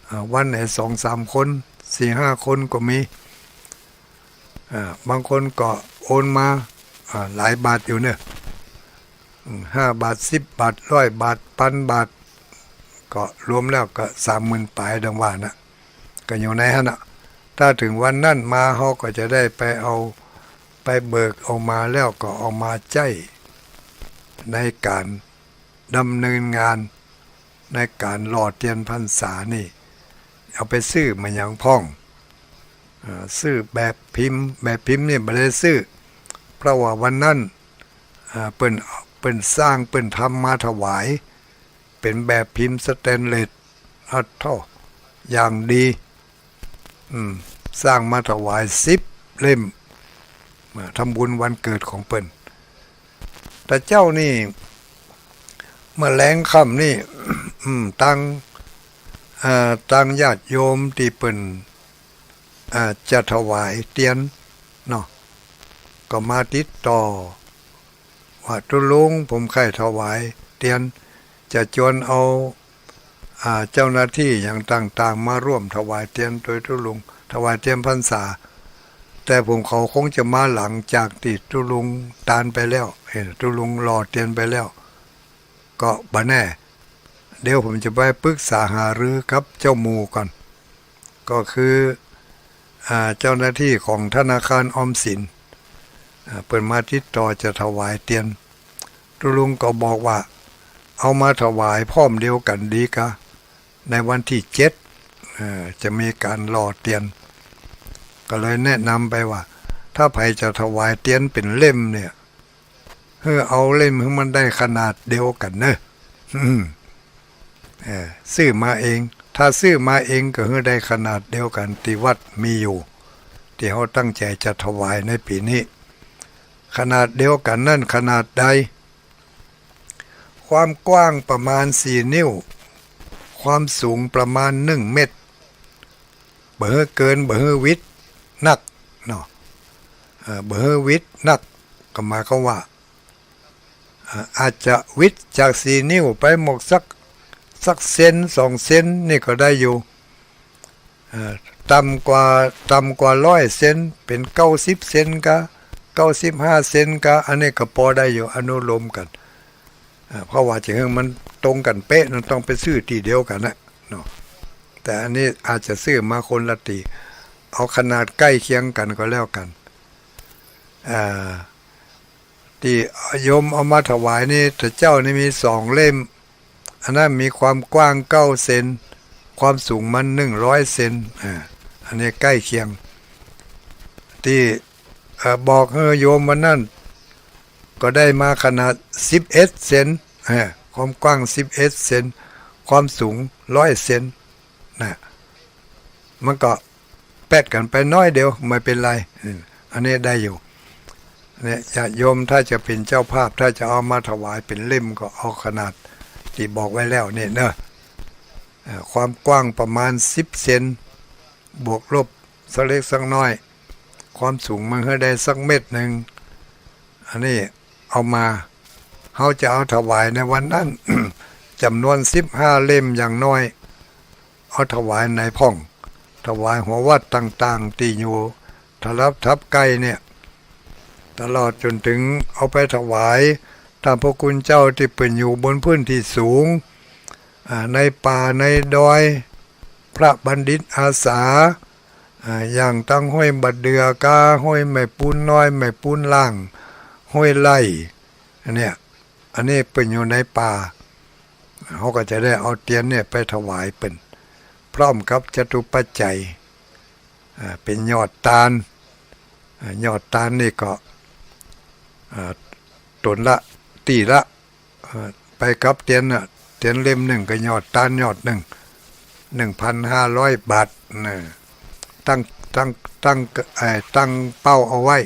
อ่า วันไหนสองสามคน สี่ห้าคนก็มี อ่า บางคนก็โอนมา อ่า หลายบาทอยู่เนี่ย อืม ห้าบาท สิบบาท ร้อยบาท ปันบาท ก็รวมแล้วก็สามหมื่นป๋ายดังว่านะ ก็อยู่ในหั้นนะ ถ้าเถิงวันนั้นมา เฮาก็จะได้ไปเอา ไปเบิกเอามาแล้วก็เอามาใจ๊ในก๋านดำเนินงาน ในก๋านหล่อเตียนพรรษานี่ เอาไปซื้อมาหยังพ่อง อ่า ซื้อแบบพิมพ์ แบบพิมพ์นี่บ่ได้ซื้อ เพราะว่าวันนั้น อ่า เปิ้น เปิ้นสร้าง เปิ้นทำมาถวาย เป๋นแบบพิมพ์สแตนเลส อะโธ่ อย่างดี อืม สร้างมาถวายสิบเล่ม มาทำบุญวันเกิดของเปิ้น แต่เจ้านี่ เมื่อแลงค่ำนี่ อืม ตัง อ่า ตังญาติโยมตี้เปิ้น อ่า จะถวายเตียนเนาะ ก็มาติดต่อ ว่าตุ๊ลุง ผมใค่ถวายเตียน จะจวนเอา อ่า เจ้าหน้าตี้อย่างต่างๆ มาร่วมถวายเตียนตวยตุ๊ลุง ถวายเตียนพรรษา แต่ผมเขาคงจะมาหลังจากตี้ตุ๊ลุงตานไปแล้ว เห็นตุ๊ลุงหล่อเตียนไปแล้ว ก็บ่แน่ เดี๋ยวผมจะไปปรึกษาหารือกับเจ้าหมู่ก่อน ก็คือ อ่า เจ้าหน้าตี้ของธนาคารออมสิน อ่า เปิ้นมาติดต่อจะถวายเตียน ตุ๊ลุงก็บอกว่า เอามาถวายพร้อมเดียวกั๋นดีกา ในวันตี้เจ็ด เอ่อ จะมีก๋านหล่อเตียน ก็เลยแนะนำไปว่า ถ้าใผจะถวายเตียนเป๋นเล่มเนี่ย หื้อเอาเล่มหื้อมันได้ขนาดเดียวกั๋นเน่อ อืม เออ ซื้อมาเอง ถ้าซื้อมาเองก็หื้อได้ขนาดเดียวกั๋นตี้วัดมีอยู่ ตี้เฮาตั้งใจ๋จะถวายในปี๋นี้ ขนาดเดียวกั๋นนั้นขนาดใด ความกว้างประมาณสี่นิ้ว ความสูงประมาณหนึ่งเมตร บ่หื้อเกิน บ่หื้อวิดนักเนาะ เอ่อ บ่หื้อวิดนัก ก็หมายความว่า อ่า อาจจะวิดจากสี่นิ้วไปหมดสัก สักเซนสองเซนนี่ก็ได้อยู่ เอ่อ ต่ำกว่า ต่ำกว่าร้อยเซน เป๋นเก้าสิบเซนกา เก้าสิบห้าเซนกา อันนี้ก็ปอได้อยู่ อนุโลมกั๋น อ่า เพราะว่าจะหื้อมันตรงกั๋นเป๊ะ มันต้องไปซื้อตี้เดียวกั๋นนะเนาะ แต่อันนี้อาจจะซื้อมาคนละตี้ เอาขนาดใก้เคียงกั๋นก็แล้วกั๋น อ่า ตี้โยมเอามาถวายนี่ แต่เจ้านี่มีสองเล่ม อันนั้นมีความกว้างเก้าเซน ความสูงมันหนึ่งร้อยเซน อ่า อันนี้ใก้เคียง ตี้ เอ่อ บอกหื้อโยมวันนั้น ก็ได้มาขนาดสิบเอ็ดเซน อ่า ความกว้างสิบเอ็ดเซน ความสูงร้อยเซน นะ มันก็แป๊ดกั๋นไปน้อยเดียว ไม่เป๋นไร อืม อันนี้ได้อยู่ เนี่ย ญาติโยมถ้าจะเป๋นเจ้าภาพ ถ้าจะเอามาถวายเป๋นเล่มก็เอาขนาดตี้บอกไว้แล้วนี่เนาะ เอ่อ ความกว้างประมาณสิบเซน บวกลบสักเล็กสักน้อย ความสูงมันหื้อได้สักเมตรหนึ่ง อันนี้เอามา เฮาจะเอาถวายในวันนั้น จ๋ำนวนสิบห้าเล่มอย่างน้อย เอาถวายไหนพ่อง ถวายหัววัดต่างๆ ตี้อยู่ทะลับทับใก้เนี่ย ตลอดจ๋นเถิงเอาไปถวายต้านพระคุณเจ้าตี้เปิ้นอยู่บนพื้นตี้สูง อ่า ในป่าในดอย พระบัณฑิตอาสา อ่า อย่างตังห้วยบาดเดื่อกา ห้วยแม่ปูนน้อย แม่ปูนล่าง ห้วยไร่ อันเนี้ย อันนี้เปิ้นอยู่ในป่า เฮาก็จะได้เอาเตียนเนี่ยไปถวายเปิ้น พร้อมกับจตุปัจจัย อ่า เป๋นยอดตาน อ่า ยอดตานนี่ก็ อ่า ต๋นละ ตี้ละ เอ่อ ไปกับเตียนน่ะ เตียนเล่มนึ่งก็ยอดตานยอดนึ่ง นึ่งพันห้าร้อยบาทน่ะ ตั้ง ตั้ง ตั้ง เอ่อ ตั้งเป้าเอาไว้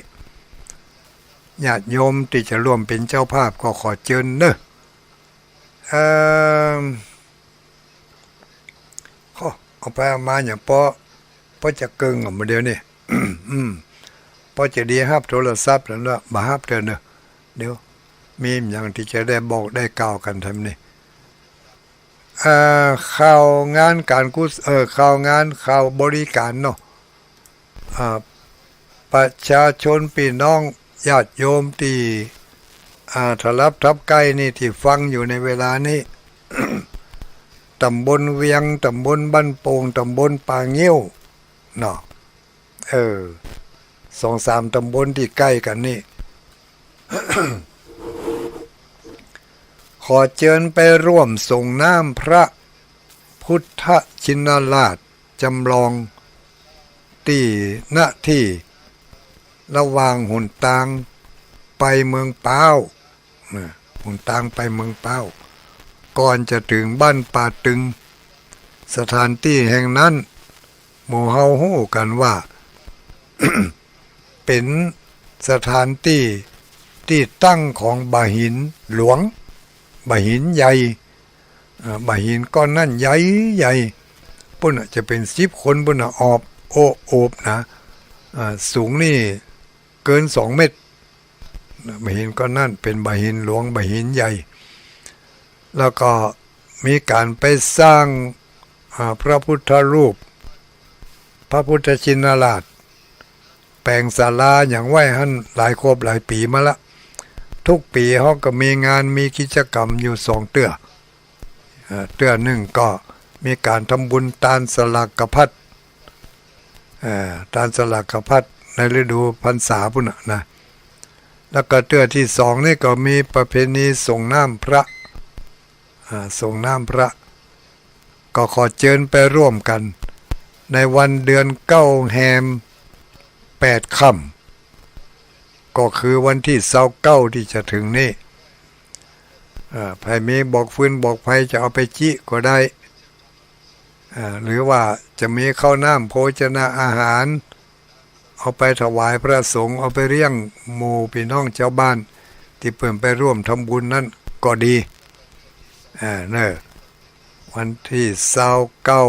ญาติโยมตี้จะร่วมเป๋นเจ้าภาพก็ขอเจิญเนาะ เอ่อ โอ้ เอาไปเอามาอย่างปอ ปอจะเกิ่งอ่ะ มื้อเดียวนี่ อืม ปอจะดีฮับโทรศัพท์แล้วเนาะ บ่ฮับเตื้อเนาะ เดี๋ยว มีหยังตี้จะได้บอกได้กล่าวกั๋นแถมนี่ เอ่อ ข่าวงานก๋านกุศ- เอ่อ ข่าวงาน ข่าวบริการเนาะ อ่า ประชาชนปี้น้องญาติโยมตี้ อ่า ทะลับทับใก้นี่ตี้ฟังอยู่ในเวลานี้ ต๋ำบลเวียง ต๋ำบลบ้านโป่ง ต๋ำบลป่างิ้ว เนาะ เออ สองสามต๋ำบลตี้ใก้กั๋นนี่ ขอเจิญไปร่วมส่งน้ำพระพุทธชินราชจำลอง ตี้ ณ ที่ระหว่างหนตางไปเมืองป๊าว นะ หนตางไปเมืองป๊าว ก่อนจะเถิงบ้านป่าตึง สถานตี้แห่งนั้น หมู่เฮาฮู้กั๋นว่า เป๋นสถานตี้ตี้ตั้งของบ่าหินหลวง บ่าหินใหญ่ อ่า บ่าหินก้อนนั้นใหญ่ใหญ่ ปุ้นน่ะจะเป๋นสิบคนปุ้นน่ะ ออบ โอ้ โอบนะ อ่า สูงนี่เกินสองเมตร บ่าหินก้อนนั้นเป๋นบ่าหินหลวง บ่าหินใหญ่ แล้วก็มีก๋านไปสร้าง อ่า พระพุทธรูป พระพุทธชินราช แป๋งศาลาหยังไว้หั้นหลายครบหลายปี๋มาละ ทุกปี๋เฮาก็มีงานมีกิจกรรมอยู่สองเตื้อ เอ่อ เตื้อนึ่งก็มีก๋านทำบุญตานสลากพัด เอ่อ ตานสลากพัดในฤดูพรรษาปุ้นน่ะนะ แล้วก็เตื้อตี้สองนี่ก็มีประเพณีส่งน้ำพระ อ่า ส่งน้ำพระ ก็ขอเจิญไปร่วมกั๋น ในวันเดือนเก้าแฮมแปดค่ำ ก็คือวันตี้ซาวเก้าตี้จะเถิงนี่ อ่า ใผมีบอกฟืนบอกไฟจะเอาไปจิก็ได้ อ่า หรือว่าจะมีข้าวน้ำโภชนาอาหาร เอาไปถวายพระสงฆ์ เอาไปเลี้ยงหมู่ปี้น้องจาวบ้านตี้เปิ้นไปร่วมทำบุญนั้นก็ดี อ่า เน่อ วันตี้ซาวเก้า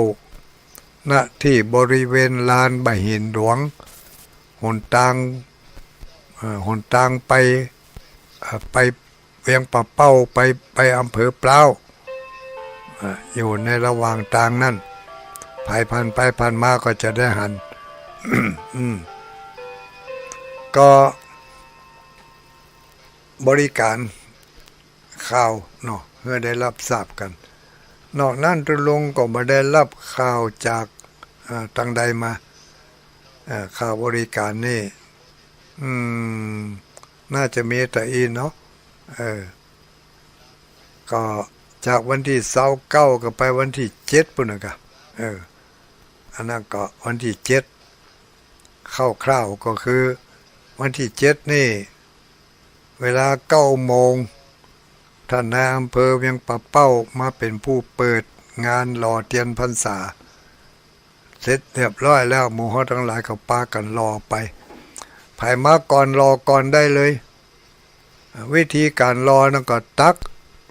ณ ที่บริเวณลานบ่าหินหลวง หนตาง เอ่อ หนตางไป เอ่อ ไปเวียงป่าเป้า ไป ไปอำเภอพร้าว เอ่อ อยู่ในระหว่างตางนั้น ใผผ่านไปผ่านมาก็จะได้หัน อืม ก็บริการ ข่าวเนาะ หื้อได้ฮับทราบกั๋น นอกนั้นตุ๊ลุงก็บ่ได้ฮับข่าวจาก เอ่อ ตางใดมา เอ่อ ข่าวบริการนี่ อืม น่าจะมีแต่อี้เนาะ เออ ก็จากวันตี้ซาวเก้าก็ไปวันตี้เจ็ดปุ้นน่ะกะ เออ อันนั้นก็วันตี้เจ็ด คร่าวๆ ก็คือวันตี้เจ็ดนี่ เวลาเก้าโมง ต้านนายอำเภอเวียงป่าเป้ามาเป๋นผู้เปิดงานหล่อเตียนพรรษา เสร็จเรียบร้อยแล้ว หมู่เฮาตังหลายก็ปากั๋นหล่อไป ใผมาก่อนหล่อก่อนได้เลย วิธีก๋านหล่อนั้นก็ตัก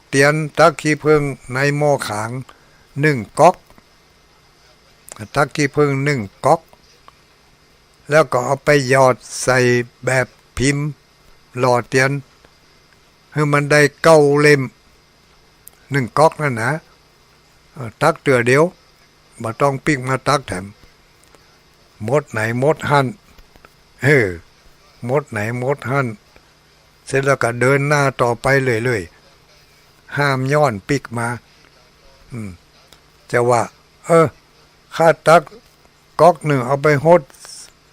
เตียน ตักขี้ผึ้งในหม้อขางนึ่งก๊อก ตักขี้ผึ้งนึ่งก๊อก แล้วก็เอาไปหยอดใส่แบบพิมพ์หล่อเตียน หื้อมันได้เก้าเล่ม นึ่งก๊อกนั้นนะ เอ่อ ตักเตื้อเดียว บ่ต้องปิ๊กมาตักแถม หมดไหนหมดหั้น เออ หมดไหนหมดหั้น เสร็จแล้วก็เดินหน้าต่อไปเรื่อยๆ ห้ามย้อนปิ๊กมา อืม จะว่า เออ ข้าตักก๊อกนึ่งเอาไปหด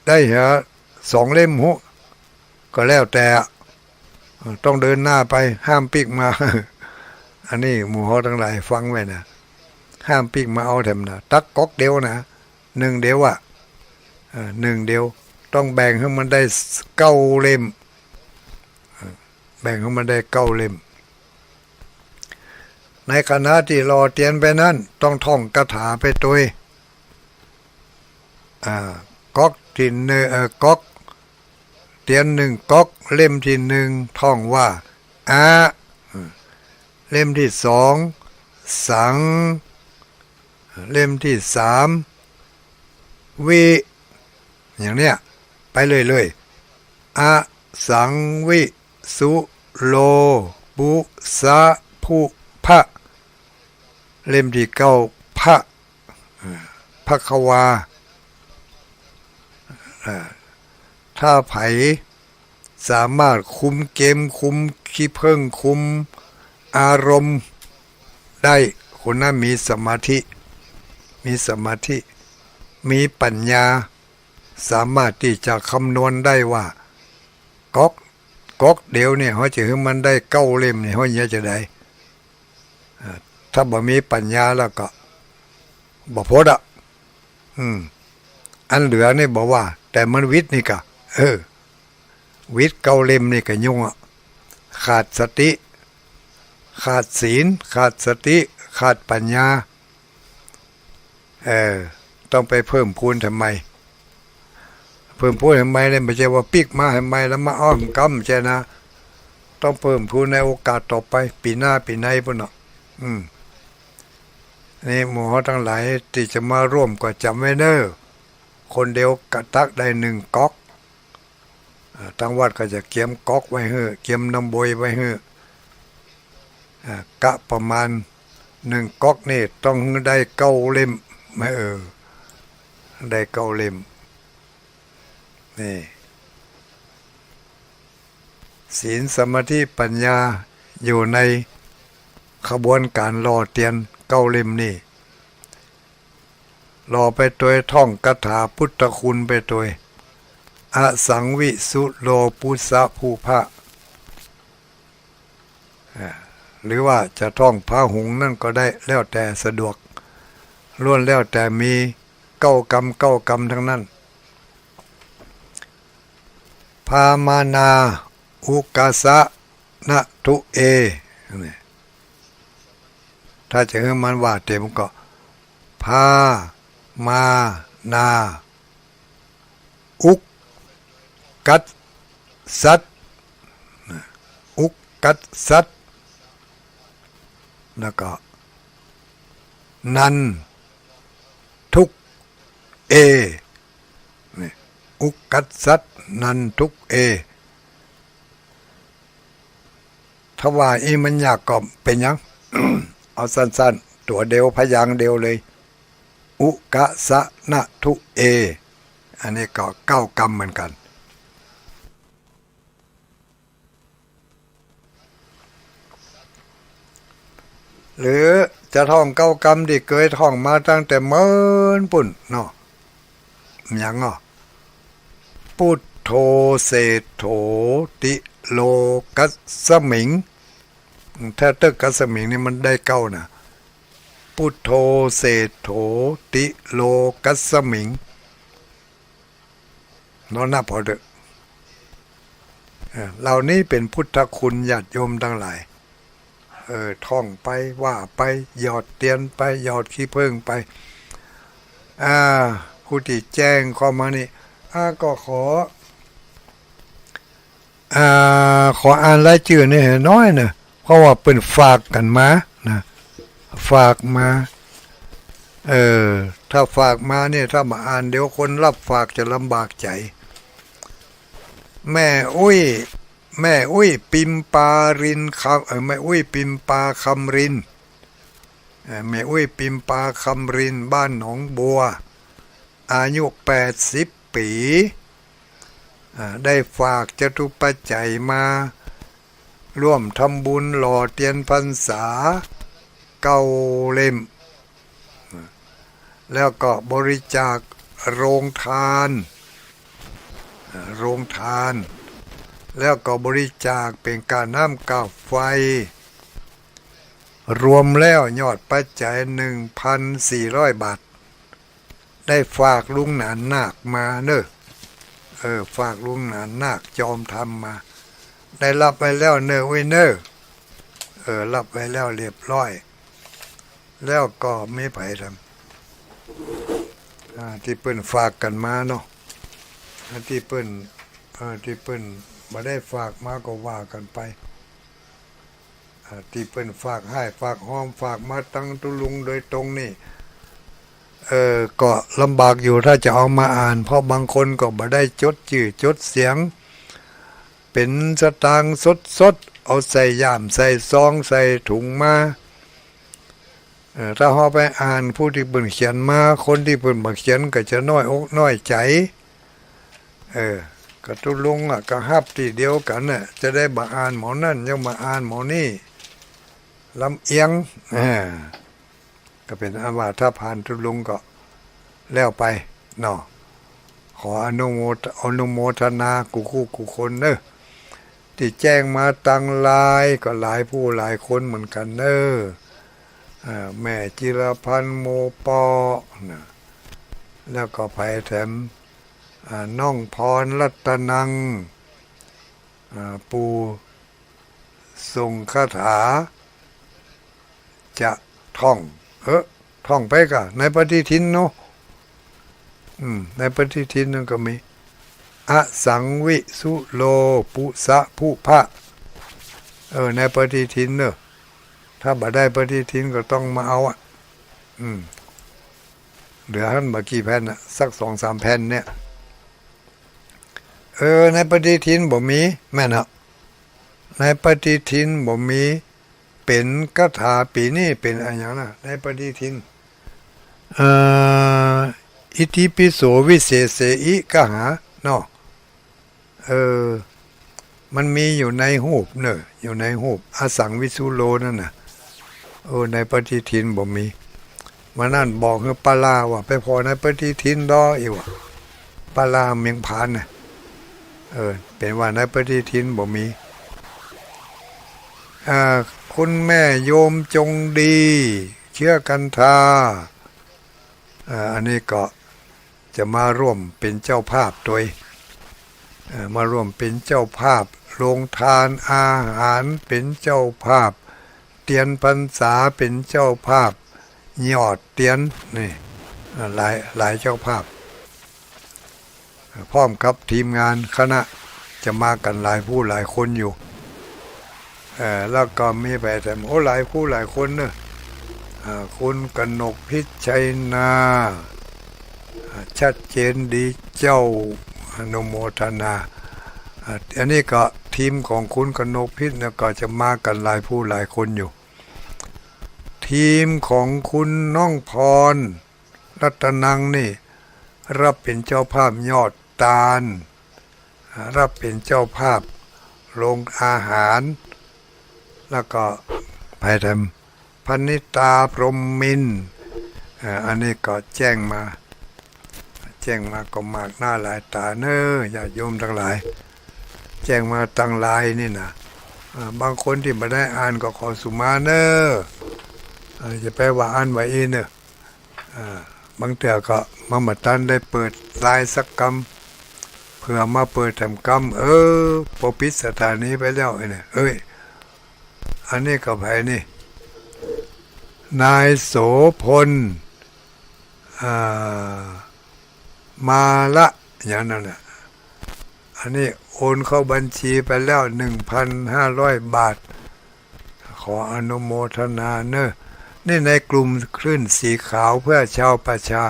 ได้เหรอ สองเล่มหุ ก็แล้วแต่ เออ ต้องเดินหน้าไป ห้ามปิ๊กมา อันนี้หมู่เฮาตังหลายฟังไว้นะ ห้ามปิ๊กมาเอาแถมนะ ตักก๊อกเดียวนะ นึ่งเดียวอะ เออ นึ่งเดียว ต้องแบ่งหื้อมันได้เก้าเล่ม เออ แบ่งหื้อมันได้เก้าเล่ม ในขณะตี้หล่อเตียนไปนั้น ต้องท่องคาถาไปตวย อ่า ก๊อกตี้นึ่ง เอ่อ ก๊อกเตียนนึ่งก๊อก เล่มตี้นึ่งท่องว่า อะ เล่มตี้สอง สัง เล่มตี้สาม วิ อย่างเนี้ย ไปเรื่อยๆ อะสังวิสุโลปุสะภุพะ เล่มตี้เก้า ภะ ภะคะวา อ่า ถ้าใผสามารถคุมเกม คุมขี้ผึ้ง คุมอารมณ์ได้ คนนั้นมีสมาธิ มีสมาธิ มีปัญญา สามารถตี้จะคำนวณได้ว่า ก๊อก ก๊อกเดียวเนี่ย เฮาจะหื้อมันได้เก้าเล่มเนี่ย เฮาจะใด อ่า ถ้าบ่มีปัญญาแล้วก็บ่พ้นอะ อืม อันเหลือนี่บ่ว่า แต่มันวิดนี่กะ เออ วิดเก้าเล่มนี่กะยุ่งอะ ขาดสติ ขาดศีล ขาดสติ ขาดปัญญา เออ ต้องไปเพิ่มพูนทำไม เพิ่มพูนทำไมเนี่ย บ่ใจ้ว่าปิ๊กมาทำไมแล้วมาอ้อมกำ บ่ใจ้นะ ต้องเพิ่มพูนในโอกาสต่อไป ปี๋หน้าปี๋ในปู้นเนาะ อืม นี่หมู่เฮาตังหลายตี้จะมาร่วมก็จ๋ำไว้เน้อ คนเดียวกะตักได้นึ่งก๊อก อ่า ตังวัดก็จะเกียมก๊อกไว้หื้อ เกียมน้ำบวยไว้หื้อ อ่า กะประมาณนึ่งก๊อกนี่ต้องหื้อได้เก้าเล่ม เออ ได้เก้าเล่ม นี่ ศีล สมาธิ ปัญญา อยู่ในขบวนก๋านหล่อเตียนเก้าเล่มนี่ หล่อไปตวยท่องคาถาพุทธคุณไปตวย อสังวิสุโลปุสสะภูพะ อ่า หรือว่าจะท่องพาหุงนั่นก็ได้ แล้วแต่สะดวก ล้วนแล้วแต่มีเก้ากำ เก้ากำทั้งนั้น พามานา อุกาสะนะทุเอ นี่ ถ้าจะหื้อมันว่าเต็มก็ พา มา นา อุก กัสสัต อุก กัสสัต แล้วก็ นัน ทุก เอ นี่ อุก กัสสัต นัน ทุก เอ ถ้าว่าอี้มันยากก็เป๋นหยัง เอาสั้นๆ ตั๋วเดียว พยางค์เดียวเลย อุกาสะนะทุเอ อันนี้ก็เก้ากำเหมือนกั๋น หรือจะท่องเก้ากำตี้เกยท่องมาตั้งแต่เมินปู้นเนาะ หยังอ่ะ ปุทโธเศรษฐโธติโลกัสสมิง ถ้าตึกกัสสมิงนี่มันได้เก้านะ ปุทโธเศรษฐโธติโลกัสสมิง เนาะ นับเอาเต๊อะ เออ เหล่านี้เป๋นพุทธคุณ ญาติโยมตังหลาย เออ ท่องไป ว่าไป หยอดเตียนไป หยอดขี้เผิ้งไป อ่า ผู้ตี้แจ้งข้อมานี่ อ่า ก็ขอ อ่า ขออ่านรายจื้อนี่หื้อหน้อยเน่อ เพราะว่าเปิ้นฝากกั๋นมานะ ฝากมา เออ ถ้าฝากมาเนี่ย ถ้าบ่อ่านเดี๋ยวคนรับฝากจะลำบากใจ๋ แม่อุ๊ย แม่อุ๊ยปิมปารินคำ เออ แม่อุ๊ยปิมปาคำริน เออ แม่อุ๊ยปิมปาคำริน บ้านหนองบัว อายุแปดสิบปี๋ อ่า ได้ฝากจตุปัจจัยมาร่วมทำบุญหล่อเตียนพรรษาเก้าเล่ม แล้วก็บริจาคโรงทาน อ่า โรงทาน แล้วก็บริจาคเป๋นก้าน้ำก้าไฟ รวมแล้วยอดปัจจัยหนึ่งพันสี่ร้อยบาท ได้ฝากลุงหนานนาคมาเน่อ เออ ฝากลุงหนานนาคจอมธรรมมา ได้ฮับไว้แล้วเน่ออุ๊ยเน่อ เออ ฮับไว้แล้วเรียบร้อย แล้วก็มีใผทำ อ่า ตี้เปิ้นฝากกั๋นมาเนาะ อ่า ตี้เปิ้น เออ ตี้เปิ้นบ่ได้ฝากมาก็ว่ากั๋นไป อ่า ตี้เปิ้นฝากฮ้ายฝากฮอม ฝากมาตังตุ๊ลุงโดยตรงนี่ เออ ก็ลำบากอยู่ถ้าจะเอามาอ่าน เพราะบางคนก็บ่ได้จดจื้อจดเสียง เป๋นสตางค์สดๆ เอาใส่ย่ามใส่ซองใส่ถุงมา เออ ถ้าเฮาไปอ่านผู้ตี้เปิ้นเขียนมา คนตี้เปิ้นบ่เขียนก็จะน้อยอกน้อยใจ๋ เออ ก็ตุ๊ลุงอะ ก็ฮับตี้เดียวกั๋นน่ะ จะได้บ่อ่านหมอนั่น ยังบ่อ่านหมอนี่ ลำเอียง อ่า ก็เป๋นอันว่าถ้าผ่านตุ๊ลุงก็แล้วไปเนาะ ขออนุโมท- อนุโมทนากู้คู่กู้คนเน่อ ตี้แจ้งมาตางไลน์ก็หลายผู้หลายคนเหมือนกั๋นเน่อ อ่า แม่จิรพันธ์ หมู่เปาะนะ แล้วก็ใผแถม อ่า น้องพรรัตนัง อ่า ปู่ส่งคาถา จะท่อง เออ ท่องไปก่ะ ในปฏิทินเนาะ อืม ในปฏิทินนั้นก็มี อสังวิสุโล ปุสะภุพะ เออ ในปฏิทินเนอะ ถ้าบ่ได้ปฏิทินก็ต้องมาเอาอะ อืม เหลือหั้นบ่กี่แผ่นน่ะ สักสองสามแผ่นเนี่ย เออ ในปฏิทินบ่มี แม่นเหรอ ในปฏิทินบ่มี เป๋นคาถาปี๋นี้เป๋นอะหยังนะ ในปฏิทิน เอ่อ อิติปิโสวิเศษเสอิ กะหาเนาะ เออ มันมีอยู่ในฮูปเน่อ อยู่ในฮูป อสังวิสุโลนั่นน่ะ เออ ในปฏิทินบ่มี มื้อนั้นบอกหื้อป้าลาว่าไปผ่อในปฏิทินดอ อี้ว่า ป้าลาเมียงผานน่ะ เออ เป๋นว่าในปฏิทินบ่มี อ่า คุณแม่โยมจงดี เชื้อกันทา อ่า อันนี้ก็จะมาร่วมเป๋นเจ้าภาพตวย เอ่อ มาร่วมเป๋นเจ้าภาพโฮงตานอาหาร เป๋นเจ้าภาพเตียนพรรษา เป๋นเจ้าภาพยอดเตียน นี่ อ่า หลาย หลายเจ้าภาพ พร้อมกับทีมงานคณะ จะมากั๋นหลายผู้หลายคนอยู่ เอ่อ แล้วก็มีไปแถม โอ้ หลายผู้หลายคนเนอะ อ่า คุณกนกพิชชัยนา อ่า ชัดเจนดีเจ้า อนุโมทนา อ่า อันนี้ก็ทีมของคุณกนกพิชเนี่ยก็จะมากั๋นหลายผู้หลายคนอยู่ ทีมของคุณน้องพรรัตนังนี่ รับเป๋นเจ้าภาพยอดตาน อ่า รับเป๋นเจ้าภาพโฮงอาหาร แล้วก็ไปแถม พนิตา พรหมมินทร์ อ่า อันนี้ก็แจ้งมา แจ้งมาก็มากหน้าหลายต๋าเน่อ ญาติโยมตังหลาย แจ้งมาตางไลน์นี่นะ อ่า บางคนตี้บ่ได้อ่านก็ขอสุมาเน่อ อ่า จะไปว่าอั้นว่าอี้เน่อ อ่า บางเตื้อก็มาบ่ตันได้เปิดไลน์สักกำ เผื่อมาเปิดแถมกำ เออ ปอปิดสถานีไปแล้วไอ้เนี่ย เอ้ย อันนี้ก็ใผนี่ นายโสพล อ่า มาละ อย่างนั้นน่ะ อันนี้โอนเข้าบัญชีไปแล้ว หนึ่งพันห้าร้อย บาท ขออนุโมทนาเน่อ นี่ในกลุ่มคลื่นสีขาวเพื่อชาวประชา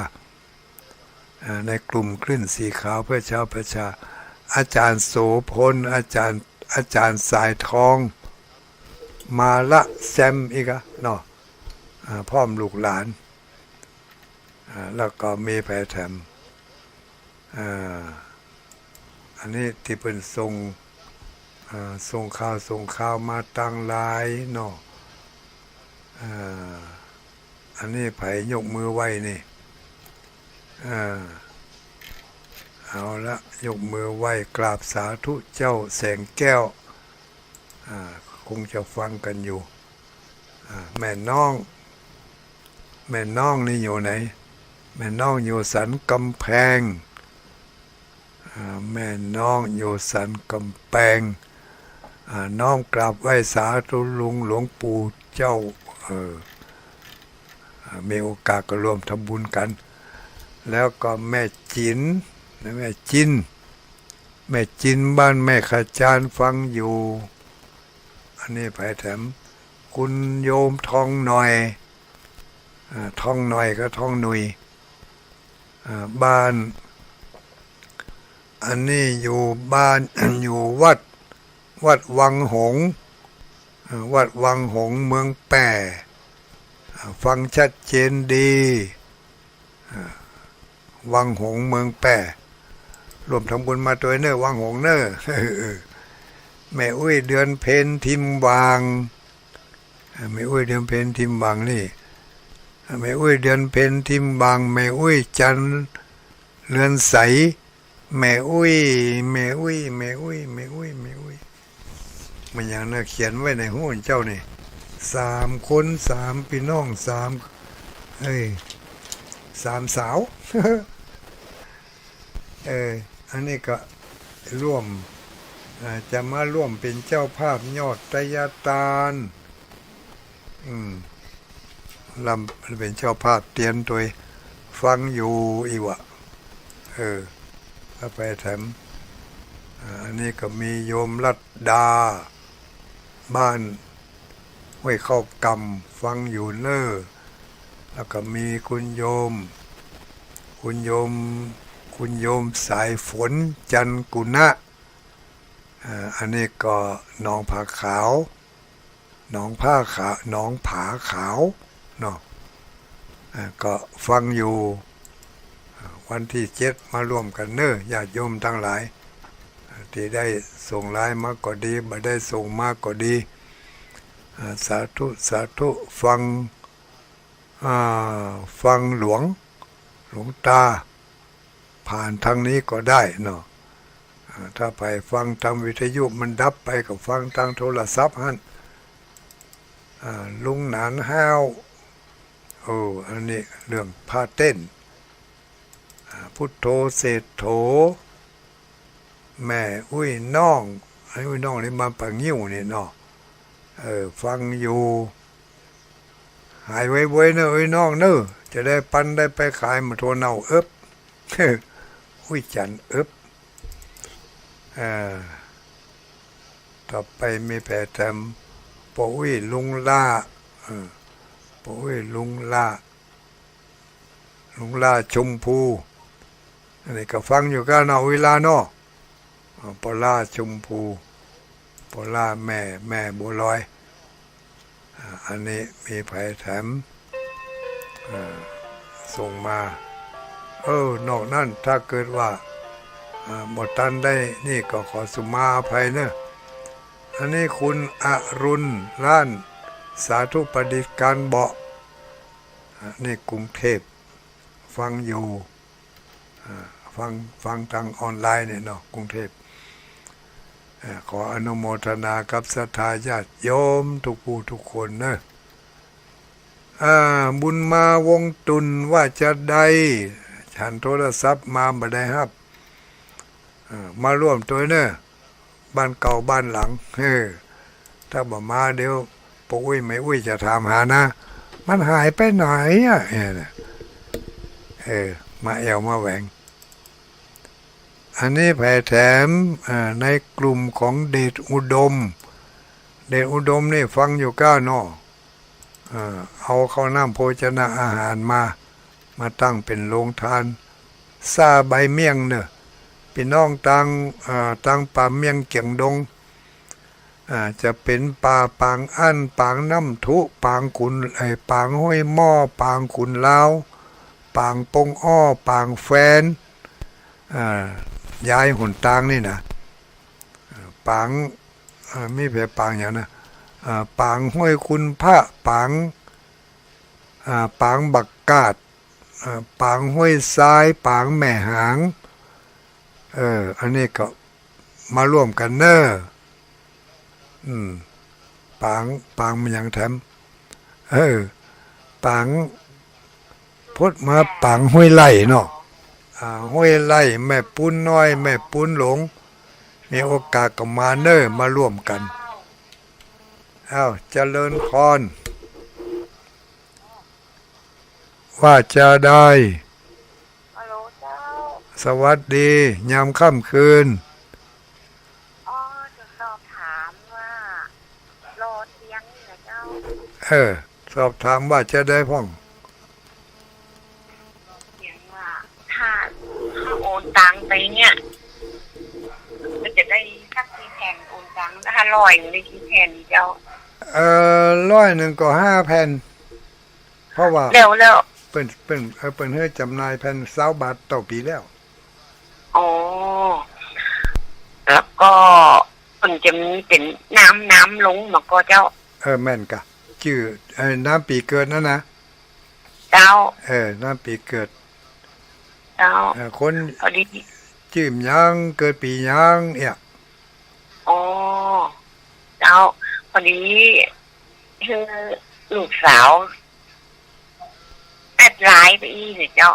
อ่า ในกลุ่มคลื่นสีขาวเพื่อชาวประชา อาจ๋ารย์โสพล อาจ๋ารย์ อาจ๋ารย์สายทอง มาละแซมอีกอะเนาะ อ่า พร้อมลูกหลาน อ่า แล้วก็มีไปแถม อ่า อันนี้ตี้เปิ้นส่ง อ่า ส่งข่าว ส่งข่าวมาตางไลน์เนาะ อ่า อันนี้ใผยกมือไหว้นี่ อ่า เอาละ ยกมือไหว้กราบสาธุเจ้าแสงแก้ว อ่า คงจะฟังกั๋นอยู่ อ่า แม่น้อง แม่น้องนี่อยู่ไหน แม่น้องอยู่สันกำแพง อ่า แม่น้องอยู่สันกำแพง อ่า น้อมกราบไหว้สาธุลุงหลวงปู่เจ้า เออ อ่า มีโอกาสก็ร่วมทำบุญกั๋น แล้วก็แม่จิ๋น แม่จิ๋น แม่จิ๋นบ้านแม่ขจารฟังอยู่ อันนี้ใผแถม คุณโยมทองหน่อย อ่า ทองหน่อยก็ทองหนุ่ย อ่า บ้าน อันนี้อยู่บ้าน อยู่วัด วัดวังหงส์ อ่า วัดวังหงส์เมืองแป้ อ่า ฟังชัดเจนดี อ่า วังหงส์เมืองแป้ ร่วมทำบุญมาตวยเน่อ วังหงส์เน่อ แม่อุ้ยเดือนเพ็ญทิมวาง อ่า แม่อุ้ยเดือนเพ็ญทิมวางนี่ แม่อุ๊ยเดือนเพ็ญ ทิมบาง แม่อุ๊ยจันทร์เรือนใส แม่อุ๊ย แม่อุ๊ย แม่อุ๊ย แม่อุ๊ย แม่อุ๊ย มันหยังนะ เขียนไว้ในหู้เจ้านี่ สามคน สามปี้น้อง สาม เอ้ย สามสาว เออ อันนี้ก็ร่วม อ่า จะมาร่วมเป๋นเจ้าภาพยอดไตรยาตาน อืม ลำ เป๋นเจ้าภาพเตียนตวย ฟังอยู่อี้วะ เออ เอาไปแถม อ่า อันนี้ก็มีโยมรัตดา บ้านห้วยเข้ากำ ฟังอยู่เน่อ แล้วก็มีคุณโยม คุณโยม คุณโยมสายฝน จันกุณะ อ่า อันนี้ก็หนองผาขาว หนองผาขาว หนองผาขาวเนาะ อ่า ก็ฟังอยู่ อ่า วันตี้เจ็ดมาร่วมกั๋นเน่อ ญาติโยมตังหลาย อ่า ตี้ได้ส่งไลน์มาก็ดี บ่ได้ส่งมาก็ดี อ่า สาธุ สาธุ ฟัง อ่า ฟังหลวง หลวงตา ผ่านตางนี้ก็ได้เนาะ อ่า ถ้าใผฟังตางวิทยุมันดับไป ก็ฟังตางโทรศัพท์หั้น อ่า ลุงหนานฮ้าว โอ้ อันนี้เรื่องผ้าเต้น อ่า พุทโธเศรษโฐ แม่อุ๊ยน้อง ไอ้อุ๊ยน้องนี่มาป่างิ้วนี่เนาะ เออ ฟังอยู่ หายไวๆเน่ออุ๊ยน้องเน่อ จะได้ปันได้ไปขาย บ่าโทเน่าเอิบ อุ๊ยจันเอิบ เออ ต่อไปมีแผนแถม ป้ออุ๊ยลุงล่า เออ ป้ออุ๊ยลุงล่า ลุงล่าชมพู อันนี้ก็ฟังอยู่ก้าเนาะ อุ๊ยล่าเนาะ อ่า ป้อล่าชมพู ป้อล่าแม่ แม่บัวลอย อ่า อันนี้มีใผแถม อ่า ส่งมา เออ นอกนั้นถ้าเกิดว่า อ่า บ่ตันได้นี่ก็ขอสุมาอภัยเนอะ อันนี้คุณอรุณ ล้าน สาธุประดิษฐ์การเบาะ อ่า นี่กรุงเทพฯ ฟังอยู่ อ่า ฟัง ฟังตางออนไลน์เนี่ยเนาะ กรุงเทพฯ อ่า ขออนุโมทนากับศรัทธาญาติโยมทุกผู้ทุกคนเนอะ อ่า บุญมาวงศ์ตุ่น ว่าจะใด หันโทรศัพท์มาบ่ได้ฮับ อ่า มาร่วมตวยเนอะ บ้านเก่าบ้านหลัง เออ ถ้าบ่มาเดี๋ยวป้ออุ๊ยแม่อุ๊ยจะถามหานะ มันหายไปไหนอะ เออ เออ มาแอ่วมาแหวง อันนี้แผนแถม อ่า ในกลุ่มของเดชอุดม เดชอุดมนี่ฟังอยู่ก้าเนาะ อ่า เอาข้าวน้ำโภชนะอาหารมา มาตั้งเป๋นโฮงตาน ซ่าใบเมี่ยงเน่อ ปี้น้องตาง อ่า ตางป่าเมี่ยงเกียงดง อ่า จะเป๋นป่าปางอั้น ปางน้ำทุ ปางขุน ไอ้ ปางห้วยหม้อ ปางขุนลาว ปางปงอ้อ ปางแฟน อ่า ย้ายหนตางนี่นะ อ่า ปาง อ่า มีแผนปางหยังนะ อ่า ปางห้วยคุณพระ ปาง อ่า ปางบักกาด อ่า ปางห้วยทราย ปางแม่หาง เออ อันนี้ก็มาร่วมกั๋นเน่อ อืม ปาง ปางมันหยังแถม เออ ปาง พดมาปางห้วยไร่เนาะ อ่า ห้วยไร่ แม่ปูนน้อย แม่ปูนหลวง มีโอกาสก็มาเน่อ มาร่วมกั๋น อ้าว เจริญพร ว่าจะใด ฮัลโหลเจ้า สวัสดี ยามค่ำคืน อ๋อ จะสอบถามว่า รอเตียงนี่นะเจ้า เออ สอบถามว่าจะใดพ่อง เตียงว่า ถ้า ถ้าโอนตังไปเนี่ย มันจะได้สักกี่แผ่น โอนตัง ถ้าร้อยหนึ่งได้กี่แผ่นเจ้า เอ่อ ร้อยหนึ่งก็ห้าแผ่น เพราะว่า แล้ว แล้ว เปิ้น เปิ้น เอ่อ เปิ้นหื้อจ๋ำหน่ายแผ่นซาวบาทต่อปี๋แล้ว อ๋อ แล้วก็เปิ้นจะมีเป๋นน้ำ น้ำลงมาก่อเจ้า เออ แม่นก่ะ จื้อ เอ่อ น้ำปี๋เกิดนั่นนะ เจ้า เออ นั่นปี๋เกิด เจ้า เออ คน พอดี จื้อหยัง เกิดปี๋หยังเอี้ย อ๋อ เจ้า พอดี คือลูกสาว แอดไลน์ไปอี้เนี่ยเจ้า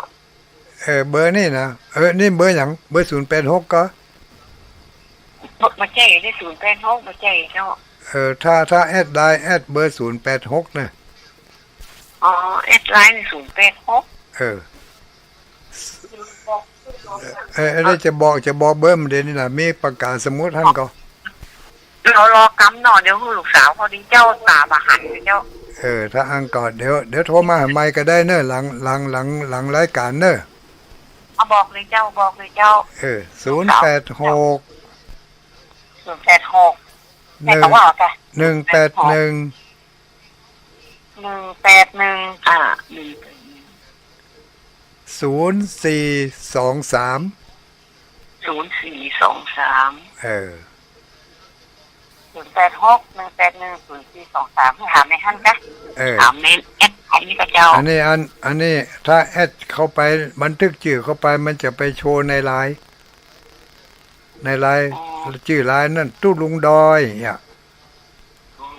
เออ เบอร์นี่นะ เออ นี่เบอร์หยัง เบอร์ศูนย์แปดหก ก็ บ่ บ่ใจ้ นี่ศูนย์แปดหก บ่ใจ้เจ้า เออ ถ้า ถ้าแอดไลน์ แอดเบอร์ศูนย์แปดหก นะ อ๋อ แอดไลน์ ศูนย์แปดหก เออ เออ เออ จะบอก จะบอกเบอร์มันเดี๋ยวนี้นะ มีปากกาสมุดหั้นก็ รอ รอกำหน่อย เดี๋ยวหื้อลูกสาว พอดีเจ้า ต๋าบ่หันเจ้า เออ ถ้าอั้นก็ เดี๋ยว เดี๋ยวโทรมาหาใหม่ก็ได้เนอะ หลัง หลัง หลัง หลังรายก๋านเนอะ เอาบอกเลยเจ้า บอกเลยเจ้า เออ ศูนย์แปดหก ศูนย์แปดหก หนึ่ง แม่ก็ว่าเอาไป หนึ่งแปดหนึ่ง หนึ่งแปดหนึ่ง อ่า หนึ่งแปดหนึ่ง ศูนย์สี่สองสาม ศูนย์สี่สองสาม เออ ศูนย์แปดหก หนึ่งแปดหนึ่ง ศูนย์สี่สองสาม ให้ถามในหั้นกะ เออ ถามในแอดไลน์นี่กะเจ้า อันนี้อัน อันนี้ถ้าแอดเข้าไป บันทึกจื้อเข้าไป มันจะไปโชว์ในไลน์ ในไลน์ อ๋อ จื้อไลน์นั่น ตุ๊ลุงดอยเนี่ย อ๋อ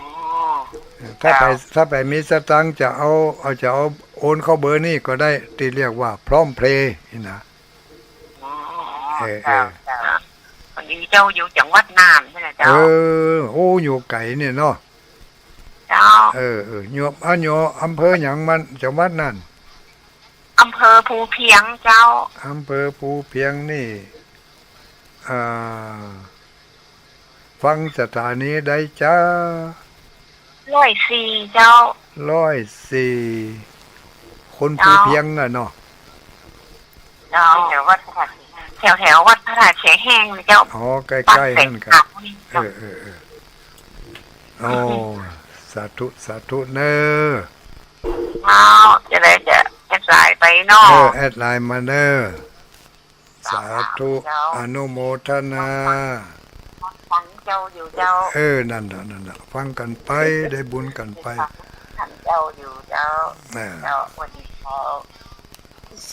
ถ้าไป เจ้า ถ้าไปมีสตางค์จะเอา เอา จะเอาโอนเข้าเบอร์นี่ก็ได้ ตี้เรียกว่าพร้อมเพย์นี่นะ อ๋อ เออ เจ้า เออ เจ้า พอดีเจ้าอยู่จังหวัดน่านใจ้ไหมเจ้า เออ โอ้ อยู่ไก๋เนี่ยเนาะ เจ้า เออ เออ อยู่ อ่ะ อยู่อำเภอหยังมัน จังหวัดน่าน อำเภอภูเพียงเจ้า อำเภอภูเพียงนี่ อ่า ฟังสถานีใดจ๊ะ ร้อยสี่เจ้า ร้อยสี่ คนภูเพียงอะเนาะ เจ้า แถววัดพระธาตุ แถว แถววัดพระธาตุเสแห้งเจ้า อ๋อ ใก้ๆ หั้นกะ บ้านเสแห้ง เออ เออ เออ โอ้ สาธุ สาธุเนอะ เจ้า จะได้จะแอดไลน์ไปเนาะ เออ แอดไลน์มาเนอะ สาธุ เจ้า อนุโมทนา ฟังเจ้าอยู่เจ้า เออ นั่นน่ะ นั่นน่ะ ฟังกั๋นไป ได้บุญกั๋นไป ฟังเจ้าอยู่เจ้า อ่า เจ้า สวัสดีเจ้า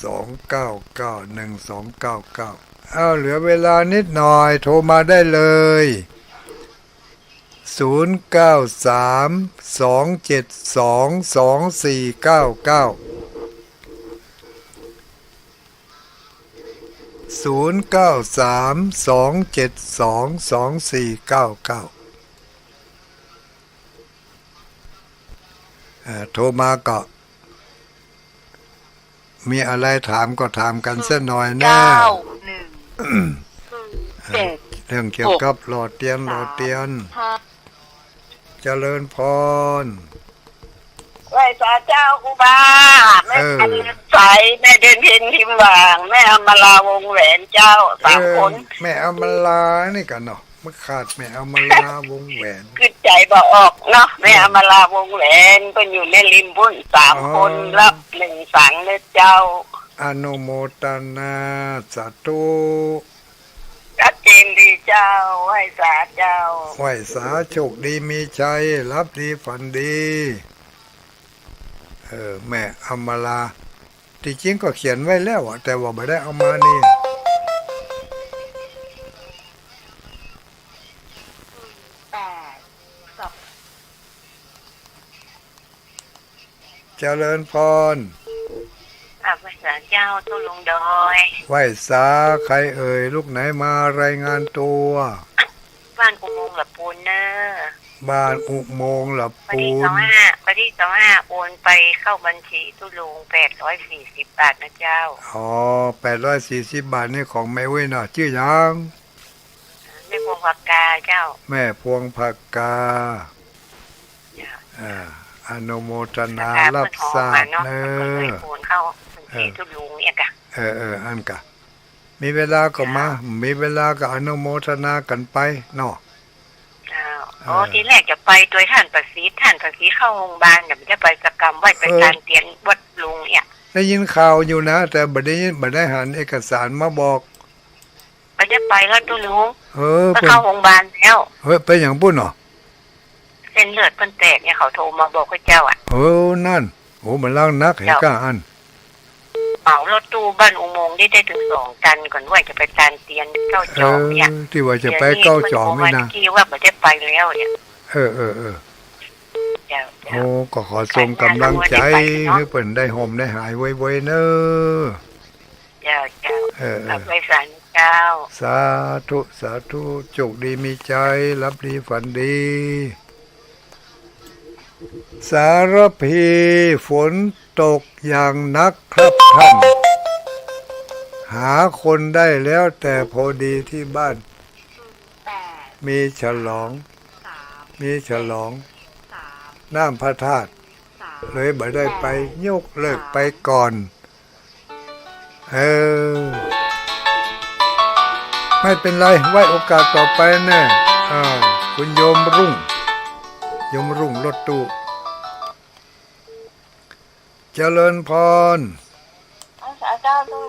สองเก้าเก้า หนึ่งสองเก้าเก้า อ้าว เหลือเวลานิดหน่อย โทรมาได้เลย ศูนย์เก้าสาม สองเจ็ดสอง สองสี่เก้าเก้า ศูนย์เก้าสาม สองเจ็ดสอง สองสี่เก้าเก้า เอ่อ โทรมาก็ มีอะไรถามก็ถามกั๋นสักหน่อยเนอะ เก้าหนึ่ง เอ่อ เจ็ด เรื่องเกี่ยวกับหล่อเตียน หล่อเตียน ห้า เจริญพร ไหว้สาเจ้าครูบา แม่ เออ ใส แม่เดือนเพ็ญ พิมพ์หว่าง แม่อมราวงแหวนเจ้า สามคน เออ แม่อมรานี่กั๋นเนาะ มันขาดแม่อมราวงแหวน กึ๊ดใจ๋บ่ออกเนาะ แม่ เออ อมราวงแหวน เปิ้นอยู่ในริมปุ้น สามคน อ๋อ รับหนึ่งสังเนอะเจ้า อนุโมทนา สาธุ ชัดเจนดีเจ้า ไหว้สาเจ้า ไหว้สา โชคดีมีชัย หลับดีฝันดี เออ แม่อมรา ตี้จริงก็เขียนไว้แล้วอะ แต่ว่าบ่ได้เอามานี่ แปด สอง เจริญพร อ่ะ ไหว้สาเจ้า ตุ๊ลุงดอย ไหว้สา ใครเอ่ย ลูกไหนมารายงานตัว บ้านอุโมงค์หละปูนเนอะ บ้านอุโมงค์หละปูน พอดีเจ้าห้า พอดีเจ้าห้า โอนไปเข้าบัญชีตุ๊ลุง แปดร้อยสี่สิบบาทนะเจ้า อ๋อ แปดร้อยสี่สิบบาทนี่ของแม่อุ้ยเนาะ จื้อหยัง แม่พวงผากาเจ้า แม่พวงผากา เจ้า อ่า อนุโมทนา ผากา รับทราบเนอะ เปิ้นก็เลยโอนเข้าบัญชีตุ๊ลุงเนี่ยกะ เออ เออ อั้นกะ มีเวลาก็มา เจ้า มีเวลาก็อนุโมทนากั๋นไปเนาะ เจ้า เออ อ๋อ ทีแรกจะไปตวยต้านประสิทธิ์ ต้านประสิทธิ์เข้าโฮงบาล เดี๋ยวจะไปสะกำไหว้ประธานเตียนวัดลุงเนี่ย ได้ยินข่าวอยู่นะ แต่บ่ได้ยิน บ่ได้หันเอกสารมาบอก บ่ได้ไปแล้วตุ๊ลุง เออ เปิ้นเข้าโฮงบาลแล้ว เฮ้ย ไปหยังปุ้นเนาะ เส้นเลือดเปิ้นแตกเนี่ย เขาโทรมาบอกข้าเจ้าอะ เออ นั่น โห มันลักนักแหม เจ้า ก้าอั้น เหมารถตู้บ้านอุโมงค์ได้ ได้ตึงสองตันก่อน ว่าจะไปตานเตียนเก้าจ๋อมเนี่ย เออ ตี้ว่าจะไปเก้าจ๋อมนี่นะ เดี๋ยวนี้เปิ้นโทรมากี้ว่าบ่ได้ไปแล้วเนี่ย เออ เออ เออ เจ้า เจ้า โอ้ ก็ขอส่งก๋ำลังใจ๋ ไปเนาะ หื้อเปิ้นได้ฮ่มได้หายไวๆ เน่อ เจ้า เจ้า เออ เออ กลับไปสารเจ้า สาธุ สาธุ โจคดีมีใจ๋ หลับดีฝันดี สารภี ฝนตกอย่างหนักครับท่าน หาคนได้แล้ว แต่พอดีที่บ้านมีฉลอง มีฉลองน้ำพระธาตุ เลยบ่ได้ไป ยกเลิกไปก่อน เออ ไม่เป็นไร ไว้โอกาสต่อไปแน่ อ่า คุณโยมรุ่ง โยมรุ่งรถตู้ เจริญพร สาธุ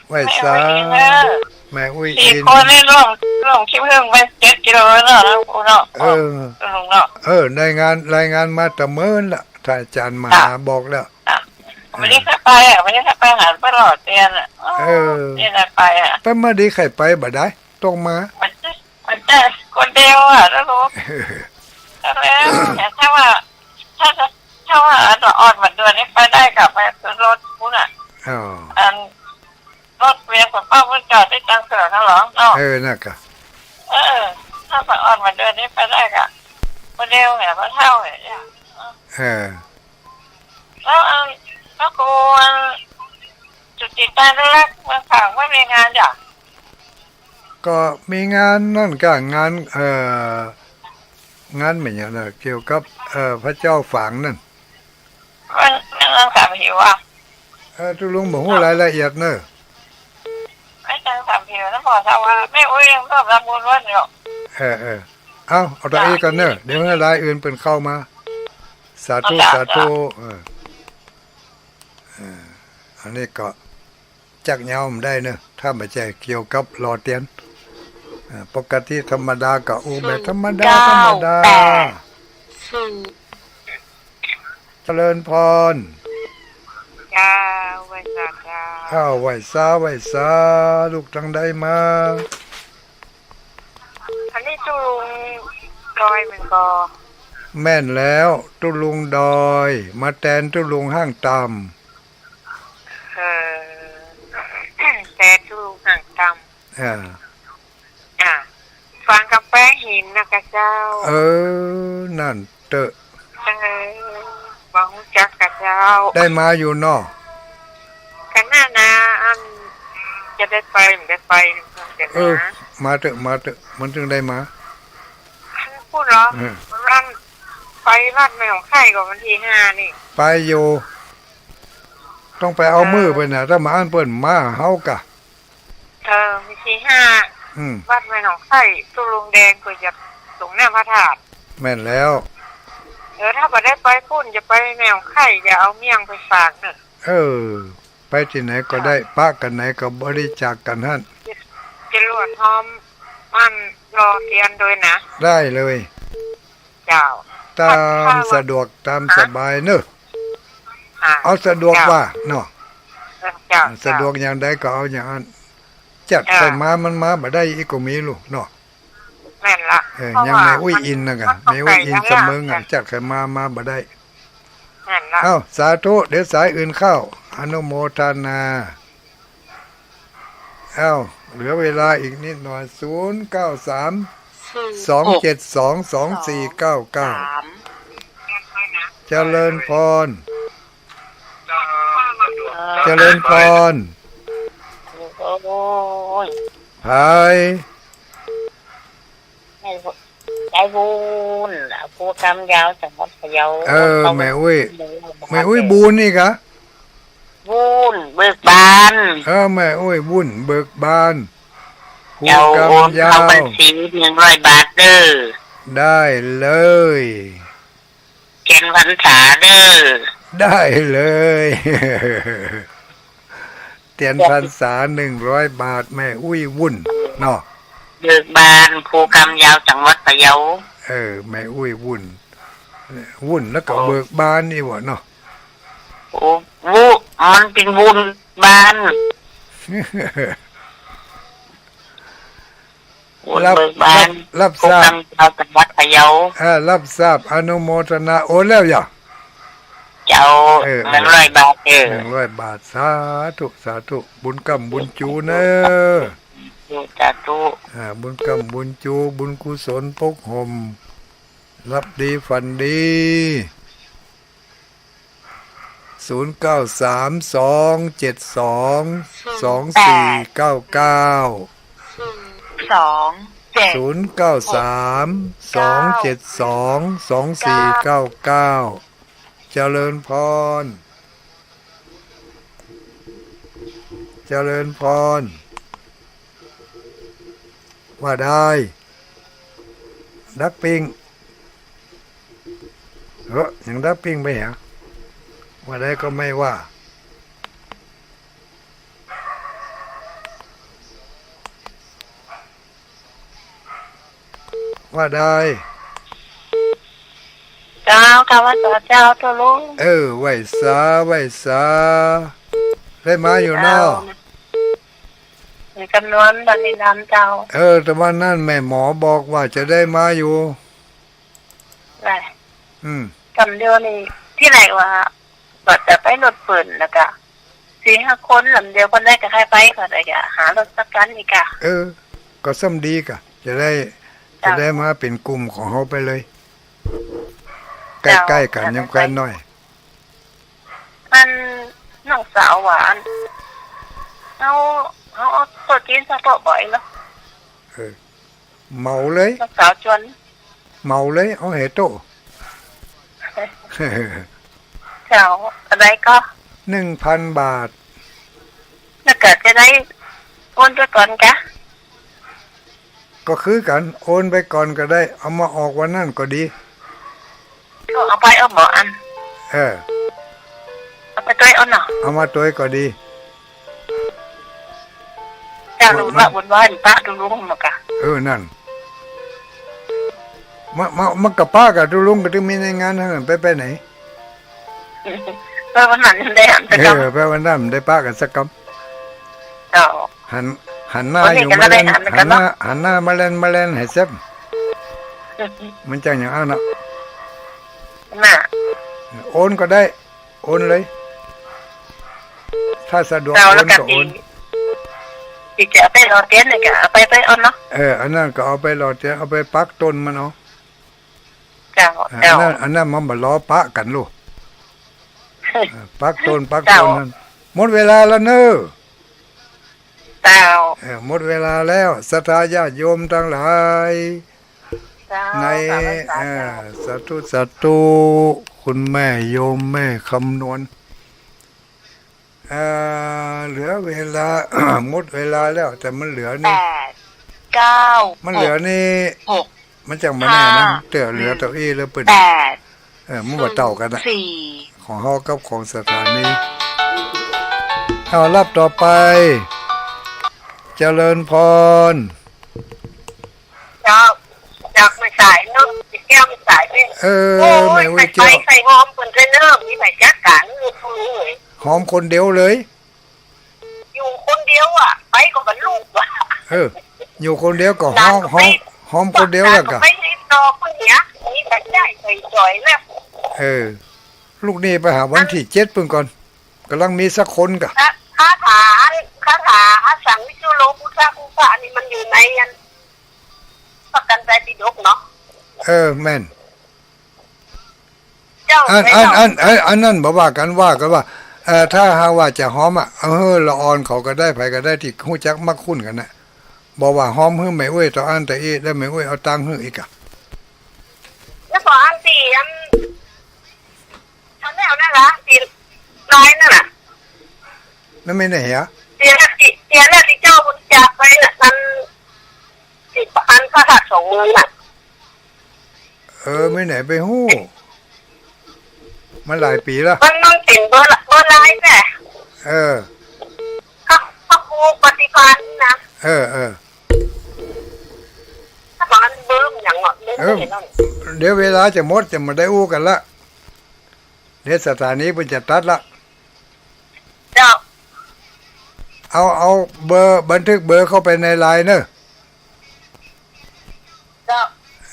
ไหว้สา แม่อุ๊ยอินเนอะ แม่อุ๊ยอิน สี่คนนี่ล่วง ล่วงขี้ผึ้งไปเจ็ดกิโลแล้วเนาะ ครูเนาะ เออ ลุงเนาะ เออ รายงาน รายงานมาแต่เมินละ ท่านอาจารย์มหาบอกแล้ว อ่ะ วันนี้ข้าไปอ่ะ วันนี้ข้าไปหาป้าหลอดเตียนอ่ะ เออ นี่นะไปอ่ะ ไปมาดีใครไปบ่ได้ ต้องมา มันจะ มันจะคนเดียวอ่ะ แล้วรู้ แล้ว แต่ถ้าว่า ถ้า ถ้าว่าอ่อนมาเดือนนี้ไปได้กลับไปขึ้นรถพุ้นอ่ะ อ๋อ อัน รถเวียนของป้าพุ้นจอดที่ตังเสือข้างหลังเนาะ เออ นั่นกะ เออ ถ้าว่าอ่อนมาเดือนนี้ไปได้กะ คนเดียวเนี่ย คนเฒ่าเนี่ย เออ แล้วอัน แล้วกูอัน จุติตายแล้วรักเมืองฝางว่ามีงานจ้ะ ก็มีงานนั่นกะ งาน เอ่อ งานแม่นหยังนะ เกี่ยวกับ เอ่อ พระเจ้าฝางนั่น มัน มันสามหิวอ่ะ เออ ตุ๊ลุงบ่ฮู้รายละเอียดเนอะ ไม่ใช่สามหิวนะ พอทราบว่าแม่อุ๊ยยังชอบทำบุญวัดอยู่ เออ เออ เอา เอาตรงนี้ก่อนเนอะ เดี๋ยวให้รายอื่นเปิ้นเข้ามา สาธุ เอาจ้ะ สาธุ เออ เออ อันนี้ก็ จักยาวบ่ได้เนอะ ถ้าบ่ใจ้เกี่ยวกับหล่อเตียน อ่า ปกติธรรมดาก็อู้แบบธรรมดา ธรรมดา เจริญพร เจ้า ไหว้สาเจ้า อ้าว ไหว้สา ไหว้สา ลูกตังใดมา อันนี้ตุ๊ลุงดอยแม่นก่อ แม่นแล้ว ตุ๊ลุงดอย มาแตนตุ๊ลุงห้างต่ำ เออ แตนตุ๊ลุงห้างต่ำ อ่า อ่า ฝางก๋ำแพงหินนะกะเจ้า เออ นั่นเต๊อะ เออ บ่ฮู้จักกะเจ้า ได้มาอยู่เนาะ ขนาดนะ อัน จะได้ไป บ่ได้ไป เออ มาเต๊อะ มาเต๊อะ มันจึงได้มา พูดเหรอ เออ วันไปวัดแม่หนองไข่ก่อน วันที่ห้านี่ ไปอยู่ ต้องไปเอา เออ มื้อไปนะ ถ้าบ่อั้นเปิ้นมาเฮากะ เออ วันที่ห้า อืม วัดแม่หนองไข่ ตุ๊ลุงแดงก็จะส่งน้ำพระธาตุ แม่นแล้ว เออ ถ้าบ่ได้ไปพุ้น จะไปแม่หนองไข่ จะเอาเมี่ยงไปฝากเนอะ เออ ไปตี้ไหนก็ได้ ปะกั๋นไหนก็บริจาคกั๋นหั้น จะ จะรวดฮ้อมมันหล่อเตียนโดยนะ ได้เลย เจ้า ต๋ามสะดวก ต๋ามสบายเนอะ อ่า เอาสะดวก เจ้า ว่าเนาะ เออ เจ้า สะดวก เจ้า อย่างใดก็เอาอย่างอั้น จัด เออ ใค่มา มันมาบ่ได้อีกก็มีลูกเนาะ แม่นละ เออ เพราะ อย่างแม่อุ๊ยอินนะกะ แม่อุ๊ยอินเสมิงอ่ะ จัดใค่มา มาบ่ได้ แม่นละ เอ้า สาธุ เดี๋ยวสายอื่นเข้า อนุโมทนา เอ้า เหลือเวลาอีกนิดหน่อย ศูนย์เก้าสาม สองเจ็ดสอง สองสี่เก้าเก้า เจริญพร เจริญพร โอ้ย ไผ ไอ้บุญ ผู้กำยาวจังหวัดพะเยา เออ แม่อุ๊ย แม่อุ๊ยบุญนี่กะ บุญเบิกบาน เออ แม่อุ๊ยบุญเบิกบาน ผู้กำยาว เจ้า โอนเข้าบัญชีหนึ่งร้อยบาทเด้อ ได้เลย เตียนพรรษาเด้อ ได้เลย เตียนพรรษาหนึ่งร้อยบาท แม่อุ๊ยวุ่นเนาะ เบิกบาน ผู้กำยาวจังหวัดพะเยา เออ แม่อุ๊ยวุ่น วุ่นแล้วก็เบิกบานนี่หว่าเนาะ โอ้ วุ มันเป๋นวุญบ้าน วุญ รับ เบิกบาน รับ รับทราบ ของกำเจ้าจังหวัดพะเยา เออ รับทราบ อนุโมทนา โอนแล้วหยา เจ้า เออ หนึ่งร้อยบาท เออ หนึ่งร้อยบาท สาธุ สาธุ บุญกำบุญจู๋เน่อ สาธุ อ่า บุญกำบุญจู๋ บุญกุศลปกห่ม หลับดีฝันดี ศูนย์เก้าสาม สองเจ็ดสอง สองสี่เก้าเก้า ศูนย์เก้าสาม สองเจ็ดสอง สองสี่เก้าเก้า เจริญพร เจริญพร ว่าได้ ดักปิ้ง เออ ยังดักปิ้งไปเหรอ ว่าได้ก็ไม่ว่า ว่าได้ เจ้า ข้าพเจ้า เจ้า เจ้าลุง เออ ไหว้สา ไหว้สา ได้มาอยู่เนาะ เจ้า มีจำนวนบัดนี้นำเจ้า เออ แต่วันนั้นแม่หมอบอกว่าจะได้มาอยู่ แหละ อืม กำเดียวนี่ ตี้แรกว่า ก็จะไปรถเปิ้น แล้วก็สี่ห้าคน ลำเดียว คนใดก็ใค่ไป ก็ได้จะหารถสักคันอีกอะ เออ ก็ซ้ำดีกะ จะได้ เจ้า จะได้มาเป๋นกลุ่มของเฮาไปเลย เจ้า ใก้ๆ กั๋น ยังแควนน้อย อันน้องสาวว่า อัน เฮา เฮาเอาตั๋วจีนสักโต๊ะบ่อยเนาะ เออ เหมาเลย น้องสาวจวน เหมาเลย เอาเหโต๊ะ เจ้า เท่าใดก็ หนึ่งพันบาท แล้วก็จะได้โอนไปก่อนกะ ก็คือกั๋น โอนไปก่อนก็ได้ เอามาออกวันนั้นก็ดี ก็เอาไปเอาบ่อัน เออ เอาไปตวยเอาเนาะ เอามาตวยก็ดี เจ้าลุง มา ละบุญไหว้ปะตุ๊ลุงเนาะกะ เออ นั่น มา มา มากะปะกะตุ๊ลุง ก็ตึงมีในงานหั้น ไป ไปไหน ไปวันนั้นได้หันสักกำ เออ ไปวันนั้นได้ปะกั๋นสักกำ เจ้า หัน หันหน้าอยู่มาแลน หันหน้า หันหน้ามาแลน มาแลนให้แซ่บ มันจังอย่างอั้นเนาะ น่ะ โอนก็ได้ โอนเลย ถ้าสะดวก เจ้า โอนก็โอน แล้วก็ตี้จะเอาไปหล่อเตียนนี่ก็เอาไป ไปเอาเนาะ เออ อันนั้นก็เอาไปหล่อเตียน เอาไปปักต้นมันเอา เจ้า อ่า เจ้า อันนั้น อันนั้นมันบ่หล่อปะกั๋นลูก เออ ปักต้น ปักต้น เจ้า นั่น หมดเวลาแล้วเนอะ เจ้า เออ หมดเวลาแล้ว ศรัทธาญาติโยมตังหลาย เจ้า ใน สาธุ เออ สาธุ สาธุ สาธุ คุณแม่โยมแม่คำนวณ เอ่อ เหลือเวลา หมดเวลาแล้ว แต่มันเหลือนี่ แปด เก้า มันเหลือนี่ หก มันจังบ่แน่นะ ห้า เตื้อเหลือเต้าอี้แล้วเปิ้น แปด เออ มันบ่เต้ากั๋นนะ สี่ ของเฮากับของสถานี เอา รับต่อไป เจริญพร เจ้า จากแม่สายเนาะ แก้วแม่สายเนี่ย เออ โอ้ย แม่อุ้ยแก้ว ไปใส่หอมเปิ้นเถอะเนาะ มีใผจัดก๋าน เออ ผู้นี้เลย หอมคนเดียวเลย อยู่คนเดียวอะ ไปก็บ่ฮู้อะ เออ อยู่คนเดียวก็หอม หลานก็ไป หอม หอมคนเดียวแล้วก็ หลานก็ไปติดต่อคนเนี้ย มีแต่ใหญ่ใส่จ่อยนะ เออ ลูกนี่ไปหาวันตี้เจ็ดเปิ้นก่อน ก่ำลังมีสักคนกะ คา คาถาอัน คาถาอสังวิสุโลพุทธะคูปะนี่มันอยู่ในอัน พระกัญจายปิฎกเนาะ เออ แม่น เจ้า อัน อัน อัน อัน อันนั้นบ่ว่ากั๋น ว่ากั๋นว่า เอ่อ ถ้าหากว่าจะหอมอะ เออ ละอ่อนเขาก็ได้ ใผก็ได้ตี้ฮู้จักมักคุ้นกั๋นนะ บ่ว่าหอมหื้อแม่อุ้ยเต้าอั้นเต้าอี้ แล้วแม่อุ้ยเอาตังค์หื้ออีกอะ แล้วก็อันตี้อัน อันแล้วนั่นล่ะ ตี้ลายนั่นน่ะ นั่นไม่ไหนอะ ตี้อันตี้ ตี้อันตี้เจ้าบริจาคไปน่ะ อัน ตี้อันพระธาตุสองเมืองน่ะ เออ ไม่ไหนไปฮู้ มันหลายปี๋ละ มัน มันเป๋นเบอร์ละ เบอร์ลายแหละ เออ พระ พระครูปฏิภาณนะ เออ เออ ถ้ามันเบอร์มันอย่างเนาะ เบอร์ เออ เท่าไหร่เนาะ เดี๋ยวเวลาจะหมด จะบ่ได้อู้กั๋นละ เดี๋ยวสถานีเปิ้นจะตัดละ เอา เอาเบอร์ บันทึกเบอร์เข้าไปในไลน์เนอะ เจ้า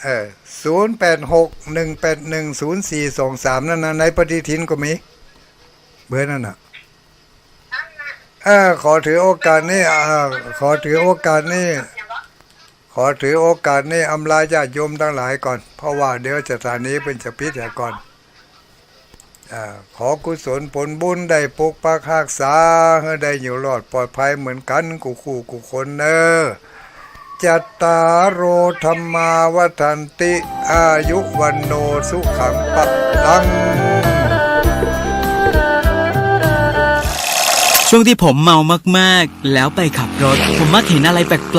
เออ ศูนย์แปดหก หนึ่งแปดหนึ่ง ศูนย์สี่สองสาม นั่นนะ ในปฏิทินก็มี เบอร์นั่นน่ะ เออ ขอถือโอกาสนี้ เออ ขอถือโอกาสนี้ ขอถือโอกาสนี้อำลาญาติโยมตังหลายก่อน เพราะว่าเดี๋ยวสถานีเปิ้นจะปิดเหียก่อน อ่า ขอกุศลผลบุญได้ปกปักฮักษา หื้อได้อยู่รอดปลอดภัยเหมือนกั๋นกู้คู่กู้คนเน่อ จัตตาโร ธัมมา วัฑฒันติ อายุ วัณโณ สุขัง พลัง ช่วงที่ผมเมามากๆ แล้วไปขับรถ ผมมักเห็นอะไรแปลกๆ